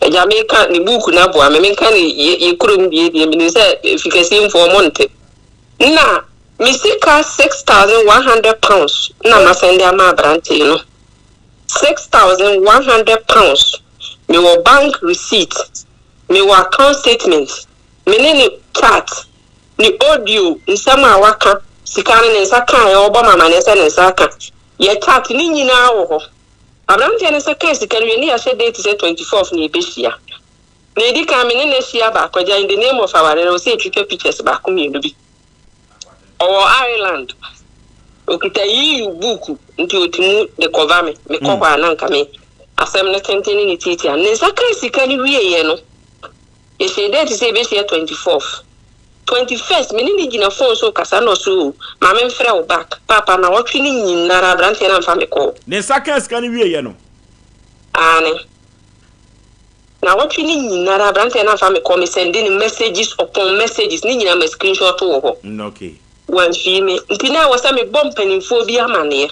Agya meka ne buuku no aboa me, menka ne yɛ kurom deɛ deɛ menim sɛ fikɛseɛ ɔmo nte. Na me sika £6,100 na masɛnde ama aberanteɛ no. £6,100 mewɔ bank receipt, mewɔ account statement, me ne no chat ne audio nsɛm a waka, sika no ne nsa kaeɛ, ɔbɔ me amaneɛ sɛ ne nsa aka, yɛ chat ne nyinaa wɔ hɔ. Aberanteɛ no nsa kaa sika no wie ne yɛahyɛ date sɛ 24th na yɛbɛhyia. Nea ɛdi kan me ne no ahyia baako agya in the name of awareɛ no ɔsɛ yɛtwitwa pictures baako mmienu bi. Ɔwɔ Ireland, ɔkita EU book nti ɔtumi de kɔva me, mekɔ hɔ a na nka me asɛm no tenten ne ne tiatia. Ne nsa kaa sika no wieeɛ no, Yɛhyɛɛ date sɛ yɛbɛhyia 24th. 21st, me ne no gyina phone so rekasa na ɔse oh, ma memfrɛ wo back. Paapa, nawɔtwe no nyinara aberanteɛ no amfa me call. Ne nsa kaa sika no wieeɛ no? Aane. Nawɔtwe no nyinara aberanteɛ no amfa me call, me sɛnde no messages upon messages, ne nyinaa ma screenshot wɔ hɔ. Okay. Wamfii me. Nti na ɛwɔ sɛ mebɔ mpanimfoɔ bi amaneɛ.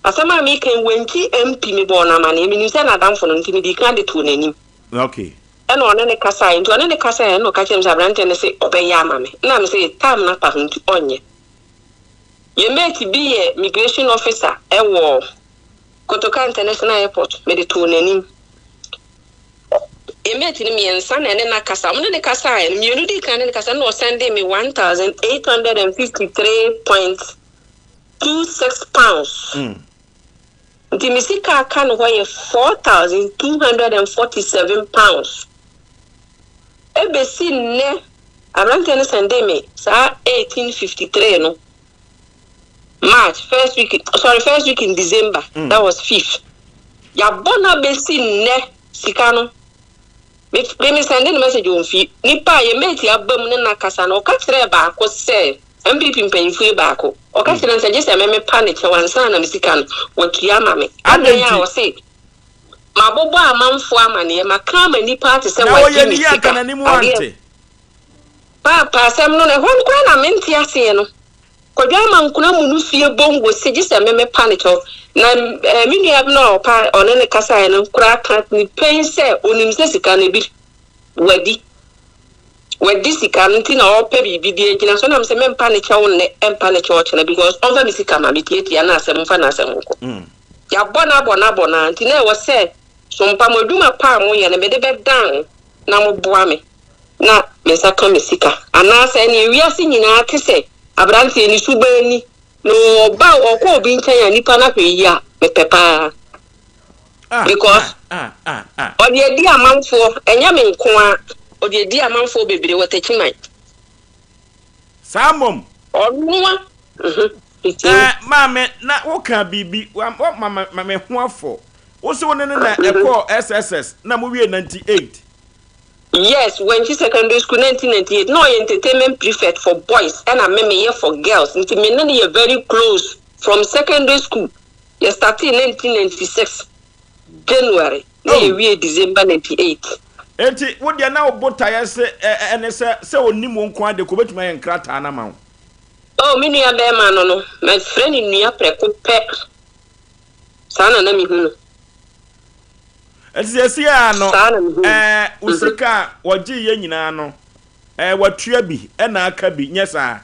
Asɛm a meka yi, Wankyi MP mebɔɔ no amaneɛ, menim sɛ n'adamfo no nti medii kan de too n'anim. Okay. Ɛna ɔne no kasaeɛ, nti ɔne no kasaeɛ ɛna ɔka kyerɛɛ me sɛ aberanteɛ no se ɔbɛyɛ ama me, ɛna me se time no apa ho nti ɔnyɛ. Yɛn mate bi yɛ migration officer ɛwɔ Kotoka International Airport, mede too n'anim. Yɛn mate no mmiɛnsa na ɛne no akasa, wɔn ne no kasaeɛ no, mmienu dii kan ne no kasa ɛna ɔsɛndee me 1853.26 pounds. Mm. Nti me sika a aka no hɔ yɛ £4,247. Ebesi nnɛ, aberanteɛ no sɛndee me saa 1853 no, March, first week, sorry, first week in December, mm. that was fifth. Yɛabɔ no abesi nnɛ sika no. Me me me sɛnde no message ɔmfi. Nipa a yɛ mate aba mu ne no akasa no, ɔka kyerɛɛ baako sɛ, NPP mpanyimfo yi baako, ɔka kyerɛɛ no sɛ gye sɛ me mepa ne kyɛw ansa na me sika no watua ama me. Adɛn Adɛn a nti? ɔse mabobɔ amanfoɔ amaneɛ, maka ama nnipa ate sɛ Na wagye ɔyɛ ne me yie anka sika. n'anim Adeɛ ante. paapa asɛm no no, ɛhɔ no koraa na mente aseɛ no. Kwadwo Amankona mu no fie bongo se gye sɛ me mepa ne kyɛw. Na eh, me nua no a ɔpa ɔne no kasaeɛ no koraa ka ne pɛn sɛ onim sɛ sika no bi wadi. Wadi sika no nti na ɔpɛ biribi de agyina so na mesɛ mempa ne kyɛw nnɛ ɛmpa ne kyɛw ɔkyena because ɔmfa me sika ma me tiatia na asɛm mfa n'asɛm nkɔ. Yɛabɔ no abɔ no abɔ no ara nti na ɛwɔ sɛ sompa mo adwuma pa a moyɛ no mede bɛdan na moboa me na me nsa ka me sika anaasɛ ɛneɛ wiase nyinaa te sɛ aberanteɛ ne suban ni na ɔba ɔkɔ obi nkyɛn a nipa no ahwɛ yie a mepɛ paa. Because ɔde adi amanfoɔ, ɛnyɛ me nko ara, ɔde adi amanfoɔ bebree wɔ Techiman. Saa mmom. Ɔnoa. Eh, maame, na woka biribi, wa ma ma me ho afɔ. Wo se wo ne no na ɛkɔɔ SSS na mo wie 98. Yes, Wenchi Secondary School 1998. Na ɔyɛ entertainment prefect for boys ɛna me meyɛ for girls. Nti me ne no yɛ very close from secondary school. Yɛ startee 1996 January na yɛ wiee December 98. Enti wo deɛ na wo botaeɛ se ɛne sɛ sɛ ɔnim wo nko ara deɛ kɔ ɔbɛtumi ayɛ nkrataa no ama wo? Oh me nua bɛɛma no no mɛfrɛ no nua prɛko pɛ saa na na me hu no. Enti seesei ara no Saa na me hu no. ɛɛ wo sika a wɔgyeeɛ nyinaa no ɛɛ watua bi ɛna aka bi nyɛ saa?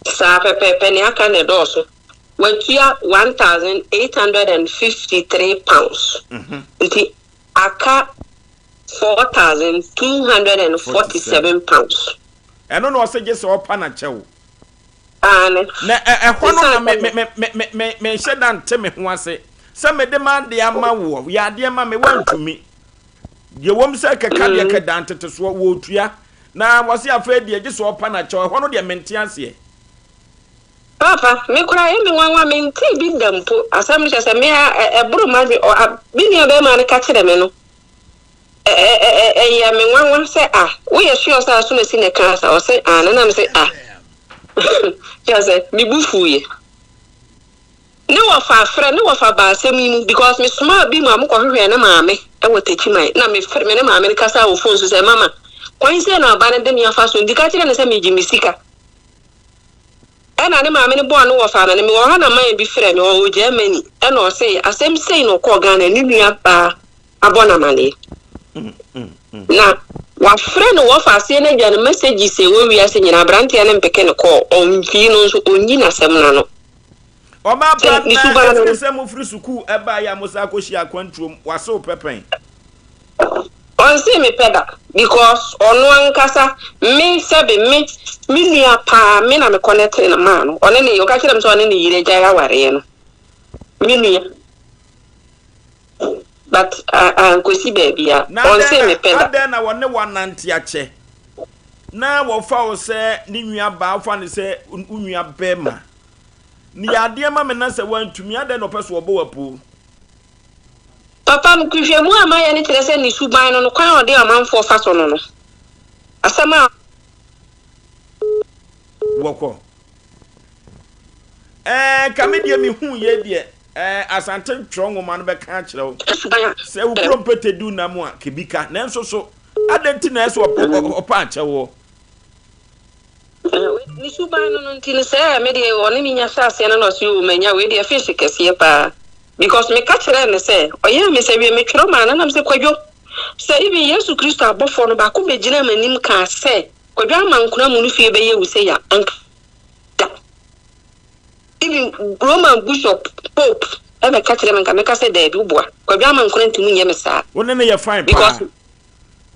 Saa pɛpɛɛpɛ nea aka no ɛdɔɔso. Watua £1,853, nti aka £4,247. Ɛno na ɔse gye sɛ ɔpa na kyɛ wo. Aane. Na ɛhɔ no na me me me me me menhyɛ da nte me ho ase sɛ mede m'adeɛ ama woɔ, yɛ adeɛ ma me, woantumi. Deɛ wɔm sɛ kɛka deɛ kɛda ntetesoɔ, wɔretua. Na wɔse afei deɛ gye sɛ ɔpa na kyɛ wo, ɛhɔ no deɛ mente aseɛ. Paapa, me koraa ɛyɛ me nwanwa, mentee bi da mpo. Asɛm no kyerɛ sɛ me a ɛboro m'adwene, ɔ a me nua barima no ka kyerɛ me no, ɛ ɛ ɛ ɛyɛ me nwanwa sɛ ah, woyɛ sure sɛ Asomasi na ɛkaa saa? Ɔse aane, na mese ah, kyerɛ sɛ me bo fuiɛ. Ne wɔfa frɛ, ne wɔfa baa asɛm yi mu because me somaa bi ma wɔkɔhwehwɛɛ ne maame wɔ Techiman, na me frɛ, me ne maame no kasaa wɔ phone so sɛ mama, kwan sei na ɔba no de me afa so, nti ka kyerɛ no sɛ megye me sika. Ɛna ne maame no bɔɔ no wɔfaa no no mewɔ hɔ na man bi frɛ me ɔwɔ Germany ɛna ɔse asɛm sei na ɔkɔɔ Ghana ne nua baa abɔ no amaneɛ na wafrɛ no wɔfa aseɛ no agya no messages ɛwɔ wiase nyina abranteɛ no mpeke no kɔɔ ɔmfii no nso ɔnyi nasɛm no ano. Ɔbaa pa Sɛ ne na suban no ɛfiri no. sɛ mofiri sukuu ɛbaeɛ a mosan kɔhyia akwantuom wasew pɛpɛn. Ɔnsee me pɛ da because ɔno ankasa me sɛbe me me nua paa me na me connectee no maa no ɔne ne ɔka kyerɛ me sɛ ɔne ne yere agyae awareɛ no me nua but ankosi baabi a Na adɛn ɔnsee na me pɛ da. adɛn na wɔne wo anante akyɛ na wɔfa wo sɛ ne nua baa wofa no sɛ wo nua bɛrima ne yɛ adeɛ ma me na sɛ wantumi adɛn na ɔpɛ so ɔbɔ wo apoo. Papa, nhwehwɛmu a mayɛ no kyerɛ sɛ ne suban no, no kwan a ɔde amanfoɔ fa so no no, asɛm a. Wɔkɔ. Ɛɛ, ka me deɛ mehuu yei deɛ, ɛɛ, Asante ntwerɛ nwoma no bɛka akyerɛ wo sɛ wo kurom pete du nam a, kebi ka. Nanso so, adɛn nti na ɛsɛ ɔpa akyɛ woɔ? Ne suban no no nti no sɛ me deɛ ɔne me nya hyɛ aseɛ no na ɔse oo manya wei deɛ fish kɛseɛ paa because me ka kyerɛɛ no sɛ ɔyɛɛ me sɛ wie me twerɛ maa no na me sɛ Kwadwo sɛ even Yesu Kristo abɔfoɔ no baako bɛgyinaa m'anim kaa sɛ Kwadwo Amankona mu no fie bɛyɛ wo sei a anka da even Roman Bishop Pope ɛbɛka kyerɛ me nka mɛka sɛ daabi woboa Kwadwo Amankona ntumi nyɛ me saa Wo ne no yɛ fine because paa.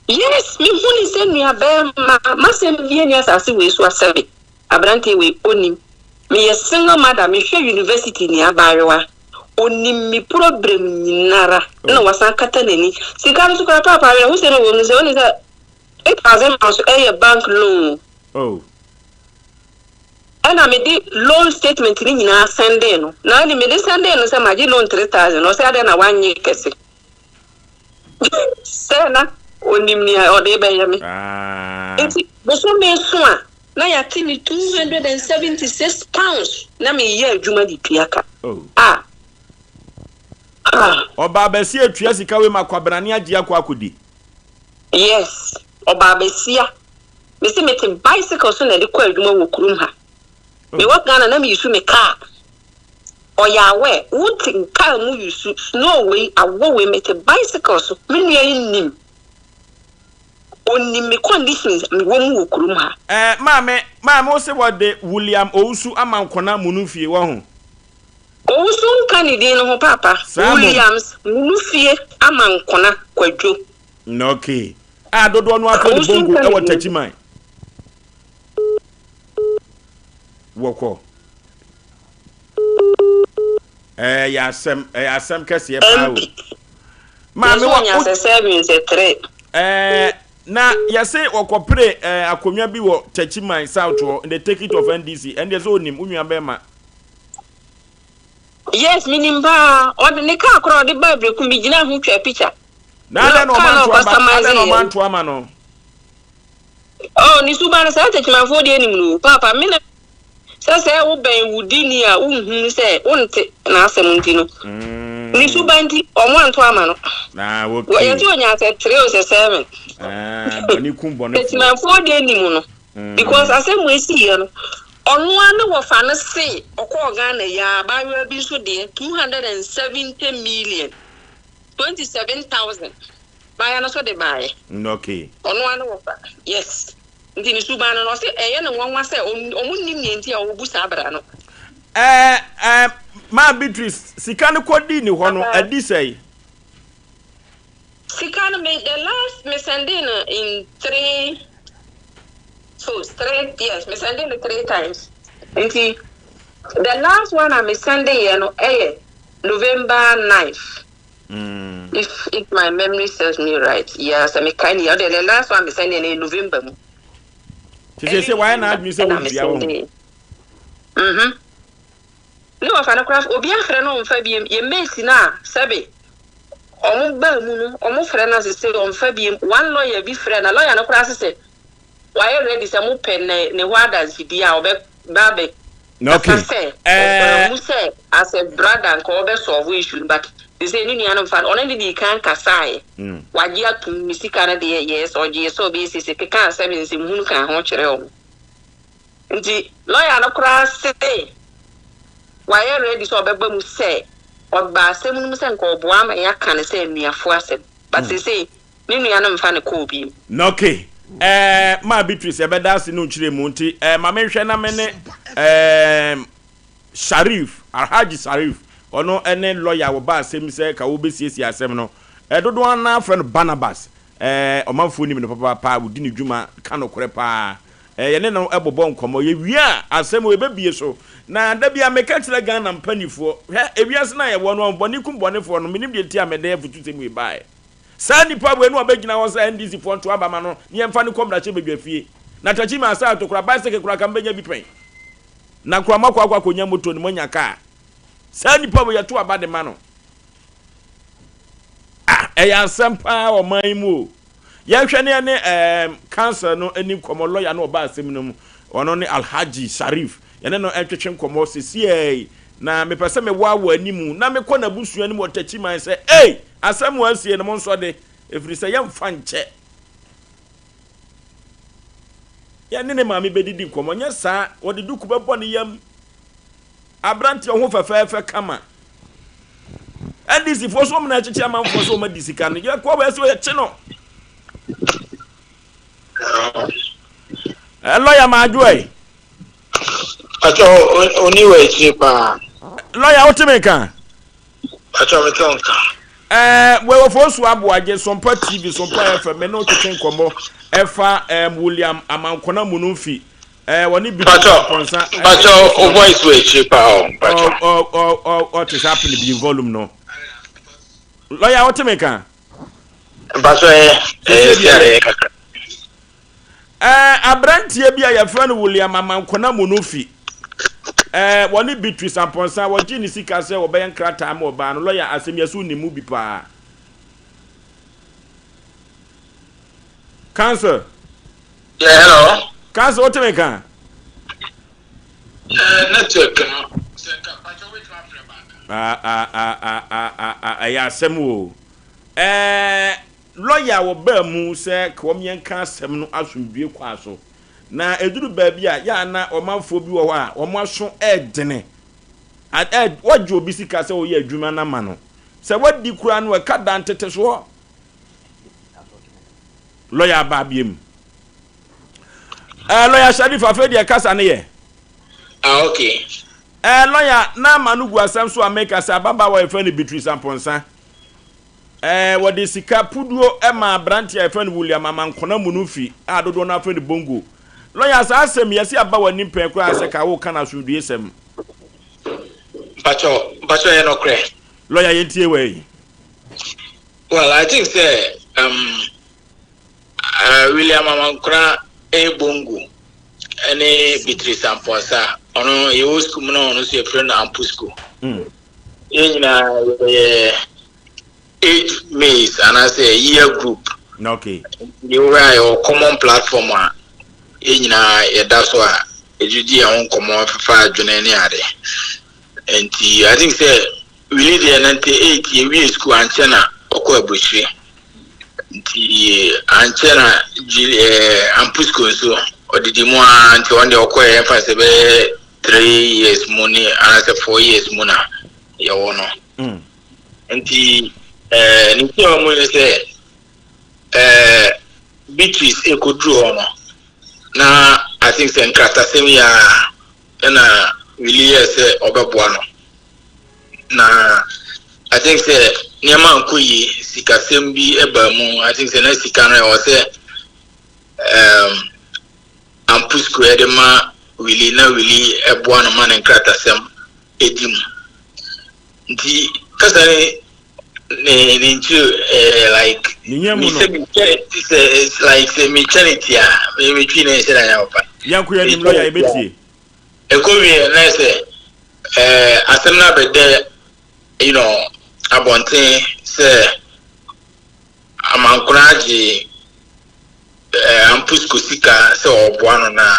Yes me hu no sɛ nua bɛɛma masɛm bia ni asase wei so asɛbe abranteɛ wei onim me yɛ single mother me hwɛ university ni abaayewa onim me probrem nyinara na wasan akata nani sika no so koraa paapa awerɛhosɛm ɛwɔ mu sɛ onim sɛ 8000 pounds ɛyɛ bank loan o. Ɛna mede loan statement no nyinaa sɛndee no na ɛne mede sɛndee no sɛ magye loan 3000 ɔsɛ adɛn na wanye kɛse. Sɛ na onim nea ɔde rebɛyɛ me. Enti bosome so a, na yɛate me £276 na meyɛ adwuma de tua ka. Ah! Ah! Ɔbaa basia tua sika wei ma kwabrane agye akɔ akɔdi. Yes, ɔbaa basia. Mese mete bicycle so na ɛde kɔ adwuma wɔ kurom ha. Mewɔ Ghana na me use me car. Ɔyɛ aware, wote car mu use snow wei, awɔ wei, mete bicycle so. Me nua yi nim. Ɔnim me conditions a mewɔ mu wɔ kurom ha. Eh, maame, maame wo se wɔde William Owusu ama nkona Munufie, wahu? Owusu nka ne din no ho paapa. Saa mmom. Williams Munufie ama nkona Kwadwo. Okay. A dodoɔ no ara frɛ no Owusu Bongo nka ne wɔ din ho. Takyiman. Wɔkɔ. Ɛyɛ asɛm, ɛyɛ asɛm kɛseɛ paa o. MP. Maame Yɛsɛ wa ɔnya o. sɛ seven sɛ three. Ɛɛ na yɛse wɔkɔpere ɛɛ akonnwa bi wɔ Takyiman South hɔ in the ticket of NDC. Ɛndeɛ sɛ onim wo nua bɛrima. Yes, menim paa. Ɔde ne kaa koraa ɔde baa Berekum megyinaa ho twaa picture. Na Na adɛn na kaa ɔma na nto aba ɔcustomize adɛn na yɛ ɔma no. nto ama no? Oh, ne suban no saa Techimanfoɔ deɛ nim no o. Paapa, me na sɛ sɛ wobɛn wo dini a wonhunu sɛ wonte n'asɛm nti no. Ne suban nti, ɔmo anto ama no. Ah, Wɔ okay. yɛse ɔnyaa sɛ three o sɛ seven. Ah, bɔne kum bɔnefoɔ. Techimanfoɔ deɛ nim no. Because asɛm wei siiɛ no, ɔno ara ne wɔfa no se ɔkɔɔ Ghana yi ara, abaayewa bi nso deɛ 270 million, 27,000. Baeɛ no nso de baeɛ. Okay. Ɔno ara ne wɔfa. Yes. Nti ne suban no no, ɔse ɛyɛ no nwanwa sɛ ɔmo nnim nea nti a ɔbu saa bra no. Ɛɛ ɛɛ Maa Beatrice, sika no kɔdii ne hɔ no, Papa. adi sɛe? Sika no me the last me sɛndee no in three so three yes me sɛndee no three times nti the last one a me sɛndee yɛ no ɛyɛ November ninth. If if my memory serves me right, yeah, sɛ mekae ne yɛ, ɔdeɛ the last one mesɛn deɛ no yɛ November mu. Te sɛ sɛ wayɛ n'adwene sɛ wɔntua wo ho. Mhm. Ne wɔfa no koraa obi afrɛ no ɔmfa biem yɛ mate no a sɛbe ɔmo baa mu no ɔmo frɛ no ase sɛ ɔmfa biem one lawyer bi frɛ na lawyer no koraa se sɛ Wayɛ ready sɛ mo pɛ ne ne hɔ adansedi a ɔbɛ ba abɛ Okay. kasa sɛ Eh. ɔbaa mu sɛ as a brother nka ɔbɛ solve issue no but sesei ne nua no nfa no ɔne ne dii kan kasaeɛ wagye atum ne sika no deɛ yes ɔgyee sɛ ɔbɛyɛ sese kekaa nsɛm nsɛm hunu kaa ho kyerɛɛ ɔmo nti lawyer no koraa se wayɛ ready sɛ ɔbɛba mu sɛ ɔba asɛm no mu sɛ nka ɔboa ama yɛaka no sɛ anuafoɔ asɛm but sesei Ne nua no mfa no kɔɔ bio. Na ok eh, maa Beatrice yɛbɛda ase ne nkyerɛ mu nti eh, ma menhwɛ na me ne eh, Sharif, Alhaji Sharif, ɔno ne lawyer wɔba asɛm sɛ ka wɔbɛsiesie asɛm no. Eh, dodoɔ no ara frɛ no Barnabas. Eh, ɔmanfoɔ nim no papaapa, ɔdi ne dwuma, ka nokorɛ paa. Eh, yɛne no bobɔ nkɔmmɔ, yɛwie a asɛm wei yɛbɛbie so. Na da bi a meka kyerɛ Ghana mpanifoɔ, hwɛ ewiase no a yɛwɔ no, bɔne kum bɔnefoɔ no, menim deɛ nti a mede afutusɛm wei baeɛ. Saa nipa wei na ɔbɛgyina hɔ sɛ NDC foɔ nto aba ma no na yɛmfa no kɔ mmarahyɛbadwa fie. Na Takyi maa saa to koraa, bicycle koraa ka mobɛnya bi pɛn. Na koraa moakɔ akɔ akɔnya motor no moanya car. Saa nipa wei yɛto aba de ma no. Ah, ɛyɛ asɛm paa wɔ ɔman yi mu o. Yɛnhwɛ ne yɛne ɛɛm council no ani nkɔmmɔ, lawyer no ɔba asɛm no mu, ɔno ne Alhaji Sharif, yɛne no ntwetwe nkɔmmɔ sesiei yi. Na mepɛ sɛ mewaawa animu na mekɔ n'abusua no mu wɔ Takyiman sɛ, ei, asɛm a asie no monsɔ de, ɛfiri sɛ yɛmfa nkyɛ. Yɛne ne maame bɛdidi nkɔmmɔ, nyɛ saa wɔde duku bɛbɔ ne yam. Aberanteɛ ho fɛfɛɛfɛ kama. NDC foɔ so wɔn na ɛkyekye amanfoɔ sɛ wɔn adi sika no, yɛkɔ wɔ ɛsɛ yɛkye no. Lɔya maa adwoa yi. Pacho oni wɔ akyire paa. Lɔya wote me nka? Pacho me te nka. Ɛɛ wɛwɔfo so aboagye Sompa TV Sompa FM me ne wo twetwe nkɔmmɔ ɛfa ɛɛm William Amankona Munumfi ɛɛ wɔne bi Pacho Ampɔnsa. Pacho o voice wɔ akyire paa o Pacho. Ɔ ɔ ɔ ɔ te sɛ apene bi volume no. Lɔya wote me nka? Pacho ɛyɛ ɛyɛ si ɛyɛ kakra. Ɛɛ, aberanteɛ bi a yɛfrɛ no William Amankona Munufi, ɛɛ, wɔne Beatrice Amponsah, wɔgyee ne sika sɛ wɔbɛyɛ nkrataa ma ɔbaa no. Lɔya asɛm yi, ɛso wonim mu bi paa. Counsel. Yeah, hello. Counsel, wote me nka? Eh, network no. Sɛ nka, pakyɛ wobɛtumi afrɛ back. Ah, ah, ah, ah, ah, ah, ah, ɛyɛ asɛm o. Ɛɛ. Lɔya a wɔbaa mu sɛ ka wɔn yɛnka asɛm no asomdwoe kwan so. Na ɛduru baabi a, yɛ a na ɔmanfoɔ bi wɔ hɔ a wɔn aso redene. A ɛ wɔgye obi sika sɛ ɔyɛ adwuma no ama no. Sɛ wadi koraa no, ɛka da ntetesoɔ. Lɔya aba abiem. Ɛɛ lɔya Sharif afei deɛ kasa ne yɛ. Ah okay. Ɛɛ lɔya na ama no gu asɛm so a meka sɛ ababaawa a yɛfrɛ no Beatrice Amponsah ɛɛ wɔde sika puduo ɛma aberanteɛ a yɛfrɛ no William Amankona Munufi a dodoɔ no afrɛ no Bongo. Lɔya saa asɛm yi ɛsɛ aba w'anim pɛn koraa sɛ ka woka no asomdwoesɛm. Mpakyɛw mpakyɛw ɛyɛ nɔkorɛ. Lɔya yɛntie wei. Well, I think sɛ um, uh, William Amankona A. Bongo ɛne Beatrice Amponsah, ɔno yɛwɔ sukuu mu na ɔno nso yɛfrɛ no Ampusko. Yɛn nyinaa yɛyɛ age mates anaasɛ year group. Okay. Yɛwɔ a yɛwɔ common platform a yɛn nyinaa yɛda so a yɛdidi yɛn ho nkɔmmɔ fefa adwene ne ade. Nti I think sɛ Willie deɛ 98 yɛwie sukuu ankyɛ na ɔkɔ aburokyire nti ankyɛ na eh, Ampusko nso ɔdidi mu ara nti ɔno deɛ ɔkɔɛ yɛmfa sɛ bɛyɛ three years mu ne anaasɛ four years mu na yɛwɔ no mm. nti eh, ne ti a wɔn ne sɛ eh, Beatrice ɛkɔduru hɔ no na I think sɛ nkratasɛm yi a ɛna Willie yɛɛ sɛ ɔbɛboa no na I think sɛ nneɛma ankɔ yie, sikasɛm bi baa mu. I think sɛ na sika no ɛwɔ sɛ um, Ampusko ɛde ma Willie na Willie ɛboa no ma ne nkratasɛm ɛdi mu. Nti kasa ne ne ne nkyiri ɛɛ like ne sɛ mekyɛ sɛ it's like sɛ mekyɛ ne ti a metwi ne nhyɛ da nyɛ papa. Yɛnko yɛn nim lɔya yɛbɛtie. Ɛkɔwieɛ na ayɛ sɛ eh, asɛm no abɛda you know, abɔnten sɛ Amankona agye eh, Ampusko sika sɛ ɔreboa no na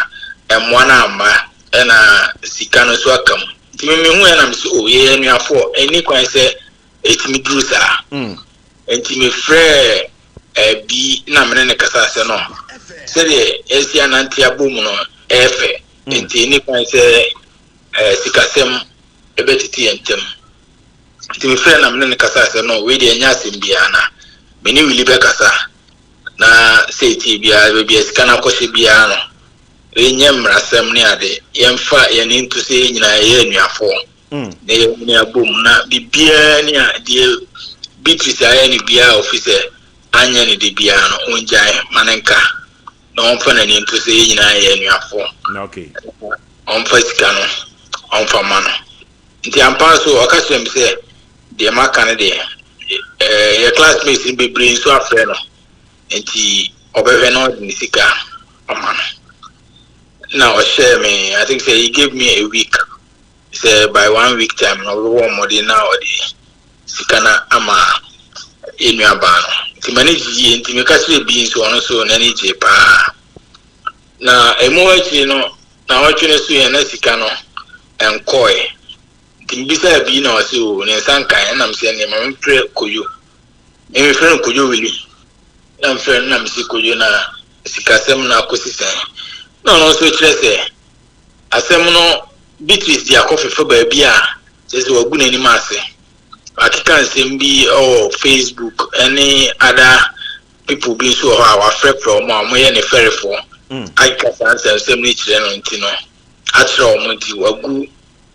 mmoa no amma ɛna sika no nso aka mu. Nti me mehu ɛna me sɛ oh, yɛyɛ anuafoɔ, ɛnni kwan sɛ ɛtumi duru saa. Mm. Nti mefrɛɛ eh, bi na me ne no kasaa sɛ no, sɛdeɛ yɛasi anante abɔ mu no ɛyɛ fɛ. Enti enni kwan sɛ sikasɛm bɛtete yɛn ntam. Nti mefrɛɛ no na me ne no kasae sɛ, No, wei deɛ ɛnyɛ asɛm biara na me ne Willie bɛkasa na sɛ ɛtie biara, baabi a sika no akɔhyɛ biara no, wei nyɛ mmarasɛm ne ade. Yɛmfa yɛn ani nto sɛ yɛn nyinaa yɛyɛ anuafoɔ na yɛnyini abom na biribiara ni a deɛ Beatrice ayɛ no biara a ɔfi sɛ anyɛ no de biara no, ɔngyae ma no nka. na ɔmfa n'ani nto sɛ yɛn nyinaa yɛ anuafoɔ. Na ɔmfa sika no ɔmfa ma no. Nti ampa nso ɔka kyerɛ me sɛ deɛ maka no deɛ ɛɛ yɛ classmates no bebree nso afrɛ no nti ɔbɛhwɛ na ɔde ne sika ama no. Na ɔhyɛɛ me I think sɛ he gave me a week sɛ by one week time no ɔbɛbɔ mmɔden na ɔde sika no ama yɛn nuabaa no. Nti m'ani gye yie nti meka kyerɛ bi nso ɔno nso n'ani gye paa. Na ɛmu akyiri no naawɔtwe no so yɛn na sika no ɛnkɔɛ. Nti mebisaa bi na ɔse o ne nsa nkae ɛna mesɛ neɛ ma memfrɛ Koyo. Me mefrɛ no Koyo Willie. Na mefrɛ no na mese Koyo na sikasɛm no akɔsi sɛn. Na ɔno nso kyerɛ sɛ Asɛm no, Beatrice de akɔfefa baabi a kyerɛ sɛ wagu n'anim ase. Wakeka nsɛm bi wɔ Facebook ne other people bi nso wɔ hɔ a wafrɛfrɛ wɔn a wɔyɛ ne fɛrefoɔ akeka saa nsɛmsɛm no kyerɛ no nti no akyerɛ wɔn nti wagu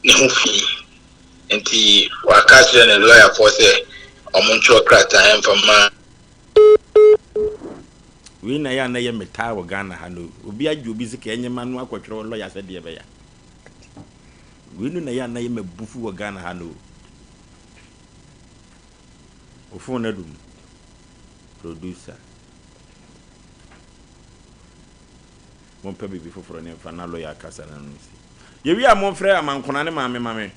ne ho fi nti waka akyerɛ ne lɔyafoɔ sɛ wɔn ntwerɛ krataa mfa ma Wei na ɛyɛ a na ɛyɛ me taa wɔ Ghana ha no. Obi agye obi sika ɛnyɛ ma no akɔtwerɛ lɔya sɛ deɛ ɛbɛya. Wei no na ɛyɛ a na ɛyɛ m'abufu wɔ Ghana ha no. Wo phone no adum. Producer. Mompɛ biribi foforɔ ne mfa na lɔya akasa na no nsi. Yɛwie a momfrɛ Amankona ne maame ma me.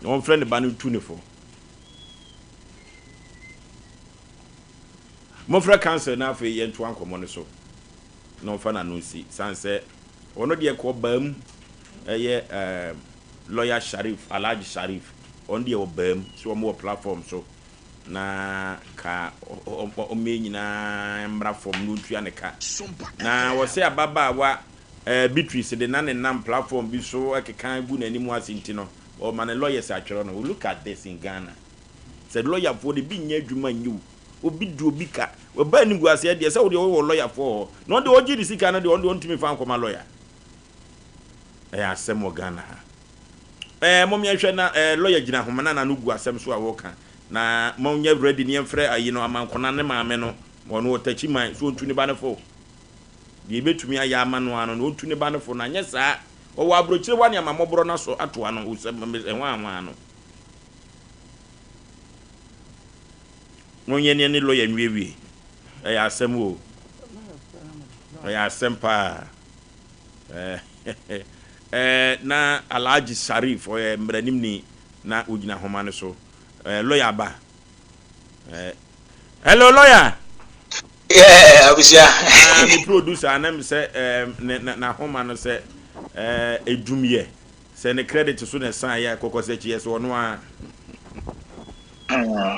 Na wɔmfrɛ ne ba no ntu ne fo. Momfrɛ council na afei yɛntoa nkɔmmɔ no so na ɔmfa n'ano nsi sane sɛ ɔno deɛ kɔ ɔbaa mu ɛyɛ ɛɛm lawyer Sharif Alhaji Sharif ɔno deɛ ɔbaa mu sɛ wɔn wɔ platform so na ka ɔmɛ nyinaa mmra fam na ɔntua ne ka na wɔsɛ ababaawa ɛɛ Beatrice de na ne nam platform bi so ɛkeka gu n'anim ase nti no ɔma ne lawyers atwerɛ no look at this in Ghana sɛ lawyer foɔ de bi nyɛ adwuma nyɛ o. Obi di obi ka. Ɔba animguaseɛ deɛ, sɛ wo deɛ wowɔ lɔyafoɔ wɔ hɔ. Na ɔno deɛ ɔgye ne sika no deɛ, ɔno deɛ ɔntumi mfa nkɔma lɔya. Ɛyɛ asɛm wɔ Ghana ha. Ɛɛ mom yɛnhwɛ na ɛɛ lɔya gyina ahoma na n'ano gu asɛm so a wɔka. Na monyɛ ready ne yɛmfrɛ ayi no Amankona ne maame no. Ɔno wɔ Takyiman, so ɔntu ne ba no fo. Deɛ yɛbɛtumi ayɛ ama no ara no, na ɔntu ne ba no fo. Na anyɛ saa, ɔwɔ aburokyire hɔ a ne ama mmɔborɔ no asɔ atoa no, sɛ hwanhwan no. Monyɛ ne ne lɔya nwiewie. Ɛyɛ asɛm o. Ɛyɛ asɛm paa. Ɛɛ na Alhaji Sharif ɔyɛ mmaranimni na ɔgyina ahoma no so. Ɛɛ lɔya aba. Ɛɛ hello lɔya. Yeah, abusua. Ah, me producer anam sɛ ɛɛ ne n'ahoma no sɛ ɛɛ edum yɛ. Sɛ ne credit so na ɛsan yɛ kɔkɔ sɛ kyi yɛ sɛ ɔno a.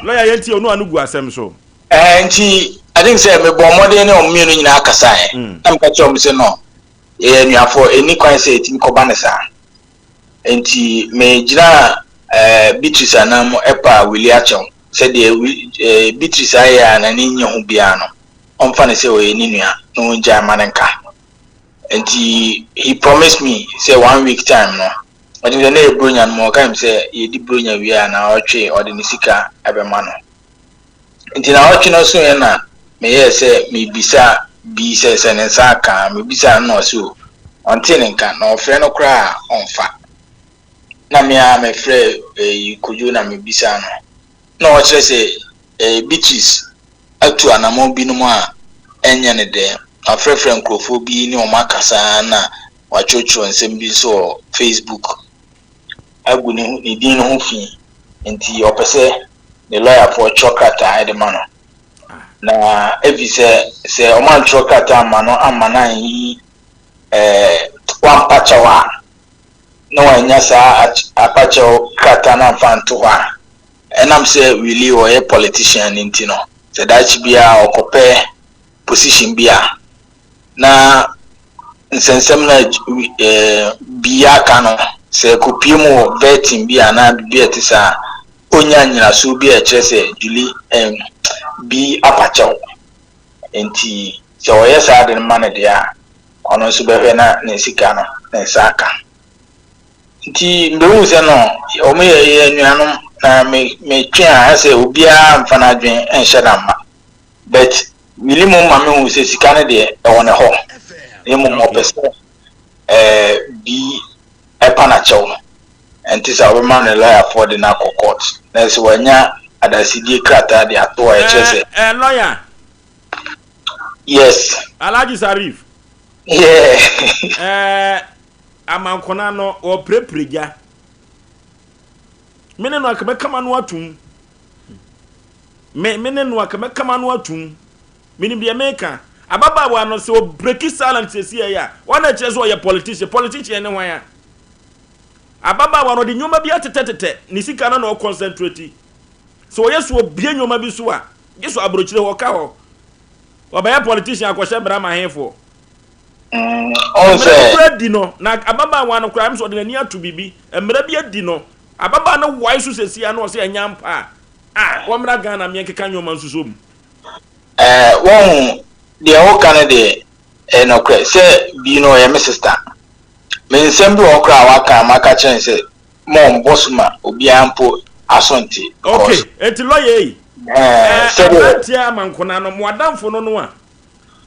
Lɔya yɛn ti ɔno ano gu asɛm so. Ɛɛ nti I think sɛ mebɔ mmɔden ne wɔn mmienu nyinaa kasaeɛ mm. na meka kyerɛ wɔn sɛ no yɛyɛ anuafoɔ ɛnni kwan sɛ ɛtumi kɔba ne saa nti megyinaa ɛɛ Beatrice anan mu ɛpa Willie akyɛw sɛdeɛ ɛɛ Beatrice ayɛ a n'ani nye ho biara no ɔmfa ne sɛ ɔyɛ ne nua na ɔngyae ma ne nka nti he promised me sɛ one week time no ɔde sɛ na yɛ bronya no mu ɔka mi sɛ yɛdi bronya wie a na ɔtwe ɔde ne sika ɛbɛma no nti na ɔtwe no so yɛ na meyɛɛ sɛ mebisa bi sɛ sɛ ne nsa aka a mebisa no na ɔse o ɔnte ne nka na ɔfrɛ no koraa a ɔmfa na me a mefrɛ ɛyi Kojo na mebisa no na ɔkyerɛ sɛ ɛɛ Beatrice atu anamɔn binom a ɛnyɛ ne dɛ. Wafrɛfrɛ nkurɔfoɔ bi ne wɔn akasa na watwerɛtwerɛ nsɛm bi nso wɔ Facebook agu ne ho ne din no ho fi nti ɔpɛ sɛ ne lɔyafoɔ twerɛ krataa de ma no. Na efi sɛ sɛ wɔn antwerɛ krataa amma no amma no anyi ɛɛ wampa kyɛw a na wannya saa apakyɛw krataa no amfa anto hɔ a Ɛnam sɛ Willie ɔyɛ politician no nti no, sɛ daakye biara ɔkɔpɛ position bi a, na nsɛnsɛm no a bi aka no, sɛ ɛkɔpue mu wɔ vetting bi anaa biribi a ɛte saa a, ɔnnya nnyinasoɔ bi a ɛkyerɛ sɛ Julie ɛm, bi apa kyɛw. Nti sɛ ɔyɛ saa de no ma no deɛ a, ɔno nso bɛhwɛ na ne sika no, ne nsa aka. Nti mebɛhuu sɛ no wɔn yɛ yɛ anuanom na me metwe a ayɛ sɛ obiara mfa n'adwene nhyɛ da mma but Willie mmom ma mehu sɛ sika no deɛ ɛwɔ ne hɔ na mmom ɔpɛ sɛ ɛɛ bi ɛpa n'akyɛw no ɛnte sɛ ɔbɛma ne lɔyafoɔ de no akɔ court na sɛ wanya adasedie krataa de ato a ɛkyerɛ sɛ. Ɛɛ lɔya. Yes. Alhaji Sarif. Yeah. Ɛɛ Amankona no, ɔreprepre gya. Me ne no anka mɛka m'ano atom. Me, me ne no anka mɛka m'ano atom. Menim deɛ meka. Ababaawa no, sɛ ɔbreki silent sɛsi ɛyɛ a, wɔn na ɛkyerɛ sɛ ɔyɛ politician. Politician ne hwan a? Ababaawa no, ɔde nneɛma bi atetɛtetɛ ne sika no na ɔconcentrate. Sɛ ɔyɛ so ɔbie nneɛma bi so a, gye so aburokyire hɔ, ɔka hɔ. Ɔbɛyɛ politician akɔhyɛ mmara ma hefoɔ. Ɔn Mmara bi koraa di no, na ababaawa no koraa, ɛm sɛ ɔde n'ani ato biribi. Mmara bi adi no. Ababaawa no wae so seesei a na ɔsɛ ɛnyɛ ampa a, ah, wɔmmra Ghana mmea nkeka nneɛma nsuso mu. Ɛɛ, woahu, deɛ woka no deɛ, ɛyɛ nokorɛ. Sɛ bi no, ɔyɛ me sista. Me nsɛm bi wɔ hɔ koraa a waka a maka kyerɛ no sɛ, ma ɔmbɔ so ma obiara mpo aso nte. Okay, enti lɔya yi, Ɛɛ, ɛɛ, sɛdeɛ. aberanteɛ Amankona no, mo adamfo no no a,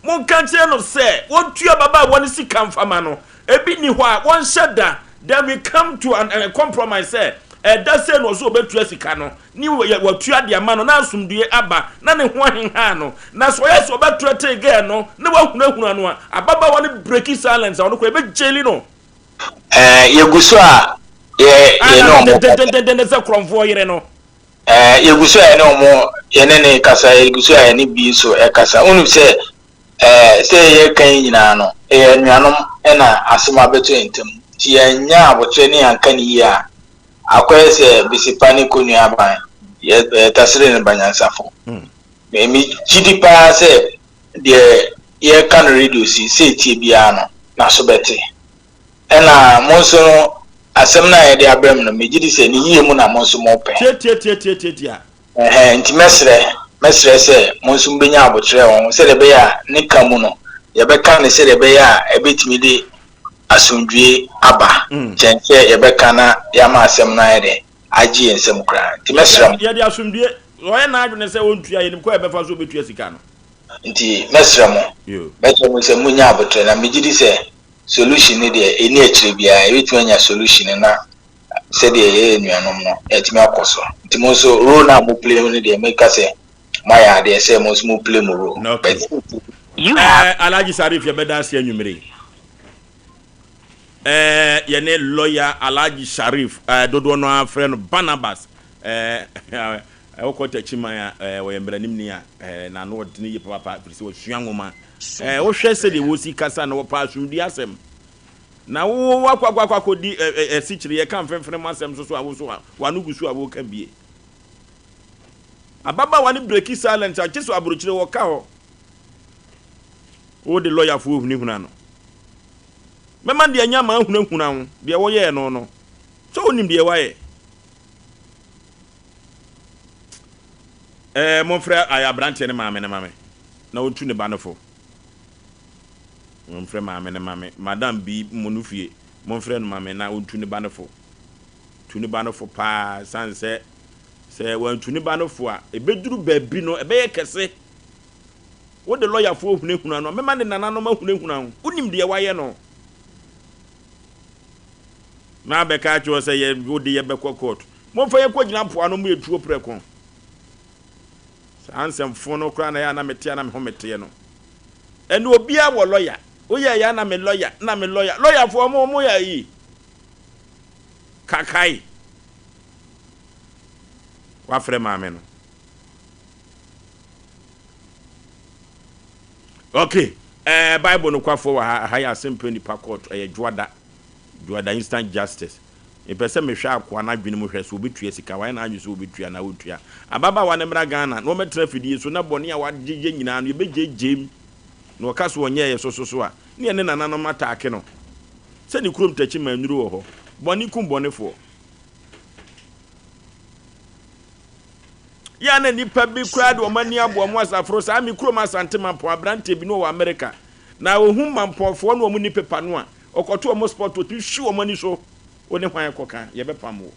Monka nkyerɛ no sɛ wɔntua ababaawa no sika mfa ma no. Ebi nni hɔ a, wɔnhyɛ da. Then we come to an, a compromise sɛ ɛda sei na ɔsɛ ɔbɛtua sika no, ne watua de ama no na asomdue aba na ne ho ahenhaa no. Na sɛ ɔyɛ sɛ ɔbɛtrɛtee girl no na wahunahuna no a, ababaawa no breaki silence a ɔno koraa yɛbɛgyeli no. Ɛɛ, yɛgu so a yɛ yɛne Ana wɔn kasa. dendendenden sɛ korɔmfoɔ yere no. Ɛɛ, yɛgu so a yɛne wɔn, yɛne no rekasa, yɛgu so a yɛne bi nso rekasa. Wonim sɛ, ɛɛ, sɛ yɛreka yi nyinaa no, ɛyɛ anuanom na asɛm abɛto yɛn ntam. Nti yɛannya aboterɛ ne yɛanka no yie a, akɔyɛ sɛ bese pa ne kɔnnua aban, yɛ, yɛtasere no banyansafo. Me, megye di paa sɛ deɛ yɛreka no radio so yi, sɛ ɛtie biara no, n'aso bɛte. Ɛna mo nso no, asɛm no a yɛde abrɛ mo no, megye di sɛ ne yie mu na mo nso mopɛ. Tiatiatiatiatiatia. Ɛhɛn, nti mɛsrɛ. Mɛsrɛ sɛ mo nso mobɛnya aboterɛ wɔ ho sɛdeɛ ɛbɛyɛ a ne ka mu no, yɛbɛka no sɛdeɛ ɛbɛyɛ a ɛbɛtumi de asomdwoeɛ aba kyɛn sɛ yɛbɛka na yɛama asɛm no ayɛ dɛn, agye yɛn nsam koraa. Nti mɛsrɛ mo. Yɛde asomdwoeɛ, ɔyɛ n'adwene sɛ ɔntua, yɛnim kwan a yɛbɛfa so ɔbɛtua sika no. Nti mɛsrɛ mo, mɛsrɛ mo sɛ monnya aboterɛ na megye di sɛ solution no deɛ ɛnni akyire biara, yɛbɛtumi anya solution no na sɛdeɛ yɛyɛ anuanom no, yɛatumi akɔ so. Nti mo nso role no a mo play no deɛ meka sɛ moayɛ adeɛ sɛ mo nso mo play mo role. Okay. But You have. Eh, Alhaji Sarif yɛbɛda ase anwummere yi. Eh, yɛne lawyer Alhaji Sharif, eh, dodoɔ no ara frɛ no Barnabas. Eh, eh, wokɔ Takyiman a, eh, ɔyɛ mmaranimni a, eh, n'ano ɔdene yie papaapa, ɛfiri sɛ wasua nwoma. Eh, wohwɛ sɛdeɛ wɔsi kasa no, wɔpɛ asomdwie asɛm. Na wo wakɔ akɔ akɔ akɔdi asikyire, yɛka mfemfene mu asɛm nso so a, wo nso w'ano gu so a woka bie. Ababaawa no breki silence a, gye so aburokyire wɔka hɔ. Wo de lɔyafoɔ hunahuna no. Mɛma deɛ anya ma ahunahuna wo, deɛ woyɛɛ no no. Sɛ wonim deɛ woayɛ. Ɛɛ, momfrɛ ayɛ aberanteɛ no maame no ma me, na ɔntu ne ba no fo. Momfrɛ maame no ma me. Madam bi mo no fie, momfrɛ no ma me na ɔntu ne ba no fo. Tu ne ba no fo paa, ɛsiane sɛ sɛ wantu ne ba no fo a, ɛbɛduru baabi no, ɛbɛyɛ kɛse. Wode lɔyafoɔ hunahuna no a, mɛma ne nananom ahunahuna wo. Wonim deɛ wayɛ no. Na abɛka akyerɛ wo sɛ yɛ wode yɛbɛkɔ court. Momfa yɛn kɔgyina mpoano mo yɛtuo prɛko. Saa nsɛmfo no koraa na ɛyɛ a na mete a na me ho meteɛ no. Ɛnna obiara wɔ lɔya. Woyɛ yɛ a na me lɔya, na me lɔya. Lɔyafoɔ ɔmo ɔmo yɛ ayi. Kakae. Wafrɛ maame no. Okay. Eh, Bible no kwafoɔ wɔ ha. Aha yɛ asɛmpɛ nipa court. Ɛyɛ dwoada. Dwoada instant justice. Mepɛ sɛ mehwɛ akoa no adwene mu hwɛ sɛ ɔbɛtua sika. Wayɛ n'adwene sɛ ɔbɛtua anaa ɔntua. Ababaawa no mmra Ghana na ɔmmɛtena afidie so na bɔne a wagyegye nyinaa no yɛbɛgyeegyeem na ɔka sɛ ɔnyɛeɛ so so so a, ne yɛne nananom ataake no. Sɛ ne kurom takyi ma nnuro wɔ hɔ. Bɔne kum bɔnefoɔ. Yɛ a na nnipa bi koraa de wɔn ani abɔ wɔn asaforo saa. Me kurom Asante Mampɔn aberanteɛ bi na ɔwɔ Amerika na ɔhu Mampɔnfoɔ na wɔn nni pepa no a, ɔkɔto wɔn spot ɔtumi hwi wɔn ani so. Wo ne hwan kɔka? Yɛbɛpam wo.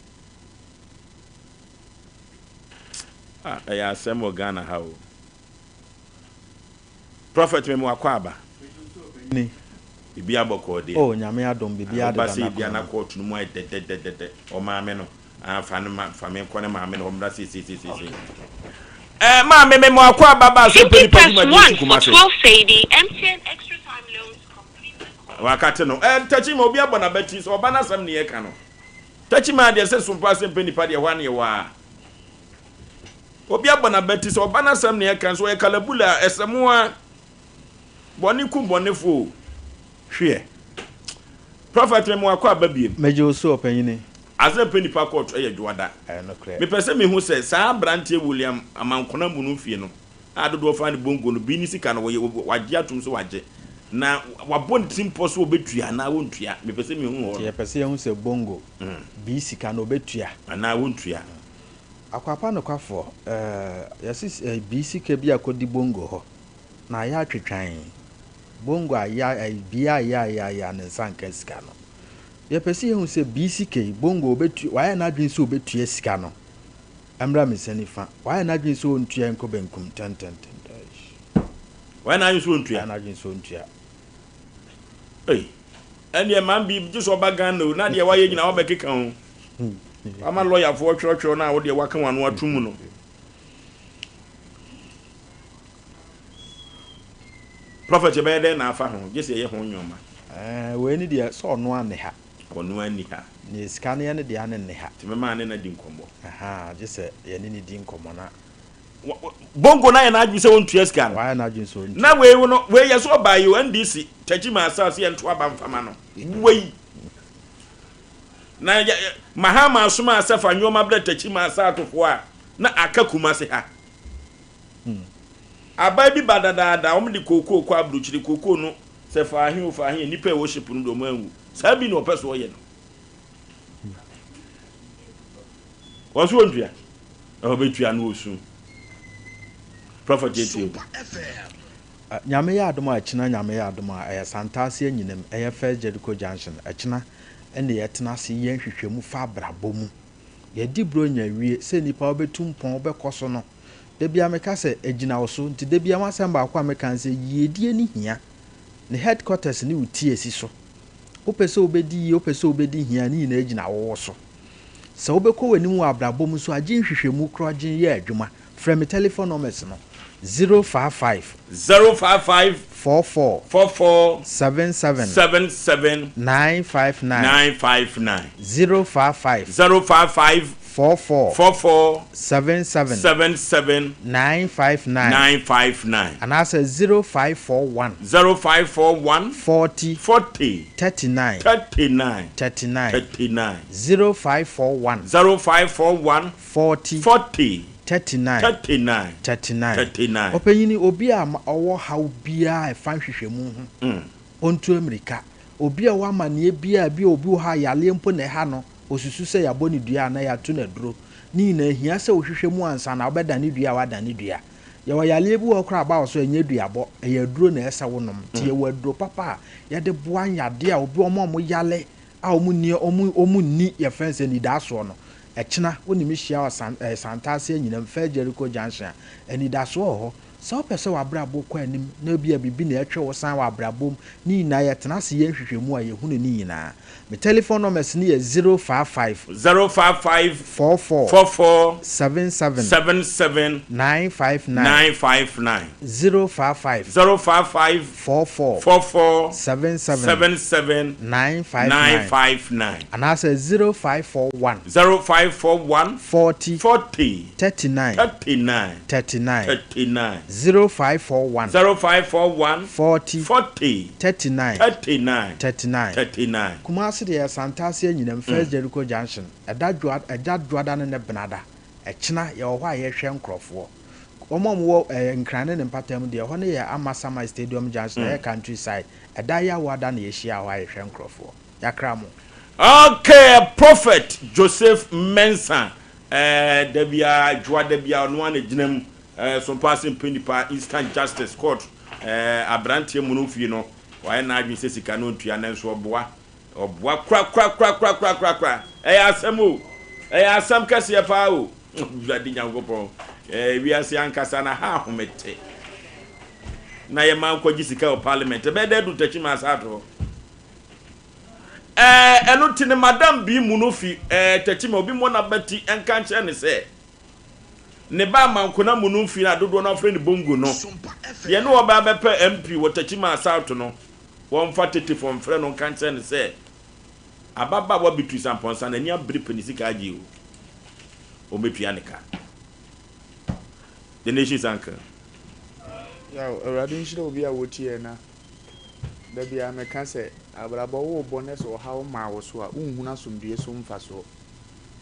Ah, ɛyɛ asɛm wɔ Ghana ha o. Prophet me mo akɔ aba. Ni. Bibi abɔkɔɔ deɛ. Oh Nyame adom bibi Ah, adeda woba sɛ ebia n'akwan na mu. kɔɔto no mu ayɛ dɛdɛdɛdɛdɛ. Ɔmaame no, ah, fa no ma, fa me nkɔ ne maame no hɔ mmra seiseiseisei. Okay. Eh, maame me mo akɔ aba ba sɛ Simply pɛ nipa press dwumadie 1 si for Kumasi. 12 cedi MTN extra time loans complete the call. Wakate no. Eh, Tachima, obi abɔ n'abati sɛ ɔba n'asɛm ne yɛka no. Tachima deɛ sɛ sompa asɛm pɛ nipa deɛ hɔ a ne yɛwɔ a. Obi abɔ n'abati sɛ ɔba n'asɛm ne yɛka nso ɔyɛ kalabula a ɛsɛ mo a. Bɔne kum bɔnefo o. Hweɛ. Prophet me mo akɔ aba biem. Megye wo so ɔpanyini. Asɛm pɛ nipa court yɛ dwoada. Ɛyɛ nokorɛ. Mepɛ sɛ mehu sɛ saa abranteɛ William Amankona Munu fie no a dodoɔ faa no bongo no bi ne sika no wɔyɛ wagye atom sɛ wagye na wabɔ ne tirim pɔ sɛ ɔbɛtua anaa ɔntua mepɛ sɛ mehu hɔ Nti no. yɛpɛ sɛ yɛhu sɛ bongo bi sika no ɔbɛtua. Anaa ɔntua. Akwapa nokwafoɔ eh, yɛse bi sika bi akɔdi bongo hɔ na ayɛ atwetwan. Bongo aya eh, bi ayaayaaya ne nsa nka sika no. Yɛpɛ sɛ yɛhu sɛ bi sika yi, Bongo ɔbɛtua, wayɛ n'adwene sɛ ɔbɛtua sika no. Ɛmmra me nsa nifa. Wayɛ n'adwene sɛ ɔntua nkɔ benkum ntɛntɛntɛm. Eish. Wayɛ n'adwene sɛ ɔntua. Wayɛ n'adwene sɛ ɔntua. Ei, ɛnneɛ man bi gye sɛ ɔba Ghana o, na deɛ wayɛ nyinaa wabɛkeka o. Wama lɔyafoɔ twerɛtwerɛ no a wo deɛ waka w'ano atom no. Prophet yɛbɛyɛ dɛn na afa ho gye sɛ yɛyɛ ho nnoɔma. Ɛɛ wei ne deɛ sɛ ɔno a nne ha. Ɔno a nni ha. Neɛ sika no yɛ ne dea no nne ha. Nti mɛma ne na di nkɔmmɔ. Ahaa gye sɛ yɛne no di nkɔmmɔ na. Bongo no ayɛ n'adwene sɛ ɔntua sika no. Wayɛ n'adwene sɛ ɔntua. Na wei no wei yɛ sɛ ɔbaa yi o NDC Tachima Asase yɛnto aba mfama no wei. Na yɛ Mahama asomaa sɛ fa nnoɔma brɛ Tachima Asatofoɔ a na aka Kumasi ha. Aban bi ba dadaada, wɔn de kookoo kɔ abrokyire, kookoo no sɛ fa ahe o fa ahe, nnipa a ɛwɔ ship no de wɔn anwu. Saa bi na ɔpɛ so ɔyɛ no. Wɔn so wɔntua, na wɔbɛtua no osu. Prophet yɛtie wo. Nyame yɛ adom a ɛkyena Nyame yɛ adom a ɛyɛ Santase Anyinam ɛyɛ First Jericho Junction ɛkyena ɛna yɛtena ase yɛ nhwehwɛmu fa abrabɔ mu yɛdi bronya awie sɛ nipa wobɛtu mpɔn wobɛkɔ so no da biara meka sɛ ɛgyina wo so nti da biara m'asɛm baako a meka ne sɛ yiedie no hia ne headquarters ne wo ti asi so wopɛ sɛ wobɛdi yie wopɛ sɛ wobɛdi hia ne nyinaa gyina wo wo so sɛ wobɛkɔ w'anim wɔ abrabɔ mu nso agye nhwehwɛmu korɔgyen yɛ adwuma Frɛ me telephone numbers no, 055. 055. 44. 44. 77. 77. 959. 959. 055. 055. 44. 44. 77. 77. 959. 959. Anaasɛ 0541. 0541. 40. 40. 39. 39. 39. 39. 0541. 0541. 40. 40. 39. 39. 39. 39. Ɔpanyini, obi a ɔwɔ haw biara a ɛfa nhwehwɛmu ho, ɔntu ammirika. Obi a ɔwɔ amanneɛ biara, ebia obi wɔ hɔ a yareɛ mpo na ɛha no, ɔsusu sɛ yɛabɔ no dua anaa yɛato no aduro. Ne nyinaa, ɛhia sɛ wohwehwɛ mu ansa na wobɛdane dua a woadane dua. Yɛwɔ yareɛ bi wɔ hɔ koraa a aba wo so a, ɛnyɛ duabɔ, ɛyɛ aduro na ɛsɛ sɛ wonom. Nti yɛwɔ aduro papa a yɛde boa yadeɛ a obi, wɔn a wɔyare a wɔnni, wɔn, wɔnni yɛfrɛ no sɛ anidaasoɔ no. Ɛkyena, wo ne me hyia wɔ San, ɛɛ, Santase Anyinam, First Jericho Junction a, anidasoɔ wɔ hɔ. Sɛ wopɛ sɛ w'abrabɔ kɔ anim, na ebia biribi na ɛretwe wo san wɔ abrabɔ mu, ne nyinaa, yɛtena ase yɛ nhwehwɛmu a, yɛhunu ne nyinaa. Me telephone numbers no yɛ 055. 055. 44. 44. 77. 77. 959. 959. 055. 055. 44. 44. 77. 77. 959. 959. Anaasɛ 0541. 0541. 40. 40. 39. 39. 39. 39. 0541. 0541. 40. 40. 39. 39. 39. 39. Kumasi deɛ yɛ Santase Anyinam, First Jericho Junction. Ɛda dwoa, ɛda dwoada ne ne benada. Ɛkyena, yɛwɔ hɔ a yɛhwɛ nkorɔfoɔ. Wɔn a wɔwɔ ɛɛ Nkran ne ne mpatamu deɛ, ɛhɔ no yɛ Amasaman Stadium Junction, ɛyɛ country side. Ɛda Yawoada na yɛhyia hɔ a yɛhwɛ nkorɔfoɔ. Yɛakra mo. Okay, Prophet Joseph Mensah, eh, da biara, dwoa da biara, ɔno ara na gyina mu, eh, sompa ase mpɛ nipa, Instant Justice Court, eh, aberanteɛ munufie no, wayɛ n'adwene sɛ sika no ntua, nanso ɔboa, ɔboa korakorakorakorakorakorakora. Ɛyɛ asɛm o, ɛyɛ asɛm kɛseɛ paa o. Awurade Nyankopɔn, eh, wiase ankasa na ha ahomete. Na yɛma nkɔgye sika wɔ parliament, ɛbɛyɛ dɛ adu Techiman South hɔ. Ɛɛ, ɛno nti ne madam bi mu no fi ɛɛ Techiman, obi mmɔ n'abati nka nkyerɛ no sɛ ne ba Amankona mu no mfi no a dodoɔ no afrɛ no Bongo no, deɛ ne ɔba abɛpɛ MP wɔ Techiman South no, wɔmfa tetefon mfrɛ no nka nkyerɛ no sɛ ababaawa Beatrice Amponsah n'ani abere pɛ ne sika agye o, ɔmmɛtua ne ka. The Nation's Uncle. Yaw, Awurade nhyira obi a wotie na Da biara meka sɛ, abrabɔ worebɔ na sɛ ɔhaw mmaa wo so a, wonhunu asomdwoeɛ so mfasoɔ.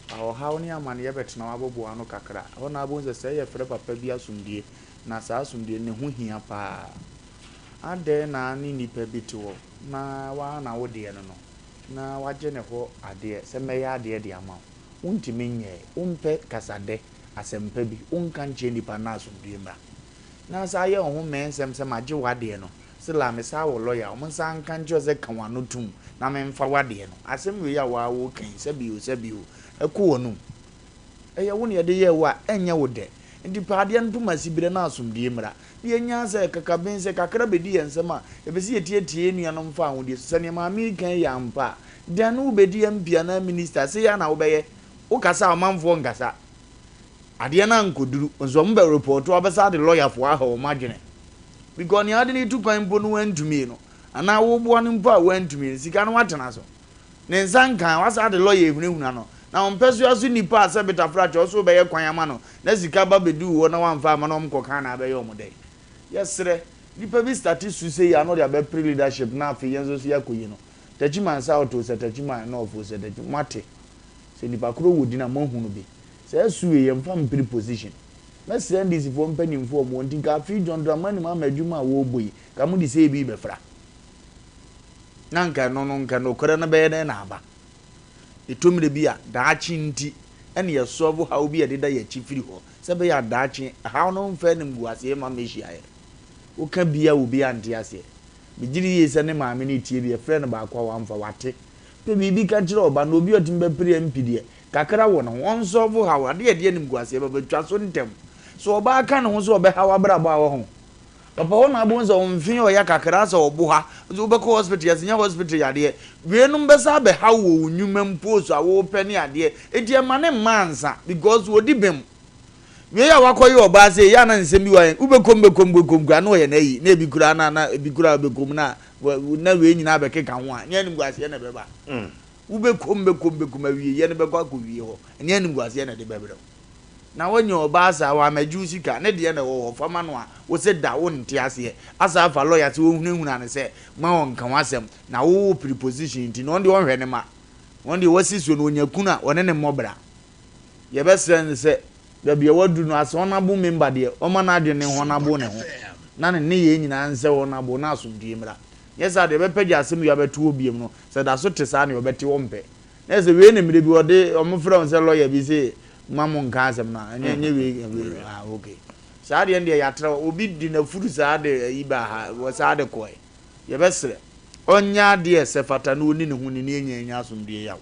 Fa ɔhaw ne amaneɛ bɛtena w'abobow ano kakra. Ɛhɔ na wobɛhu sɛ sɛɛ yɛfrɛ papa bi asomdwoeɛ, na saa asomdwoeɛ no, ne ho hia pa ara. Adɛn na ne nnipa bi te hɔ na wo ara na wo deɛ no no, na woagye ne hɔ adeɛ sɛ mɛyɛ adeɛ de ama wo? Wontumi nyɛe. Wompɛ kasadɛ, asɛmpa bi, wonka nkyerɛ nnipa na asomdwoeɛ mmra. Na san yɛ wo ho mmɛnsɛm sɛ magye w'adeɛ no. Sila a mesan wɔ lɔya a, wɔnsan nka nkyerɛ wo sɛ ka w'ano tom na memfa w'adeɛ no. Asɛm wei a wo ara woreka yi, sɛbi o sɛbi o, ɛkɔ w'anom. Ɛyɛ wo na yɛde yɛɛ wo a, ɛnyɛ wo dɛ. Enti pɛ adeɛ no poma siberɛ na asomdwoeɛ mmra. Na yɛnyaa sɛ kakaben sɛ kakra bɛdi yɛn nsam a, yɛpɛ sɛ yɛtiatia yɛn nuanom fa ahodie so. Sɛ deɛ maame yi reka yi yɛ ampa a, dɛn ne wobɛdi MP anaa minista? Sei ara na wobɛyɛ. Wokasa a, ɔmanfoɔ nkasa. Adeɛ no ankɔduru nso ɔmo bɛ report abɛsa de lawyer foɔ aha ɔmo adwene because nea ɔde no retu kwan mpo no wantumi no anaa woboa no mpo a wantumi no sika no watena so ne nsa nkan wasa de lawyer ehunahuna no na ɔmpɛ so nipa a sɛ betafra kyɛ ɔso bɛyɛ kwan ama no na sika ba bɛdu hɔ na wamfa ama na ɔmo kɔka na abɛyɛ ɔmo dɛn yɛsrɛ nipa bi start su sɛ yi ano de abɛpere leadership na afei yɛn nso so yɛakɔyi no Techiman South o sɛ Techiman North o sɛ Techiman moate sɛ nipa koro wɔ din a moahunu bi Saa su wei yɛmfa mpere position. Mɛsrɛ NDC foɔ mpaninfoɔ ɔmo wɔ nti nka afei John Dramani Mahama adwuma a wɔɔbɔ yi nka mode sei bi bɛfra. Na nka ɛno no nka nokorɛ no bɛyɛ dɛn na aba. Ɛtɔ mmerɛ bi a daakye nti ɛna yɛ solve haw bi a ɛdeda yɛn akyi firi hɔ sɛ ɛbɛyɛ a daakye haw no mfa animguaseɛ mma mmɛhyia yɛn. Woka bi a obiara nte aseɛ. Megye di yie sɛ ne maame no retie bi, yɛfrɛɛ no baako a wamfa, wate. Pɛ biribi ka kyerɛ ɔba no, obi a ɔtumi bɛpere MP deɛ, kakra wɔ ne ho, ɔnsɔlvo haw, adeɛ a ɛde animguaseɛ bɛba, twa so ntɛm. Sɛ ɔbaa ka ne ho sɛ ɔbɛha w'abrabɔ a, wahu. Papa hɔ na abɛhu sɛ wo mfe ɔya kakra asɛ ɔbo ha, nso wobɛkɔ hospital, yɛse nyɛ hospital yadeɛ. Weinom bɛsan abɛha wo wɔ wo nnwuma mu, post a wopɛ ne adeɛ, enti ɛma no mma ansa because ɔdi bem. Wei a wakɔyɛ ɔbaa sei, yɛ a na nsɛm bi wɔ ayɛ, wobɛkɔm bɛkɔm bɛkɔm koraa na ɔyɛ n'ayi, na ebi koraa na na ebi koraa wobɛkɔm na na wei nyinaa bɛkeka ho a, ɛnyɛ animguaseɛ na ɛbɛba. Wobɛkɔm bɛkɔm bɛkɔm awieeɛ no bɛkɔ akɔwie hɔ, ɛnyɛ animguaseɛ na ɛde bɛbrɛ wo. Na woanya ɔbaa saa, wammɛgye wo sika, ne deɛ na ɛwɔ hɔ, fa ma no a, wo se da, wonte aseɛ. Asa afa lɔya sɛ ɔnhunahuna no sɛ ma ɔnka w'asɛm, na wo wo preposition nti no, ɔno deɛ ɔnhwɛ ne mma. Ɔno deɛ wasi so no, ɔnya kunu a, ɔne no mmɔ bra. Yɛbɛsrɛ no sɛ, baabi a wadu no, as honourable member deɛ, ɔmma n'adwene ne honourable ne ho, na ne nneyɛɛ nyinaa nsɛ honourable, na asomdwoeɛ mmra. Nyɛ saa deɛ, ɛbɛpɛgya asɛm wei abɛto hɔ biom no, sɛ ɛda so te saa neɛ ɔbɛte, ɔmpɛ. Na ɛsɛ wei na mmerɛ bi wɔde, wɔfrɛ wɔn sɛ lawyer bi se mma mo nka asɛm no a, ɛnyɛ ɛnyɛ wei, wei, ah okay. Saa deɛ no deɛ yɛatra hɔ, obi de n'afuru saa de ayi baa ha, wɔ saa de kɔɛ. Yɛbɛsrɛ, ɔnyɛ adeɛ a ɛsɛ fata na ɔnni ne ho ni na yɛn nyinaa nya asomdwoeɛ yaw.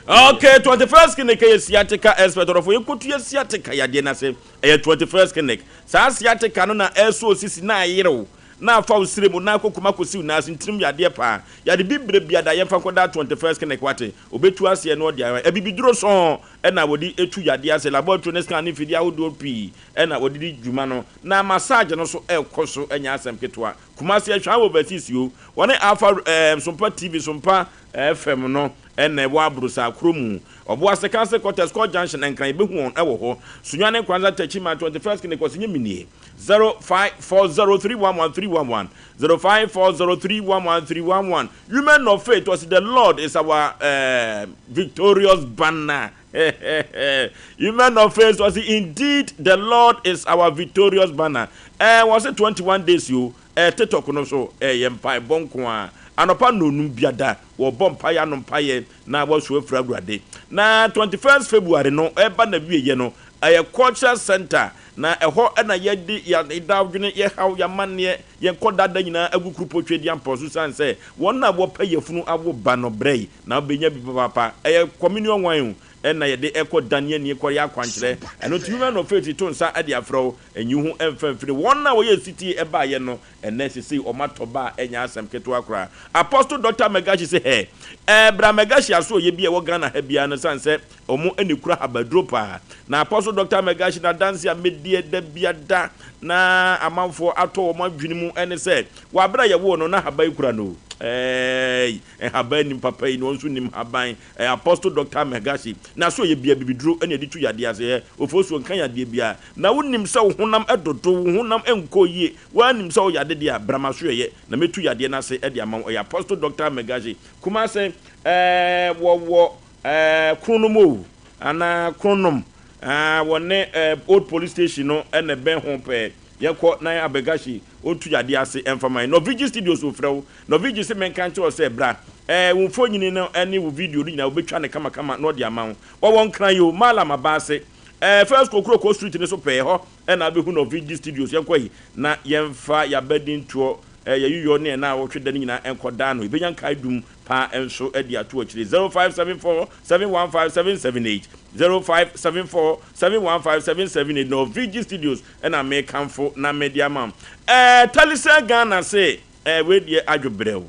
Okay, 21st clinic yɛ sciatica expert ɔdɔfo yɛnkɔtu yɛ sciatica yadeɛ no ase ɛyɛ 21st clinic saa sciatica no na ɛsɔ osisi na ayerew na afa wo srɛ mu na akɔkum akɔsi wo nan ase ntirim yadeɛ paa yade bibire biada yɛmfa nkɔda 21st clinic wate ɔbɛtu aseɛ na ɔde ayɛ abibiduro sɔn ɛna wɔde ɛtu yadeɛ ase laboratory ne scan ne mfidie ahodoɔ pii ɛna wɔde di dwuma no na massage no so ɛkɔ so ɛnyɛ asɛm ketewa Kumasi Ahwaa Overseas o, wɔne Alpha eh, Sompa TV, Sompa FM no na ɛwɔ Aborosaa kuro mu. Ɔboase Council Quarters, Court Junction, Nkran, yɛbɛhu wɔn wɔ hɔ. Sunyani Kwanzaa Techiman, 21st Clinic, Ɔse Nyɛ Menie, 0540311311, 0540311311. Women of Faith, ɔse The Lord is our eh, victorious banner. Women of faith ɔsi indeed the Lord is our victorious banner. Ɛɛ wɔsi 21 days o ɛɛ TikTok no so ɛyɛ mpaebɔ nko ara. Anɔpa nnɔnum biada wɔbɔ mpaeɛ ano mpaeɛ na wɔasu afiri Awurade. Na 21st February no ɛba na wieɛ no ɛyɛ cultural center na ɛhɔ na yɛde yɛn dadwene, yɛn haw, yɛn amanneɛ, yɛn kɔdada nyinaa agu Kuropɔn Tweaduampɔn so sane sɛ wɔn a wɔpɛ yafunu awo ba no brɛ yi Na wobɛnya bi papaapa. Ɛyɛ communion wine o, ɛna yɛde ɛkɔ dane ani kɔyɛ akwankyerɛ. Ɛno nti Women of Faith to nsa de afrɛ wo, nyi wo ho mfa mfiri wɔn a wɔyɛɛ setie baeɛ no, ɛnnɛ sesei wɔn atɔ ba a ɛnyɛ asɛm ketewa koraa. Apostle Doctor Megashi se hɛ, ɛɛ bra Megashi asoɔyɛ bi a ɛwɔ Ghana ha biara no sane sɛ wɔn na ɛkura habaduro paa. Na Apostle Doctor Megashi n'adanse a mɛdiɛ da biada na amanfoɔ atɔ wɔn adwene mu ne sɛ, wɔ aberɛ a yɛwoo no na haban kura no o, ɛɛi. Nhaban nim papa yi na ɔno nso nim haban. Ɛyɛ Apostle Doctor Megashi. Na so ɔyɛ bia bibiduro na yɛde tu yadeɛ ase? Ɛ, Ofosuo nka yadeɛ biara. Na wo nim sɛ wo honam dodo, wo honam nkɔ yie, woaa nim sɛ wo yade deɛ a, bra m'asoɛeɛ na mɛtu yadeɛ no ase de ama wo. Ɛyɛ Apostle Doctor Megashi. Kumase, ɛɛ, wɔwɔ, ɛɛ, Kronom o, anaa Kronom, ɛɛ, wɔne, ɛɛ, Old Police Station no na ɛbɛn ho pɛɛ. Yɛnkɔ na Abegahye ɔntu yadeɛ ase mfa ma yɛn. Norvigi Studios ofrɛ wo. Norvigi se menka nkyerɛ wo sɛ bra. Ɛɛ wo mfonyini no ne wo video no nyinaa wɔbɛtwa no kamakama na wɔde ama wo. Wɔwɔ Nkran yi o, Mallam Abaase. Ɛɛ First Kokroko Street no so pɛɛ, ɛhɔ na wobɛhu Norvigi Studios. Yɛnkɔ yi na yɛmfa yɛn abadintoɔ, ɛɛ yɛn yuyɔ ne yɛn naawɔtwe da no nyinaa nkɔ daa no. Yɛbɛnya nkaedum paa nso de ato akyire. 0574 715 778, 0574 715 778, Norvigi Studios. Ɛna mekamfo na mede ama wo. Ɛɛ Talisay Ghana se ɛɛ wei deɛ adwo brɛw.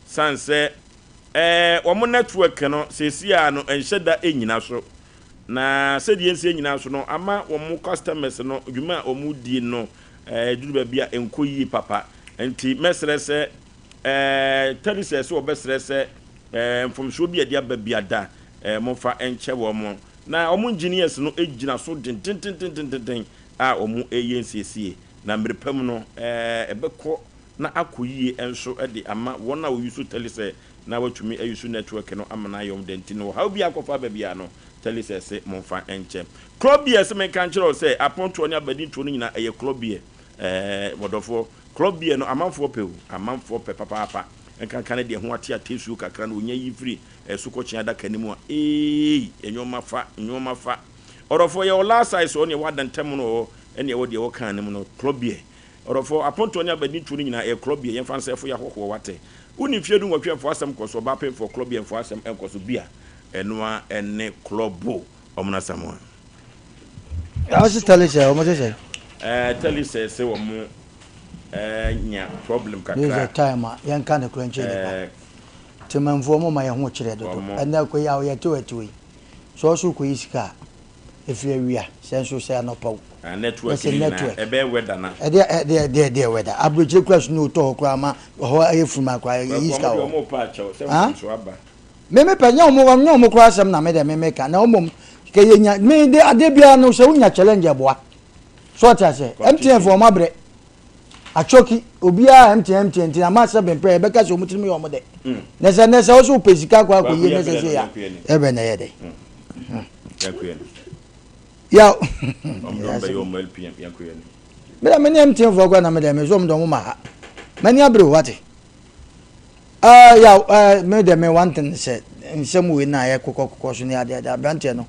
San sɛ ɛɛ wɔn network no seesei a no ɛnhyɛ da nnyina so. Na sɛdeɛ ɛnsi nnyina so no ama wɔn customers no dwuma a wɔn die no ɛɛ duru baabi a ɛnkɔ yie papa. Nti mɛsrɛ sɛ ɛɛ Talisay sɛ wɔbɛsrɛ sɛ ɛɛ mfomsoɔ bi a ɛde aba biada ɛɛ momfa nkyɛ wɔn. Na wɔn engineers no gyina so dendendendenden a wɔreyɛ nsiesie, na mmere pa mu no, ɛbɛkɔ na akɔ yie nso de ama wɔn a wɔyusu Telecel na wɔatumi ayusu network no ama no ayɛ wɔn dɛ. Nti no, ɔhaw biara akɔfa aba biara no, Telecel se momfa nkyɛ. Club beer se menka nkyerɛ wo sɛ apontoɔ ne abadintoɔ no nyinaa ɛyɛ club beer. Ɛɛ, wɔdɔfoɔ, club beer no amanfoɔ pɛ o, amanfoɔ pɛ papaapa. Nkanka ne deɛ ho ate atesuo kakra no, wɔnya yi firi Asukɔtweaa adaka no mu a, eei, nnoɔma fa, nnoɔma fa. Ɔdɔfoɔ yɛwɔ large size wɔ hɔ ne ɛwɔ adantam no wɔ hɔ ɛne ɛwɔ deɛ ɛwɔ can no mu no klɔ beer. Ɔdɔfoɔ apontoɔ ne abadintoɔ no nyinaa ɛyɛ klɔ beer yɛmfa nsɛfo yɛ ahɔhoɔ wate. Wonni mfeɛ du nwɔtwe mfa w'asɛm nkɔ so ɔbaa pemfoɔ klɔ beer mfa w'asɛm nkɔ so beer ɛno ara ɛne klɔ bo ɔmo no asɛm a. Ɔse Telecel ɔmo se sɛn? Ɛɛ Telecel se wɔn ɛɛ nya problem This is the kakra. time a yɛnka nokorɛ nkyerɛ nipa. Ɛɛ. Temanfoɔ mo ma yɛn ho kyerɛ dodo. Wɔn. Ɛnɛ kɔ yi a yɛte wɔ atiwɔ yi. Sɛ ɔso kɔ yi sika a, ɛfiri awia, sɛ nso sɛ anɔpa o. Ah network Yɛsɛ ne nyinaa network. ɛbɛyɛ weather na. Ɛdeɛ ɛdeɛ ɛdeɛ ɛdeɛ weather. Aburokyire kura snow tɔ hɔ koraa ma hɔ ayɛ funu koraa Kwaku yɛyi wɔn sika deɛ wɔ hɔ. wɔn repɛ akyɛw sɛ Ah? mfomsoɔ aba. Me me pɛ nyɛ wɔn nyɛ wɔn koraa asɛm na me deɛ me me ka na mmom kɛ yɛ nya me de adeɛ biara no sɛ wonya challenge ɛboa so ɔte aseɛ MTN fo wɔn abrɛ atwɔki obiara MTN MTN nti ama sɛ bɛnpɛ yɛbɛka sɛ wɔn tirim yɛ wɔn dɛ mm. na sɛ na sɛ wɔso pɛ sika akɔ akɔ yie na sɛ sɛ ya ɛbɛ na ɛyɛ dɛ. Mm. Ya me dɛ me ne MTN fo akɔ na me dɛ me so wɔn dɛ wɔn ma ha mani abere o wate. Ah yaw eh, me deɛ me one thing sɛ nsɛm wei na ayɛ kokɔ kokɔ so ne adeɛ adeɛ aberanteɛ no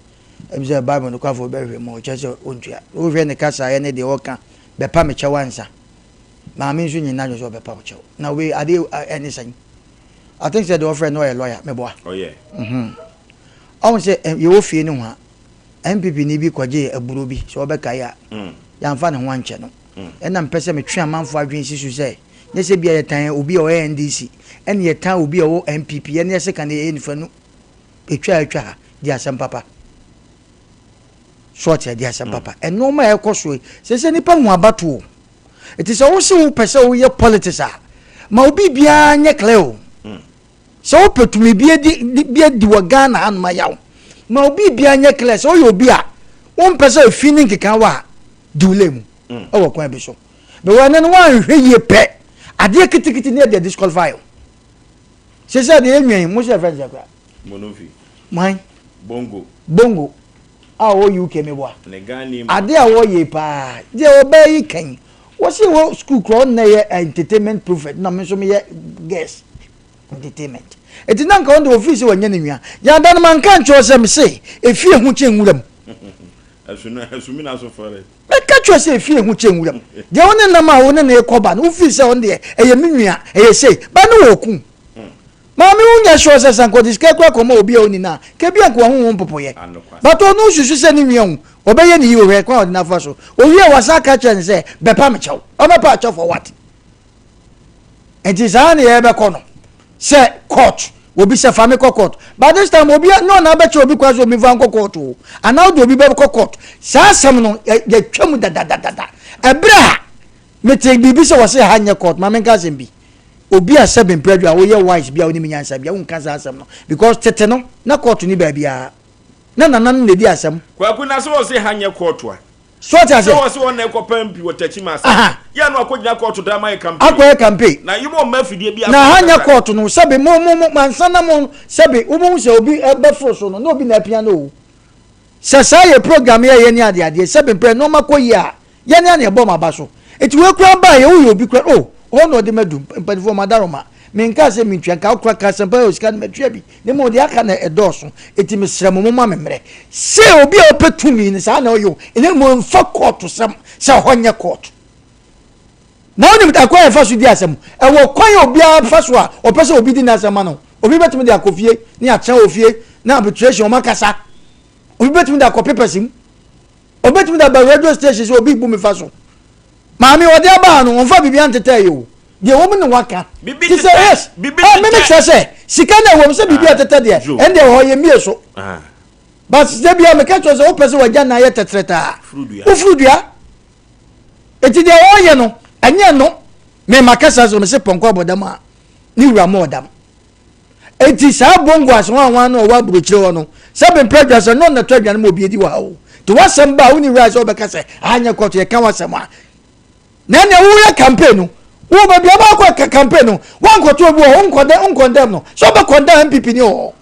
ebi sɛ bible no kwafoɔ bɛhwɛ mu ɔkyɛ sɛ ɔntua wohwɛ ne kasaeɛ ne deɛ ɔka bɛpa me kyɛw ansa maame nso nyina adwene sɛ ɔbɛpa wo kyɛw na wei adeɛ ɛne sɛn I think sɛ deɛ ɔfrɛ no ɔyɛ lawyer meboa ɔyɛ mhm ɔho sɛ yɛwɔ fie no ho a NPP ni bi kɔgye aburo bi sɛ ɔbɛkae a mm. yɛamfa ne ho ankyɛ no mm. ɛna mpɛ sɛ metwe amanfoɔ adwene si so sɛ Nyɛ sɛ ebia yɛtan obi a ɔyɛ NDC ɛna yɛtan obi a ɔwɔ NPP ɛne ɛsɛ ka no yɛyɛ nifanu ɛtwa a ɛtwa ha di asɛm papa so ɔte di asɛm papa ɛnoɔma a ɛkɔ so yi sɛ sɛ nipa hu abatoɔ ɛti sɛ wo se wo pɛ sɛ woyɛ politics a ma obi biara nyɛ clear o sɛ wopɛ tumi bi adi bi adi wɔ Ghana hanom ayaw ma obi biara nyɛ clear sɛ woyɛ obi a wompɛ sɛ efi ne nkeka wɔ a di wo lane mu ɛwɔ kwan bi so Because ɛnɛ no woanhwɛ yie pɛ adeɛ kitikiti ne ɛde disqualify o. Sɛ sɛ deɛ yɛnwa yi mo sɛ yɛfrɛ no sɛ kora. Monofi. Mwan? Bongo. Bongo a ɔwɔ UK meboa. Ne Ghana mu. Adeɛ a wɔyɛ paa deɛ ɔbaa yi kan wɔsi wɔ school kora ɔno na yɛ entertainment prophet na me nso meyɛ guest entertainment. Eti na nka ɔno deɛ ofii sɛ wanya ne nua. Yɛada no manka nkyerɛ sɛ mese efie ho kyɛn nwura mu. Asumina so fɛre. Mɛka kyerɛ sɛ efie ho kyɛn wuram. Deɛ wo ne nam a wo ne no rekɔ ba no, wofii sɛ ɔno deɛ ɛyɛ me nua, ɛyɛ sei, ba ne wɔ ɔku. Maame wo nyɛ sure sɛ sɛ anka ɔde sika kura kɔma obi a ɔnni no a, nka ebia anka wahu ho mpopoeɛ. But ɔno osusu sɛ ne nua wu, ɔbɛyɛ ne yie, hwɛ kwan a ɔde no afa so. Owie a wasan aka akyerɛ no sɛ bɛpa me kyɛw. Ɔbɛpa akyɛw for what? Nti saa na yɛbɛkɔ no sɛ court obi sɛ fa me kɔ court but this time obi nyɛ ɔna abɛkyɛ obi kwan sɛ obi fa nkɔ court o anaa wode obi bɛkɔ court saa asɛm no yɛtwa mu dadadadada ɛberɛ a mete biribi sɛ wɔse ha nyɛ court ma menka asɛm bi obi a sɛ bemprɛ a woyɛ wise bi a wonim nyansa bi a wonka saa asɛm no because tete no na court ni baabiara na nananom na ɛdi asɛm. Kwaku na sɛ wɔse ha nyɛ court a So ɔte aseɛ? Sɛ wɔse wɔn na ɛkɔ pɛ MP wɔ Techiman ase. Aha. Yɛ no akɔgyina kɔɔto daa ma yɛ campaign. Akɔyɛ campaign. Na yi mo mma afidie bi Na ha nyɛ kɔɔto no sɛbe mo mo mo ansa na mo sɛbe wobɛhu sɛ obi bɛforo so no na obi na apia no o. Sɛ saa yɛ program yɛ yɛ ne adeɛ adeɛ sɛbe mprɛ nneɛma kɔ yie a yɛ ne a na ɛbɔ mo aba so. Eti wei koraa baa yɛ woyɛ obi koraa oh hɔ na ɔde madu mpanimfoɔ madaroma menkaa sɛ mentua nka wokora ka asɛmpa yɛ osika no matua bi na mmom deɛ aka no ɛdɔɔso enti mesrɛ mo momma me mmerɛ sɛ obi a ɔpɛ tumi no saa na ɔyɛ o na mmom mfa kɔɔto sɛm sɛ hɔ nyɛ kɔɔto na wonim akwan a ɛfa so di asɛm ɛwɔ kwan a obiara fa so a ɔpɛ sɛ obi di n'asɛm ma no obi bɛtumi de akɔ fie ne atena wɔ fie na arbitration wɔn akasa obi bɛtumi de akɔ papers mu obi bɛtumi de aba radio station sɛ obi bu me fa so Maame ɔde abaa no ɔnfa biribi antetɛ yɛ o deɛ wɔm ne waka ti sɛ yes ah meme kyerɛ sɛ sika na ɛwɔ mu sɛ biribi atetɛ deɛ ɛn deɛ hɔ yɛ mie so but sɛ bia meka kyerɛ sɛ wopɛ sɛ wagya na ayɛ tɛtrɛtaa wofuru dua eti deɛ wɔyɛ no ɛnyɛ no mema kasa so mese pɔnkɔ abɔdam a ne wura mo ɔdam Enti saa bongo asowanwan no a ɔwɔ aburokyire hɔ no, sɛ bempɛ adwa sɛ no na ɛtɔ aduane ma obi adi wɔ ha o. Nti w'asɛm ba a wonni right sɛ wobɛka sɛ aha nyɛ kɔɔto yɛka w'asɛm a. Na ɛnea woyɛ campaign no, wo baabi a wobɛkɔ ka campaign no, woankɔto obi wɔ hɔ, wonkɔndɛm wonkɔndɛm no, sɛ wobɛkɔndɛm NPP ni wɔ hɔ.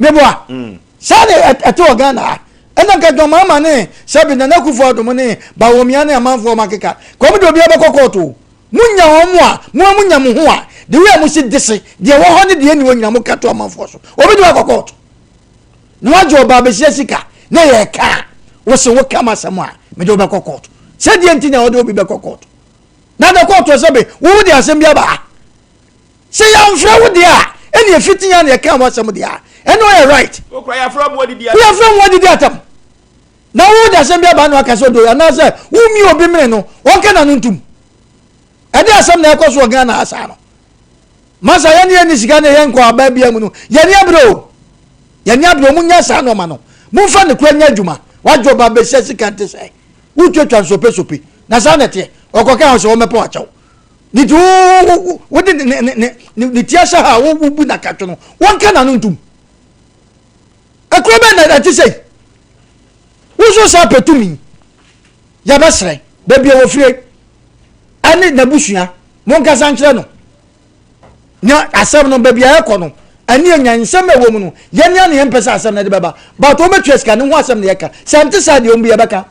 Meboa. Mm. Saa na ɛte wɔ Ghana ha. Ɛna nka John Mahama ne sɛbi Nana Akufo-Addo mo ne Bawumia ne amanfoɔ ɔmo akeka. Ka ɔmo de obiara bɛkɔ kɔɔto o. Mo nya wɔn a, mo a mo nya mo ho a, the way a mo si de se, deɛ ɛwɔ hɔ ne deɛ ɛnni hɔ nyinaa mo ka to amanfoɔ so. Obi de wakɔ kɔɔto. Na wagye ɔbaa bɛsia sika na yɛ ka. Wo se woka m'asɛm a, mede wo bɛkɔ kɔɔto. Sɛdeɛ nti na wɔde obi bɛkɔ kɔɔto? Na da kɔɔto sɛ be wo de asɛm bi aba ha. Sɛ yɛamfrɛ wo deɛ a, ɛne ɛfiti ya na yɛka w'asɛm deɛ a, ɛne ɔyɛ right. Wokura yɛafrɛ mo adidi atam. Yɛafrɛ mo adidi atam. Na wo de asɛm bi aba na waka sɛ ɔdɔ anaasɛ womie obi mene no, wɔnka n'ano ntom. Ɛde asɛm na ɛkɔ so wɔ Ghana ha saa no. Masa yɛne yɛnni sika ne yɛnkɔ aban bia mu no, yɛne abere o. Yɛne abere o, munya saa nɔɔma no. Momfa ne kura nyɛ adwuma. Wadwo ba bɛhyɛ sika nte sɛ. Wotwatwa nsopesope. Na saa na ɛteɛ. Ɔkɔka ho sɛ wɔmmɛpɛ wakyɛw. Ne ti wode ne ti ahyɛ ha a wobu nakatwe no, wɔnka n'ano ntom. Ɛkuro bɛn na ɛte sɛ yi? Woso saa pɛ tumi. Yɛbɛsrɛ, baabi a wɔfire ɛne n'abusua, monkasa nkyerɛ no. Na asɛm no, baabi a ɛkɔ no, ɛne anya nsɛm a ɛwɔ mu no, yɛne a na yɛmpɛ sɛ asɛm no de bɛba. But wɔbɛtua sika ne ho asɛm na yɛka. Sɛ ɛnte saa deɛ, wɔn bi yɛbɛka.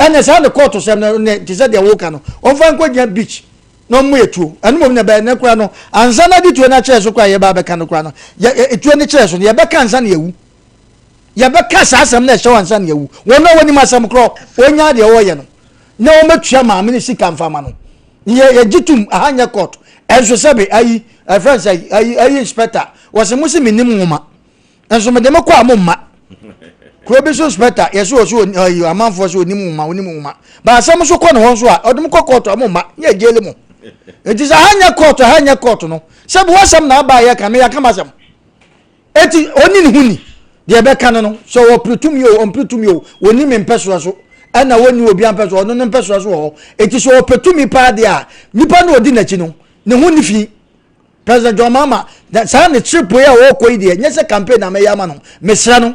Ɛnna saa ne kɔɔto sɛm no ne te sɛ deɛ woka no, wɔmfa nkɔgyina beach na wɔmmɔ yɛ tuo. Ɛno mmom na ɛbɛyɛ ne koraa no, ansa na de tuo no akyerɛ so koraa yɛba abɛka no koraa no, yɛ tuo no kyerɛ so no, yɛbɛka ansa na yɛwu. Yɛbɛka saa asɛm no ɛhyɛ ansa na yɛwu. Wɔn a wɔnim asɛm korɔ, wɔnya deɛ wɔyɛ no, na wɔmɛtua maame no sika mfa ma no. Yɛ yɛgye tum, aha nyɛ court. Ɛnso sɛbe ayi, ɛfrɛ sɛ ayi, ayi inspector, wɔsɛ mo se menim nwoma. Nso mede mo kɔ a mo mma. Kuro bi so inspector yɛsɛ wɔ so ayi amanfoɔ sɛ onim nwoma onim nwoma. Ba asɛm nso kɔ ne hɔ nso a ɔde mo kɔ kɔɔto a mo mma ne yɛ mo. Eti sɛ ha nyɛ kɔɔto ha nyɛ kɔɔto no sɛ bi wɔsɛm na aba yɛ ka me yɛ ka ma asɛm. Eti oni ne ho ni deɛ ɛbɛka no no sɛ ɔpere tumi o ɔmpere tumi o wɔni me mpɛsoa so ɛna wɔni obi ampɛsoa ɔno ne mpɛsoa so wɔ hɔ. Eti sɛ ɔpɛ tumi paa deɛ a nipa no ɔdi n'akyi no ne ho ni fi. President John Mahama na saa ne trip yi a ɔrekɔ yi deɛ nyɛ sɛ campaign na mɛyɛ ama no mesrɛ no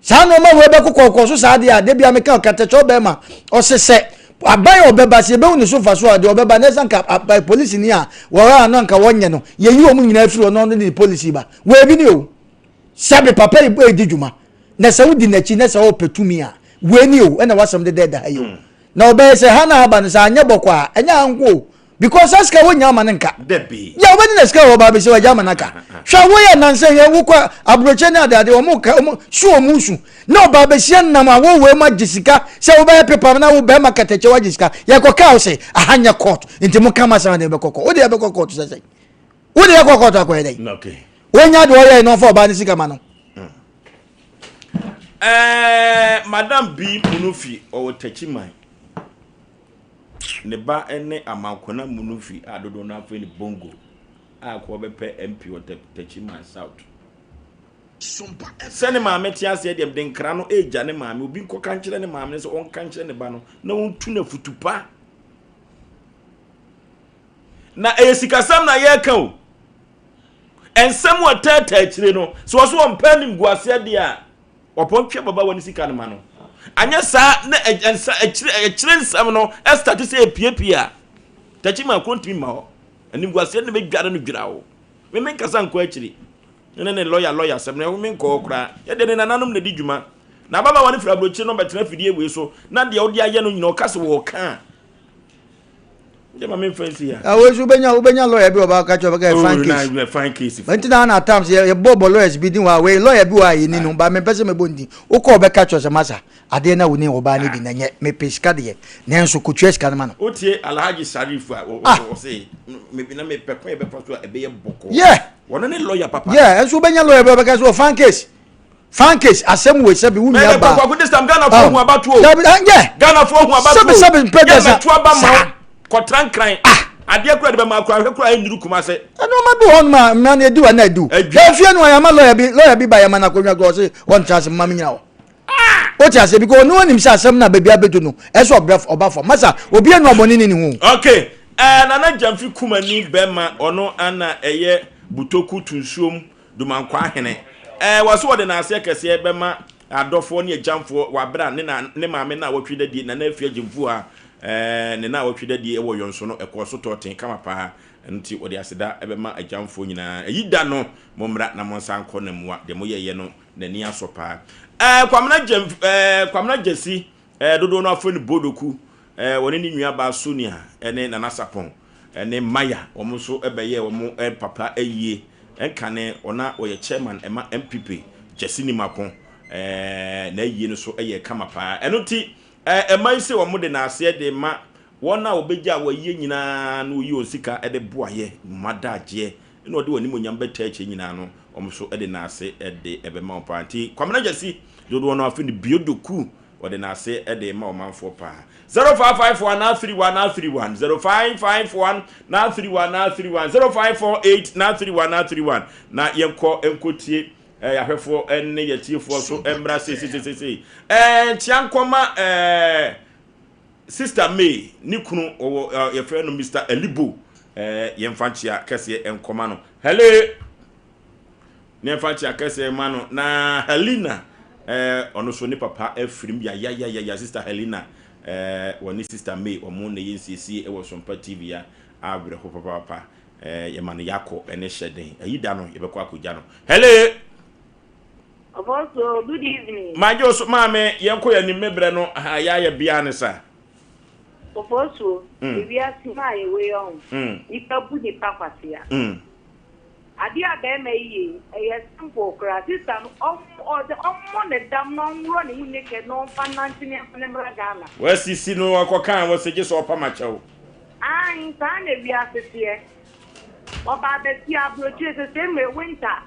saa nneɛma wei bɛkɔ kɔkɔ so saa deɛ a debi a meka ɔkatakyɛ ɔbɛrima ɔse sɛ aban a ɔbɛba sɛ yɛbɛhu ne so mfa so a deɛ ɔbɛba na ɛsɛ nka polisi ni a wɔn a no anka wɔnyɛ no yɛyi wɔn nyinaa firi ɔno ɔno ne polisi ba wei bi ne o sɛbe papa yi ɛredi dwuma na sɛ wodi n'akyi na sɛ ɔpɛ tumi a wei ni o ɛna wasɛm deda ɛda ha yi o hmm. na ɔbɛyɛ sɛ ha na aba no sɛ anyɛ bɔkɔ a ɛnyɛ anko o because saa sika wonya ama no nka yɛ wobɛdi na sika wɔ ba bɛsɛ wagya ama no aka hwɛ woyɛ nansɛ yɛ wokɔ aburokyɛ ne adeade wɔn ka wɔn su wɔn su na ɔba bɛsia nam a wowɔ mu agye sika sɛ wobɛyɛ pepa na wo bɛrima kɛtɛkyɛ wagye sika yɛkɔ kaa sɛ aha nyɛ court nti mo ka ma sɛ ne bɛkɔ kɔ wode yɛbɛkɔ court sɛ sɛ wode yɛkɔ court akɔyɛ dɛn wonya deɛ ɔyɛ no ɔfa ɔbaa ne sika ma no ɛɛ madam bi munufi ɔwɔ takyi man Ne ba ne Amankona Munufi a dodoɔ no ara frɛ no Bongo a kɔ bɛpɛ MP wɔ Techiman South. Sɛ ne maame te aseɛ deɛ mede nkra no regya ne maame obi nkɔka nkyerɛ ne maame no sɛ ɔnka nkyerɛ ne ba no na ɔntu no afutu pa. Na ɛyɛ sikasɛm na yɛreka o. Nsɛm a ɛtaataa akyire no sɛ ɔso ɔmpɛ animguaseɛ deɛ a Ɔpɔn twe ababaawa no sika no ma no. Anyɛ saa na nsa akyire akyire nsɛm no ɛstate sɛ epiepie a, takyi ma kuro ntumi mma hɔ. Animguaseɛ no bɛdware no dwira wo. Me me nkasa nkɔ akyiri. Ne ne lɔya lɔya asɛm no me nkɔ hɔ koraa. Yɛdeɛ ne nananom na ɛdi dwuma. Na ababaawa no firi aburokyire no bɛtena afidie wei so na deɛ wode ayɛ no nyina ɔka sɛ wɔɔka a. Nti ma memfa nsi ha. Awo nso wobɛnya wobɛnya lawyer bi ɔba ka kyerɛ ɔbɛka yɛ fine case. Oh, na fine case. Nti na na times yɛ yɛbɔ bɔ lawyers bi din wɔ ha wei lawyer bi wɔ ha yɛni no ba mempɛ sɛ mebɔ ne din wokɔ ɔbɛka kyerɛ sɛ masa adeɛ na woni ɔbaa no di na nyɛ mepɛ sika deɛ nanso kɔtua sika no ma no. Wotie Alhaji Sharif a ɔse na mepɛ kwan yɛbɛfa so a ɛbɛyɛ bɔkɔɔ. Yeah. Wɔno ne lawyer papa. Yeah, nso wobɛnya lawyer bi ɔbɛka sɛ wɔ fine case. Fan case asɛm wei sɛbi wo nua baa. Kwaku this time Ghana fo hu abatoɔ o. Dabi ah yɛ. Ghana fo hu abatoɔ o. Sɛbi sɛbi mpɛ dɛ sa. Yɛ mɛto aba ma wo. Kɔtra nkran. Ah. Adeɛ kura de bɛ ma kura ahwɛ kura ɛnuru Kumase. Ɛnneɛma bi wɔ hɔ nom a mmara no edi wa na edi o. Yɛ fie no a yɛama lɔya bi lɔya bi ba yɛma no akonnwa kura ɔse ɔntra ase mma me nyina hɔ. O te ase because ɔno onim sɛ asɛm no a baabi abɛdu no ɛsɛ ɔbrɛ ɔba fam. Masa obi anu abɔne ne ne ho. Okay. Eh, Nana Gyamfi Kumani bɛma ɔno ana ɛyɛ Butoku Tunsuom Dumankwaa hene. Ɛɛ, wɔ so wɔde n'aseɛ kɛseɛ bɛma adɔfoɔ ne agyamfoɔ wɔ aberɛ a ne na ne maame naawɔtwe dadie Nana Afia Gyamfuo a ɛɛ ne naawɔtwe dadie wɔ Yɔnso no ɛkɔɔ so tɔɔten kama paa. Ɛno nti wɔde aseda bɛma agyamfoɔ nyinaa. Ayi da no mommra na monsan nkɔ na mua deɛ moyɛeɛ no n'ani asɔ paa. Ɛɛ Kwamena Gyamf ɛɛ Kwamena Gyasi ɛɛ dodoɔ no afrɛ no Bodoku ɛɛ wɔne ne nuabaa Sonia ɛne Nana Sapɔn ne Maya wɔn nso bɛyɛɛ wɔn papa ayie. Nkane ɔna ɔyɛ chairman ɛma NPP Gyasi Nimako. Ɛɛ n'ayie no so yɛ kama paa. Ɛno nti ɛɛ ɛma yi sɛ wɔn de n'aseɛ de ma wɔn a wɔbɛgya wɔn ayie nyinaa na wɔyi wɔn sika de boayɛ mma daagyeɛ na ɔde wɔn animuonyam bɛtaa akyire nyinaa no wɔn nso de n'ase de ɛbɛma wɔn paa. Nti Kwamina Gyasi dodoɔ no afe no Biodoku wɔde n'ase de ma ɔmanfoɔ paa. 0551 931 931 0551 931 931 0548 931 931 na yɛnkɔ nkɔtie Eh, yɛahwɛfoɔ ne yɛtiefoɔ so mmra seiseiseisei. Eh, nkyea nkɔma eh, Sister May ne kunu ɔwɔ eh, yɛfrɛ no Mr. Elibo. Eh, yɛmfa nkyea kɛseɛ nkɔma no. Hello! Ne yɛmfa nkyea kɛseɛ ma no. Na Helena, eh, ɔno so ne papa afirim yayayayaya. Sister Helena, eh, wɔne Sister May, wɔn na yɛ nsiesie wɔ Sompa TV a awerɛho papaapa. Eh, yɛma no yako ne hyɛ den. Ayi da no, yɛbɛkɔ akɔgya no. Hello! Apostle, good evening. Magye wo so, maame, yɛnkɔ yɛn anim, me berɛ no, ha, yɛayɛ bea ne sa. Ofosuo, mm. ewiase mu a yɛwɔ yi ɔho, mm. nipa bu nipa kwasea. Mm. Adeɛ a bɛrima yi yɛ ɛyɛ simple koraa. Sista no, ɔmmɔ ne dam na ɔnworɔ ne ho naked na ɔmfa nante ne mfa ne mmra Ghana. Wasisi no ɔkɔkaa wɔ sɛ gye sɛ ɔpam akyɛw. Aane, saa na wiase teɛ. Ɔbaa bɛsia aburokyire sesei mmerɛ winter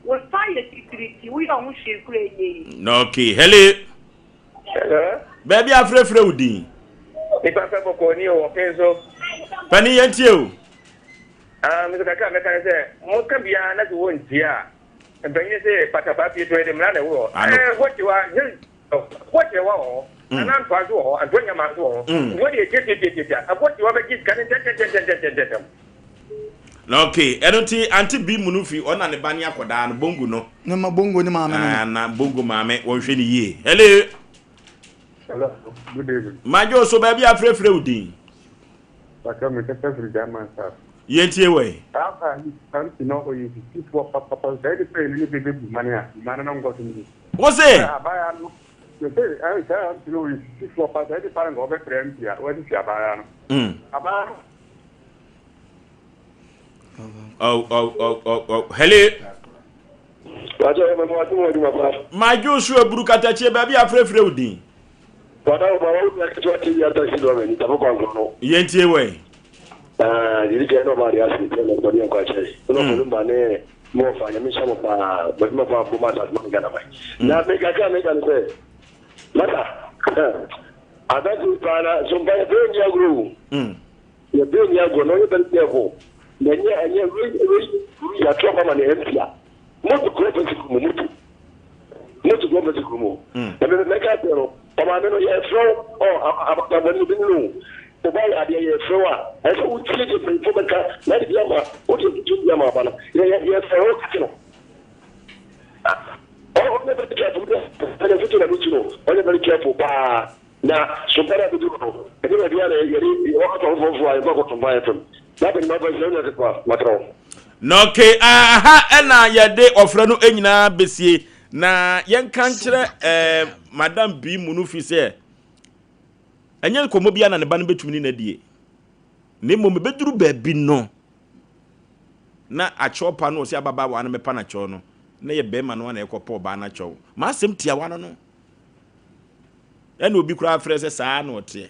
wo nsa ayɛ titiriti woyɛ wo ho hwee koraa ɛnyɛ yie. Okay, hello. Hello. Baabi afrɛfrɛ wo din. Nipa fɛ bɔkɔɔ ni o, ɔpen so. Panin yɛn tie o. Ah, me so kakra mɛka ne sɛ, moka biara na sɛ wɔntie a, mpanyin se patapaa pie to ɛde mmara na ɛworɔ. Ɛɛ, wɔkyewa, Aboɔkyewa wɔ hɔ, Nana Antoa nso wɔ hɔ, Antoa Nyamaa nso wɔ hɔ. Nti wode tiatiatiatiatia, Aboɔkyewa bɛgye sika no ntɛntɛntɛntɛntɛntɛm. Na okay, ɛno nti ante bi mu no fi ɔna ne ba ne akɔdaa no bongo no. Ne ma bongo ne maame no. Ah, na bongo maame wɔnhwɛ ne yie. Hello. Hello, good evening. Madwo so baabi afrɛfrɛ wo din. Pàtó mi kasa firi German sa. Yɛn tie wɔ yi. Saa paa yi Samson no ɔyɛ sisifoɔ papapa saa nipa yi ne ne bɛbɛ bu mane a mane no nkɔ so nie. Wo se. Abaayaa no mese ɛn saa MP no ɔyɛ sisifoɔ pa saa nipa no nka ɔbɛfrɛ MP a wasisi abaayaa no. Abaayaa no. Oh, oh, oh, oh, oh. Hello. Wàjọ ẹ mọ̀ wàjú wọ́n ọdún bàbá. Madwo so aburu katakyie baabi afrɛfrɛ wo din. Wàdà wọ́n wọ́n wọ́n akẹ́tọ́ àti ìyá taxi dɔrɔmɛ ní tàbí kwan no. Yɛn tie wɔ yi. Yìí kẹ́ ẹ̀ náà máa di ase tí ẹ̀ náà gbọ́dọ̀ yẹn kọ́ akyẹ́ yìí. Ẹ̀ náà kọ́ ló ń bà ní mo fa nyame nhyira mo paa mo adwuma pa bɔ ma asase ma ne Ghana man na me kakra meka ne sɛ masa adante paa na so mpa yɛpɛ ni agorɔ o yɛpɛ ni agorɔ na ɔyɛ very careful na ɛnyɛ ɛnyɛ wei wei wei yɛato aba ma ne MP a moto kura fɛsi kuro mu moto moto kura fɛsi kuro mu na mɛka kyerɛ no Ɔmaame no yɛfrɛ wo ɔ abɔne obi ne no o ba yɛ adeɛ yɛfrɛ wo a ɛsɛ sɛ wotie deɛ mpanyinfoɔ bɛka na de bi ama wode afutuo bi ama aba no yɛ yɛ yɛfrɛ wo kate no ɔnyɛ very careful ɛna afutuo na metu no ɔnyɛ very careful paa na sompa no abɛduru no ɛnyɛ baabi a na yɛde wɔkasa foforɔfoforɔ a yɛnkɔ akɔsompa fm na abɛnim afa sɛ wonya ketewa matrɛ wo. Na okay, aha ɛna yɛde ɔfrɛ no nyinaa bɛsie. Na yɛnka nkyerɛ eh, madam bi mu no fi sɛ ɛnyɛ nkɔmmɔ biara na ne ba no bɛtumi ne no adie na mmom ɛbɛduru baabi no na akyɛw pa no ɔsɛ ababaawa no mɛpa no akyɛw no na yɛ bɛrima no ana ɛkɔpɔ ɔbaa no akyɛw m'asɛm tiawa no no ɛna obi koraa frɛ sɛ saa na ɔteɛ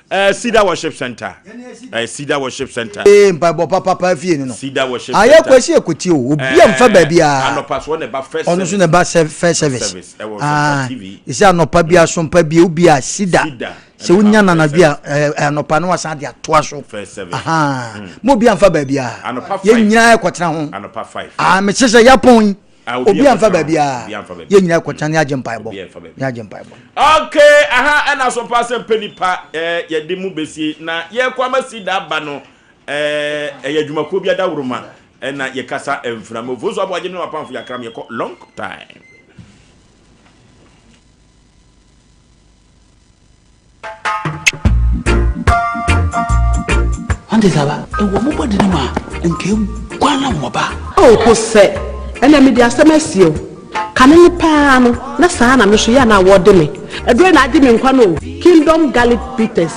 Eh, Cedar Worship Center. Eh, Cedar Worship Center. Ee mpaebɔ papapa fie no no. Cedar Worship Ayɛ Center. kwasi ekotie o. Obi a nfa baabi a. Anɔpa so ɔna ɛba first Ɔno nso na ɛba first service. Service ɛwɔ Ah, Sompa TV. ɛsɛ anɔpa bi asompa bi obi a Cedar. Cedar. Sɛ wonya nanadwe a eh, anɔpa no wasan de atoa so. First service. Aha. Mo obi anfa baabi a. Anɔpa 5. Yɛn nyinaa ɛkɔtena ho. Anɔpa 5. Ah, mese sɛ yɛapɔn yi. Ah, Obi anfa baabi a. Yɛn nyinaa ɛkɔtena ne agye mpaebɔ. Ne agye mpaebɔ. Okay, aha ɛna so pa sɛ mpɛ nipa eh, yɛde mu besie na yɛkɔ ama si da aba no eh, ɛyɛ adwumakuo bi adaworoma ɛna yɛkasa mframa ofuo so aboagye me ne wapamfo yɛakram yɛkɔ long time. Wante saa ba? Ɛwɔ mo bɔde no mu a, nka eguan na wɔba. Oh Hosɛ, ɛnɛ mede asɛm asie wo. Kane no paa no, na saa na me nso yɛ a na wɔde me. Aduro na agye me nkwa no o, Kingdom Garlic Bitters.